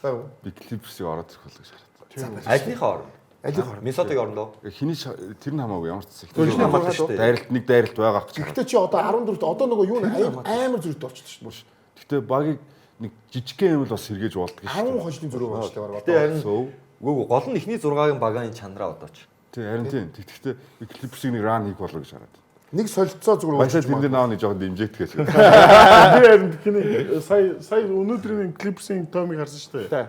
За. би Clippers-ыг ороод ирэх болоо гэж хараад. Альныхаа оронд. Алийг орно. Миннесотагийн оронд уу? Хиний тэр нь хамаагүй ямар ч зүйл. Эхний хамаатай шүү дээ. Дайралт нэг дайралт байгаа гэж. Гэхдээ чи одоо 14-т одоо нөгөө юу н амар зүрхт орчихсон шүү дээ. Гэтэ багийг нэг жижигхэн юм л бас сэргээж болдго шүү. 10 хожны зөрөө болчихлоо бараг. Гэтэ харин So үгүй үгүй гол нь эхний 6-гийн багийн чанараа одооч. тий харин тийм. Тэгэхдээ би Clippers-ыг нэг ран хийх болоо гэж хараад. Нэг солилцоо зүгээр Баясаа тэрэн дээр наа нэг жоохон дэмжээтгэх гэж. Би харин тэний сая сая өнөөдрийн Clippers-ийн томыг харсан шүү дээ. Тий.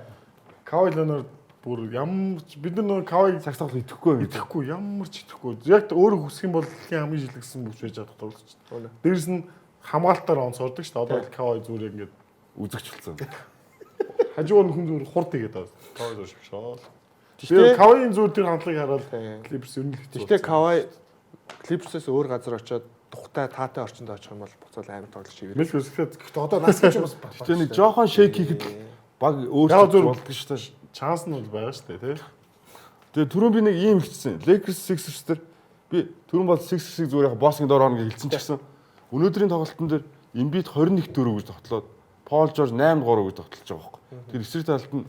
Kawhi Leonard бүр ямар ч бид нар нөгөө Kawhi Цагс тоглох идэхгүй юм. идэхгүй ямар ч идэхгүй. Яг өөрөө хүсэх юм бол дэлхийн хамгийн жилгсэн бүч байж чадах тоглогч. Дээрс нь хамгаалтаар онцордог шүү дээ. Одоо бол Kawhi зүгээр яг ингээд Үзэгч болсон. хажуугаар нь хүн зүгээр хурд хийгээд байгаа. Kawhi зүгээр шгшоол. Гэхдээ- Тэгээ Kawhi-ийн зүгээр тэр хандлагыг хараад Clippers ер нь л хэцүү. Гэхдээ Kawhi Clippers-ээс өөр газар очиод тухтай таатай орчинд очих юм бол буцаал амар тоглож хийгээд. Мэл өсгөхөд Гэхдээ одоо нас гэж бас баг. Гэтэ нэг жоохон шейк хийхэд л баг Яг өөрчлөлт зүгээр- болдго шүү дээ. шанс нь бол байгаа шүү дээ, тий. Тэгээ түрүүн би нэг ийм хэлсэн. Lakers Sixers дээр би түрүүн бол Sixers-ийг зүгээр яг Boston-ын доор орно гэж хэлсэн ч гэсэн өнөөдрийн тоглолтын дээр Embiid 21-4 гэж тоглоод Paul George 8-3 гэж тоглож байгаа байхгүй. Тэр эсрэг талд нь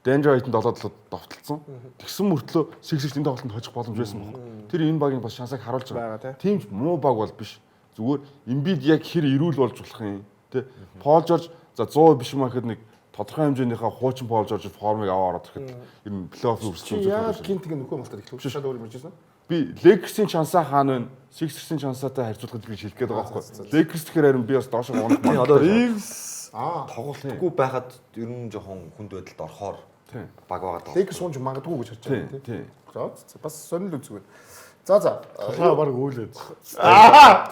DeAndre Ayton 7-7 довтлцсон. Тэгсэн мөртлөө Sixers энэ тоглолтод хожих боломж байсан байхгүй. Тэр энэ багийн бас шансыг харуулж Байгаа, байгаа. тий. Тийм ч муу баг бол биш. Зүгээр Embiid яг хэр эрүүл болж болох юм. Тэ Paul George за 100% биш юм аа гэхэд нэг тодорхой хэмжээнийхээ хуучин Paul George формыг аваа ороод ирэхэд ер нь плей-офф Чи өрсөлдөөн яагаад гинт ингэ нөхөө малтаад эхлэв? Шал өөр юм ярьжсэн. Би Lakers-ийн чансаа хаана вэ? Sixers-ийн чансаатай харьцуулахад гэж хэлэх гээд байгаа байхгүй. Lakers гэхээр харин би бас доошоо унах Тийм одоо Reeves тоглолтгүй байхад ер нь жоохон хүнд байдалд орохоор баг байгаа даа. Lakers унж магадгүй гэж харж байгаа Тийм, тийм. тийм. За бас сонирхол үзэг байна. За за. Тулгаа баг үйлээд.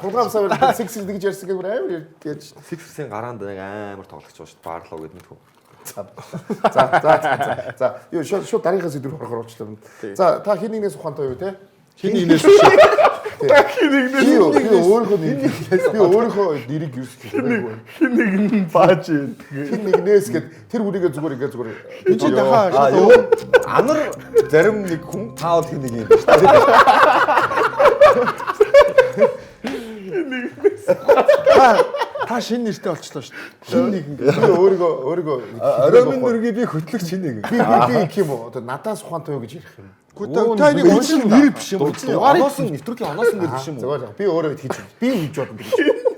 Тулгаан савар Sixers гэж ярьсан гэвэл амар яаж. Sixers-ийн гараанд нэг амар тоглогч байгаа шүү дээ. Барлоо гэдэг мэдхүү. За за за за. Юу шууд шууд дараагийнхаа сэдв рүү орохоор болчихлоо. За та хин нэгнээс ухаантай юу те? Хин нэгнээс Та хин нэгнээс би өөрийнхөө нэрийг би өөрийнхөө нэрийг юус хэлээгүй. Хин нэг нь бааж юм. Хин нэгнээс гэд тэр хүнийгээ зүгээр ингээ зүгээр чи дахаа А юу? Анар зарим нэг хүн таавал хин нэг юм байна шүү дээ. та шинэ нэртэй болчлоо шүү дээ. Хин нэгэн би өөрийгөө өөрийгөө Орой минь дөргийг би хөтлөгч хин нэг. би би гэх юм уу? Одоо надаас ухаантай юу гэж ярих юм. Гэхдээ та нэг уншин нэр биш юм уу? Оноос нь нэвтрүүлгийн оноос нь нэр биш юм уу? Зүгээр би өөрөө тэгж би хийж болно гэж.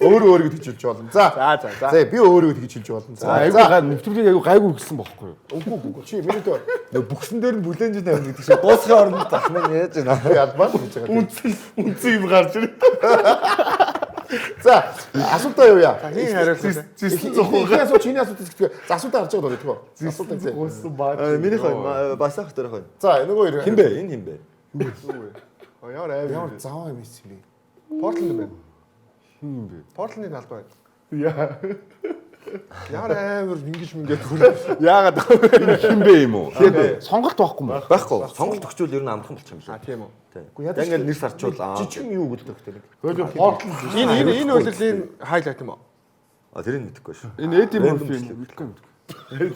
Өөрөө өөрийгөө тэгж хэлж болно. За. За за за. За би өөрийгөө тэгж хэлж болно. За. Айгүй гай нэвтрүүлгийг айгүй гайгүй гэсэн бохгүй юу? Үгүй үгүй. Чи миний дөө Нөө бүхсэн дээр нь бүлээнж тавина гэдэг шиг дуусахын оронд зах нь яаж байна. би албаар гэж байгаа. Үнцэн үнцэн юм гарч ирээ. За асуултаа юу яа? Хин хариулсан. Зисэн Зохиогоо асуулт чиний асуулт хэсэгт. За асуултаа харж байгаа даа тийм үү? Асуултаа зэ. Гүйсэн бааж. Минийх байна. Басах дөрөх байна. За нөгөө хоёр. Хин бэ? Энэ хин бэ? Ямар амар. Ямар заваа юм ийсэн бэ? Портланд байна. Хин юм бэ? Портландын албаа байна. Яа. Ямар амар ингэж мингээд хөр. Яагаад вэ? Хин бэ юм уу? Сонголт байхгүй юм уу? Байхгүй. Сонголт өгчүүл ер нь амархан болчих юм А лээ. тийм үү. Тийм. Яг ингээл нэр сарчуул аа. Жижигэн юу гэдэг вэ нэг. Тэгэл Portland Энэ энэ энэ үлрэлийн хайлайт юм уу? А тэрийг мэдэхгүй шүү. Энэ Эди Random Мurphy бичлэг. мэдэхгүй юм.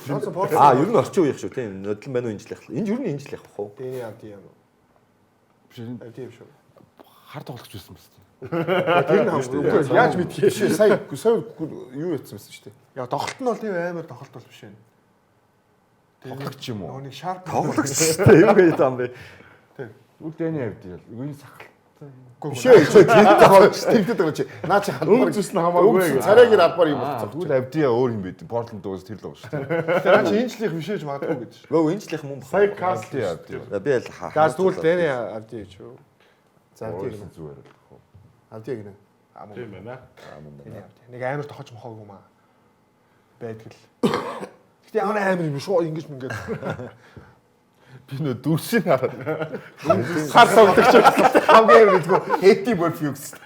Сонсон Портланд. А ер нь орчин үеих шүү тийм. Нодлон байна уу энэ жилийнх. Энэ ер нь энэ жилийнх бах уу? Дэний авди юм уу? Биш энэ Авди юм шүү. хар тоглогч байсан биз дээ. Тэр нь хамаагүй. Яаж мэдхий? Биш сая сая юу ятсан байсан шүү дээ. Яа тоглолт нь бол тийм амар тоглолт бол биш ээ. Тоглогч юм уу? Нөгөө нэг шарп Тоглогч шүү дээ. Юу гэж юм бэ? Үл Дэни авди ял. Үгүй сахал. Биш ээ чи тэр тоглож тэр тоглож. Наа чи албаар Өмч зүс нь хамаагүй гэж. Царайг нь албаар юм болцсон. Тэгвэл авдиа өөр юм бэ? Портланд угаас тэр л байгаа шүү дээ. Тэр чи энэ жилийнх биш ээж магадгүй гэж. Мөө энэ жилийнх мөн бах. Сая Касл Авдиа авдиа. Би л хаа. За тэгвэл Дэний авди гэж юу? За авди гинэ. Зүгээр л. Авди гинэ. Тийм байна. Дэний авди. Нэг амар тохож мохоогүй маа. Байдаг л. Гэтэ ямар амар юм шүү ингэж мингээд. Би нөө дүрсийг хараад. Хар тоглогч хамгийн мэдгүй Эди Мurphy гэсэн.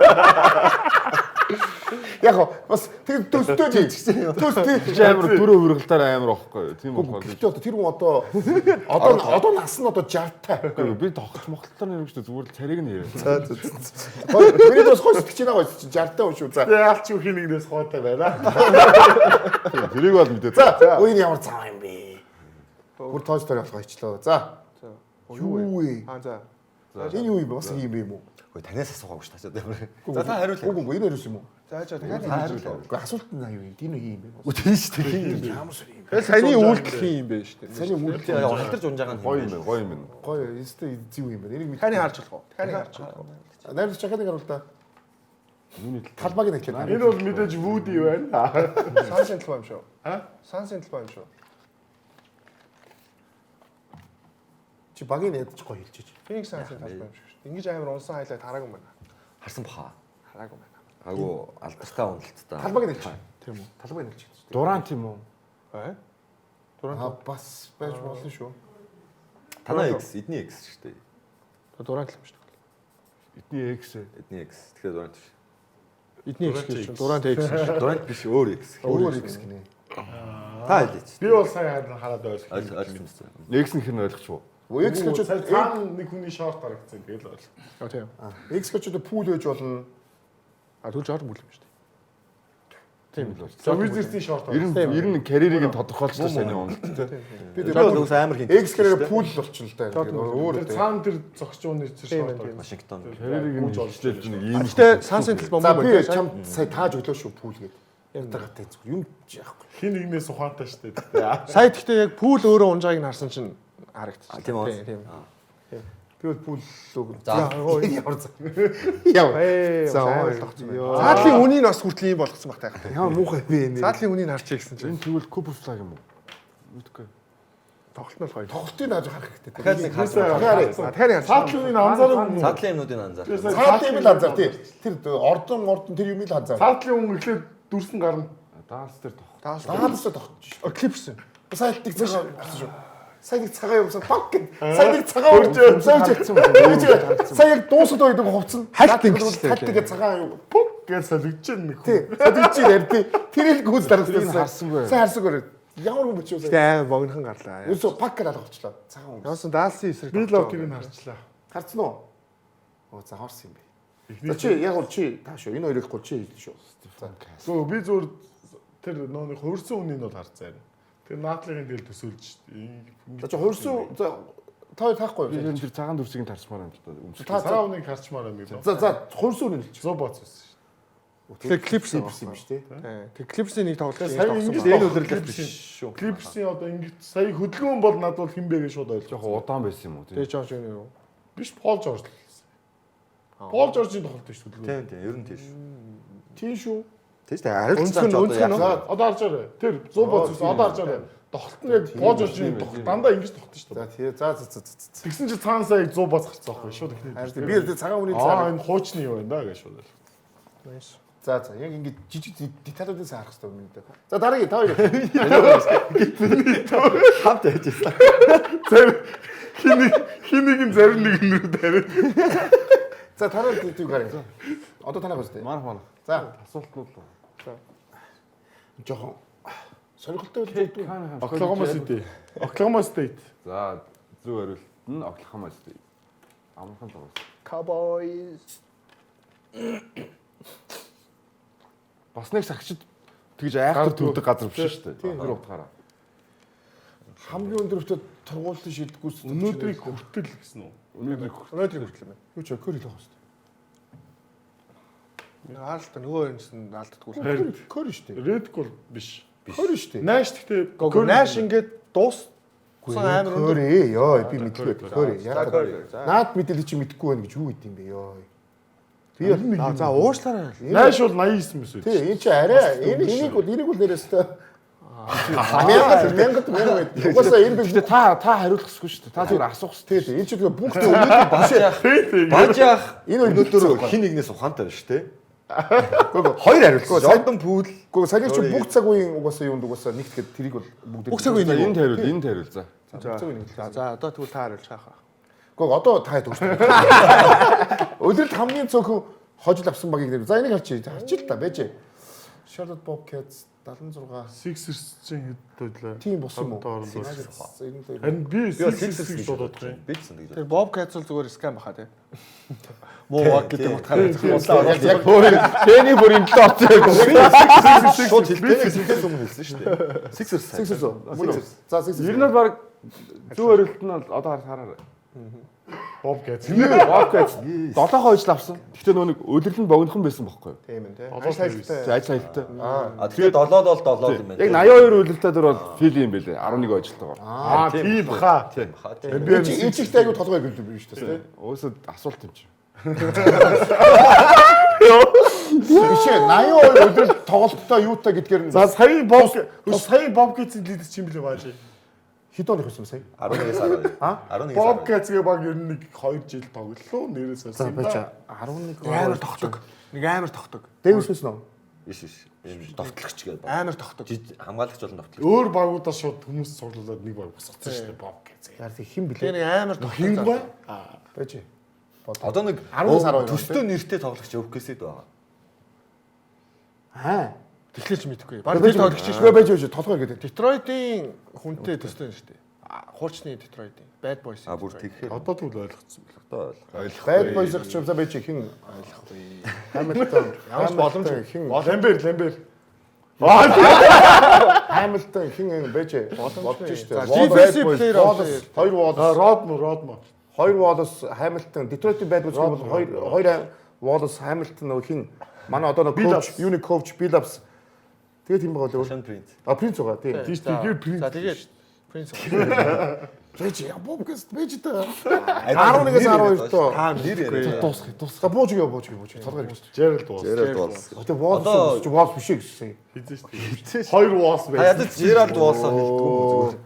Яг гоо бас тэр төстэй тийм. Төстэй. Чи амар дөрөв хувиргалтаар амар واخгүй юу? Тийм болохоор. Гэхдээ одоо тэр хүн одоо одоо одоо нас нь одоо 60 та. Үгүй би тоглож мохлолтоор нэр шүү дээ. Зүгээр л царайг нь яриа. За за. Гоё. Миний бас гоё сэтгэж байгаа гоё чи 60 та хүн шүү. За. Тэгээ алч юу хин нэгнээс хоотой байна. Тэрийг бол мэдээ. За. Үгүй энэ ямар зам юм бэ? Бүр Toy Story болохоо ичлээ. За. За. Юу вэ? Аа за. Энэ юу юм бэ? Бас юм бэ юм уу? Үгүй танаас асуугаагүй шүү таачаад ямар. За та хариулаа. Үгүй үгүй энэ хариулсан юм уу? За за дахиад Та хариулаа. Үгүй асуулт нь аюу юм. Энэ юу юм бэ? Үгүй тийм шүү дээ. Хин юм. Ямар сүр юм бэ? Тэгэл саяны үйлдэл хин юм бэ шүү дээ. Саяны үйлдэл Халтарч унж байгаа нь Гоё юм байна. Гоё юм байна. гоё өстэй зэв юм байна. Энийг мэд. Таны харж болох уу? Таны харж болох уу? Найруулагч чахадаг харуул та. Юуны тал. Талбайг нь эхлээд. Энэ бол мэдээж Woody байна. Сансын талбай юм шүү. А? Сансын талбай юм шүү. Чи багийг ядаж гоё хэлчихэж. Phoenix Suns-ын талбай юм шиг шүү. Ингэж амар унсан хайлайт хараагүй юм байна. Харсан баха. Хараагүй юм байна. Агуу алдартай уналттай. Талбайг нь хэлчих. Тийм үү? Талбайг нь хэлчих. Дурант юм уу? Аа? Аа бас байж болно шүү. Танаа X, эдний X шүү дээ. Дурант л юм шүү. Эдний X. Эдний X. Тэгэхээр Дурант биш. Эдний X гэж чинь Дурант X шүү. Дурант биш, өөр X. Өөр X гинэ. Та хэлээч. Би бол сая хараад ойлгох. Ойлгосон юм. X нь хэр ойлгоч уу? X гэж Сая цаана нэг хүний шорт харагдсан тэгэл ойл. Аа тийм. X гэж одоо пул байж болно. А тэгвэл Jordan Poole юм шүү дээ. Тийм л болж. За Wizards-ийн шорт Ер нь ер нь карьерийг нь тодорхойлчихлоо саяны уналт тий. Би Би бол үгүй амар хин. X гэрээр пул болчихно л да. Тэгээд өөр Тэр цаана тэр зогсож байгаа тэр Тийм шорт. тийм. Вашингтон. Карьерийг нь хэлчихлээ нэг ийм. Гэтэ Suns-ын талбай За мөн би байна. чам сая тааж өглөө шүү пул гэдэг. Ятгаа гатай зүгээр юм яахгүй. Хин нэгнээс ухаантай шүү дээ. Сая гэхдээ яг Poole өөрөө унжааг нь харсан чинь харагдчих. Тийм үү? Тийм. Би бол пул л За. Ямар за. Ямар. Ээ, За, амар ой. тогтсон байна. Цаадлын үнийг бас хүртэл ийм болгоцсон баг тайхтай. Ямар муухай бэ нэ. Цаадлын үнийг харчих гэсэн чинь. Энэ тэгвэл Cooper Flag юм уу? Мэдгүй. Тоглолт нь бол гоё. Тоглолтыг нааж харах хэрэгтэй. Дахиад нэг харсан. Дахиад Дахиад нэг Цаатлын анзаараагүй юм. Цаатлын юмнуудыг анзаар. Цаатлын юм л анзаар тий. Тэр ордон тэр юм л анзаар. Цаатлын хүн эхлээд дүрсэн гарна. Даллас дээр тох. Даалсаа тогтож шүү. Clippers. Сая нэг цагаан авсан шүү. Сая нэг цагаан юмсан пак гэд. Сая нэг цагаан өмсөж сая яг дуусах үед хувцсан. Хальт ингэчлээ. Хальт гэдэг цагаан юм. Пүк гэж солигдож нэг хүн. Тий. Солигдож ярь тий. Тэрийг гүйц дарагдсан. Харсангүй. Сайн харсангүй. Ямар хүн бичив Тэ сая. амар богинохон гарлаа. Ерөөсөө пак гэдээ алга болчлоо. Цагаан өмс. Ямарсан Далласын эсрэг. Би лав тэрийг харчлаа. Харцсан уу? Оо за харсан юм бэ. За чи яг бол чи тааш шүү. Энэ хоёрыг гол чи хэлнэ шүү. За. Гөө би зүгээр тэр нөө нэг хувирсан үнийг бол харцаа. Тэр наадлын тэгэл төсөөлж шүү За дээ. чи хувирсан за та хоёр таахгүй Би юу? ер нь тэр цагаан дүрсийг нь тарчмаар юм л да. Өмсөх. Та Цагаан үнийг харчмаар байна гэдэг. За за хувирсан үнийг хэлчих. 100 бац байсан шүү. Тэгээ Clippers Clippers юм шүү дээ. Тэг Clippers-ийн нэг тоглолт Сая тоглосон ингэж байна. Энэ үлрэлт биш шүү. Clippers-ийн одоо ингэж сая хөдөлгөөн бол надад бол хин бэ гэж шууд ойлгох. Жохо удаан байсан юм уу Тэгээ тий. Жорж юу? Биш Пол Жорж л байсан. Пол Жоржийн тоглолт шүү хөдөлгөөн. Тийм тийм ер нь тийм шүү. Тийм шүү. Тийм шүү. Харилцаа ч одоо Өнцгөн яг За одоо харж байгаарай. Тэр 100 бац байсан. Одоо харж байгаарай. Тоглолт нь яг Пол Жоржийн тоглолт дандаа ингэж тоглолт шүү За дээ. тий. За за за за. Тэгсэн чи цаан сая 100 бац гарцсан байхгүй шууд эхний. Харин би тэр цагаан хүний Аа цаа. энэ хуучны юу байна да гэж шууд ойлгох. Nice. За за яг ингэж жижиг деталуудыг сайн харах хэрэгтэй юм даа. За дараагийн та хоёр. хамт яаж байсан. Зарим хин нэг нь зарим нэг нь рүү тавиад. За тараа тийм гараа. Одоо танах үстэй. Манайх манайх. За Асуултнууд л. жоохон сонирхолтой болж байна. Оклахома Сити. Оклахома State. За зөв хариулт нь Оклахома State. Амархан тоглосон. Cowboys. Бас нэг сагчид тэгж айхтар төрдөг газар биш шүү дээ. Тэр утгаараа. Хамгийн өндөр өвтөд тургуулсан шилдэггүйс Өнөөдрийг хүртэл гэсэн үү? Өнөөдөр Өнөөдрийг хүртэл юм байна. юу ч көр хэлэх хэвээр. Хаалт нөгөө юмс нь алддаггүй л. Көр шүү дээ. Red бол биш. Көр шүү дээ. Nash гэхдээ Гог Nash ингээд дууссан амар Көр өндөр. ээ ёо би мэдгүй. Көр За яа. Көр. За. Наад мэдээлэл чи мэдэхгүй байна гэж юу гэдэм бэ ёо. Би бол За уушлаарай. Nash бол 89 мэс үү? тий энэ чи арай энэ энийг бол энийг бол нэрээс та Мянган мянган мянга байд. Угаасаа энэ Гэтэ та та хариулах ёсгүй шүү дээ. Та зүгээр асуух ёстой. тий тий энэ чи тэгээ бүгд өнөөдөр Баж яах. Баж яах. Энэ хоёр өнөөдөр хин нэгнээс ухаантай биш те. Хоёр хариулт. Jordan Poole Гэхдээ саяг чи бүх цаг үеийн угаасаа юунд угаасаа нэгтгэхэд тэрийг бол бүгд Бүх цаг үеийн За энд хариул, энд хариул за. За за одоо тэгвэл та хариулж хаах. Гэхдээ одоо та төгссөн. Өдрөлт хамгийн цөөхөн хожил авсан багийг нэр. За энийг харчи. Харчи л та байж. Charlotte Bobcats 76 Sixers чинь хэд төлөө? тийм болсон юм уу? 92. Харин би Би Sixers Sixers гэж бодоод байгаа юм. Би ч гэсэн тэгж Тэр Bobcats бол зүгээр scam баха тий. Муу баг гэдэг утгаараа Яг яг Тэний бүр юм л орсон юм. бодсон. Шууд хэлтэй Sixers өмнө хэлсэн шүү дээ. Sixers. Sixers үү? Мөн үү? За Sixers. Ер нь бол баг зөв хариулт нь бол одоо хараарай. Bobcats. Bobcats 7 хожил авсан. Гэхдээ нөө нэг өдөрлөн богинохон байсан бохгүй юу? Тийм ээ тий. Долоо Ажил хайлттай. За ажил хайлттай. А тэгэхээр 7 бол 7 юм байна. Яг 82 үлрэлтээ дээр бол фил юм бэлээ. 11 ожилтойгоор. Аа тийм баха. Тийм баха. Тийм. Би Энэ чигтэй айгу толгой гүлдүү биш үү тий? Өөсөө асуулт юм чи. Биш ээ 82 өдрөлт тоглолттой юутай гэдгээр нь За сая Bob сая Bobcats-ийн лидер чинь блэ бааж. хэд оных байсан сая? 11-ээс 12. 11-ээс 12. Bobcats-гээ баг ер нь нэг 2 жил тоглолоо нэрээс За сая. байж 11 Амар тогтог. Нэг амар тогтог. Дэвис байсан уу? Биш биш. Ийм довтлогч гэдэг баг. Амар тогтог. Жиж хамгаалагч болон довтлогч. Өөр багуудаа шууд хүмүүс цуглуулад нэг баг босгоцсон шүү дээ Bobcats. Яар тий хэн Тэгээ блэ? нэг амар тогтог. Хин бай? Байж. Одоо нэг 10-аас 12 төстөө нэртэй тоглогч OKC-д байгаа. Аа. Тэгэхээр ч мэдэхгүй. Баг тэр тоглогч шүү. шүү. Байж байж толгой гэдэг. Детройдын хүнтэй төстэй нэртэй. Хуучны Детройдын Bad Boys. А бүр тэгэхээр Одоо тэгвэл ойлгоцсон бэл. одоо ойлгох. Bad Boys-х ч за байж хэн ойлгохгүй. Hamilton Ямар ч боломж хэн Ламбер Ламбер. Hamilton хэн байж бодож штэ. За, defensive player of the year. Хоёр Wallace, Родмо Родмо. хоёр Wallace Hamilton, Detroit-ийн Bad Boys бол хоёр хоёр Wallace Hamilton нөгөө хин манай одоо нөгөө coach, юуны coach Billups тэгээд тийм байгаа л Шан Принц. А Принц байгаа тийм. Тийш тэгэхээр Принц. За тэгээд Принц. Байж Bobcats байж та. 11-ээс 12 тоо. Та нэр яриа. Дуусгах дуусгах. За бууж ёо бууж бууж толгой ирж. Gerald Wallace. Gerald Wallace. Тэгээ Wallace чи Wallace биш ээ гэсэн. Хизээ шүү дээ. Хоёр Wallace Та байсан. ядаж Gerald Wallace-аа хэлдэггүй юм зүгээр.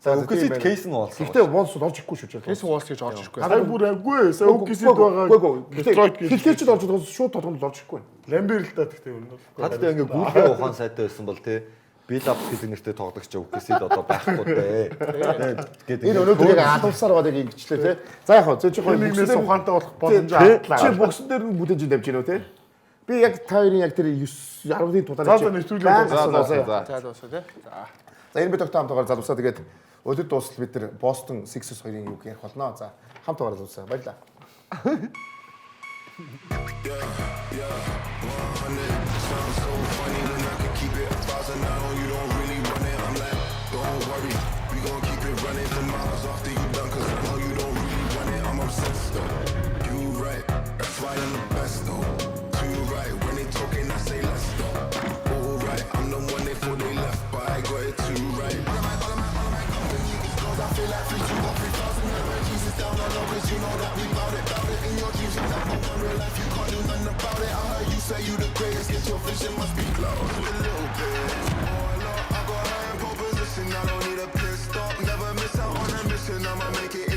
За OKC-д Кейсэн Уолс. Гэхдээ Wolves орж ирэхгүй шүү дээ. Кейсэн Уолс гэж орж ирэхгүй. Сая бүр аггүй. Сая OKC-д байгаа. Үгүй үгүй. Detroit гэж. Хэлхээчд орж ирэх шууд тодгонд орж ирэхгүй. Ламбер л да гэхдээ ер нь бол. Та тэгтээ ингээ гүйлгээ ухаан сайтай байсан бол те Билап гэдэг нэртэй тоглогч OKC-д одоо байхгүй дээ. Гэдэг Энэ өнөөдөр яг алуусаар байгаа яг ингэчлээ те. За яг хөө зөө чи гоё Нийгмээс ухаантай болох боломж Чи автлаа. боксон дээр нь бүдэж тавьж гинөө те. Би яг та хоёрын яг тэр 9 10-ын тулаар За, за, нэвтрүүлэг За за за. За дуусаа тий. За. За энэ бид тогтоо хамтаагаар залуусаа тэгээд өдөр дуустал бид нар Boston Sixers хоёрын юг ярих болно. За хамт байгаа залуусаа баярлалаа. Sounds so funny when I could keep it 1,000 now. You don't really run it. I'm like, don't worry, we gon' keep it running for miles after you done. Cause I know you don't really want it. I'm obsessed though. You right, that's why I'm the best though. Too right, when they talking, I say less though. All right, I'm the one they thought they left, but I got it too right. I feel like 3, 2, 1, 3,000. Jesus down, I know, cause you know that we bout it, bout it. In your dreams, I'm not in real life, you can't do nothing about it. I heard you say you the greatest, get your vision must be closed. A little bit. Oh, I know I got high in pole position, I don't need a pit stop. Never miss out on a mission, I'ma make it.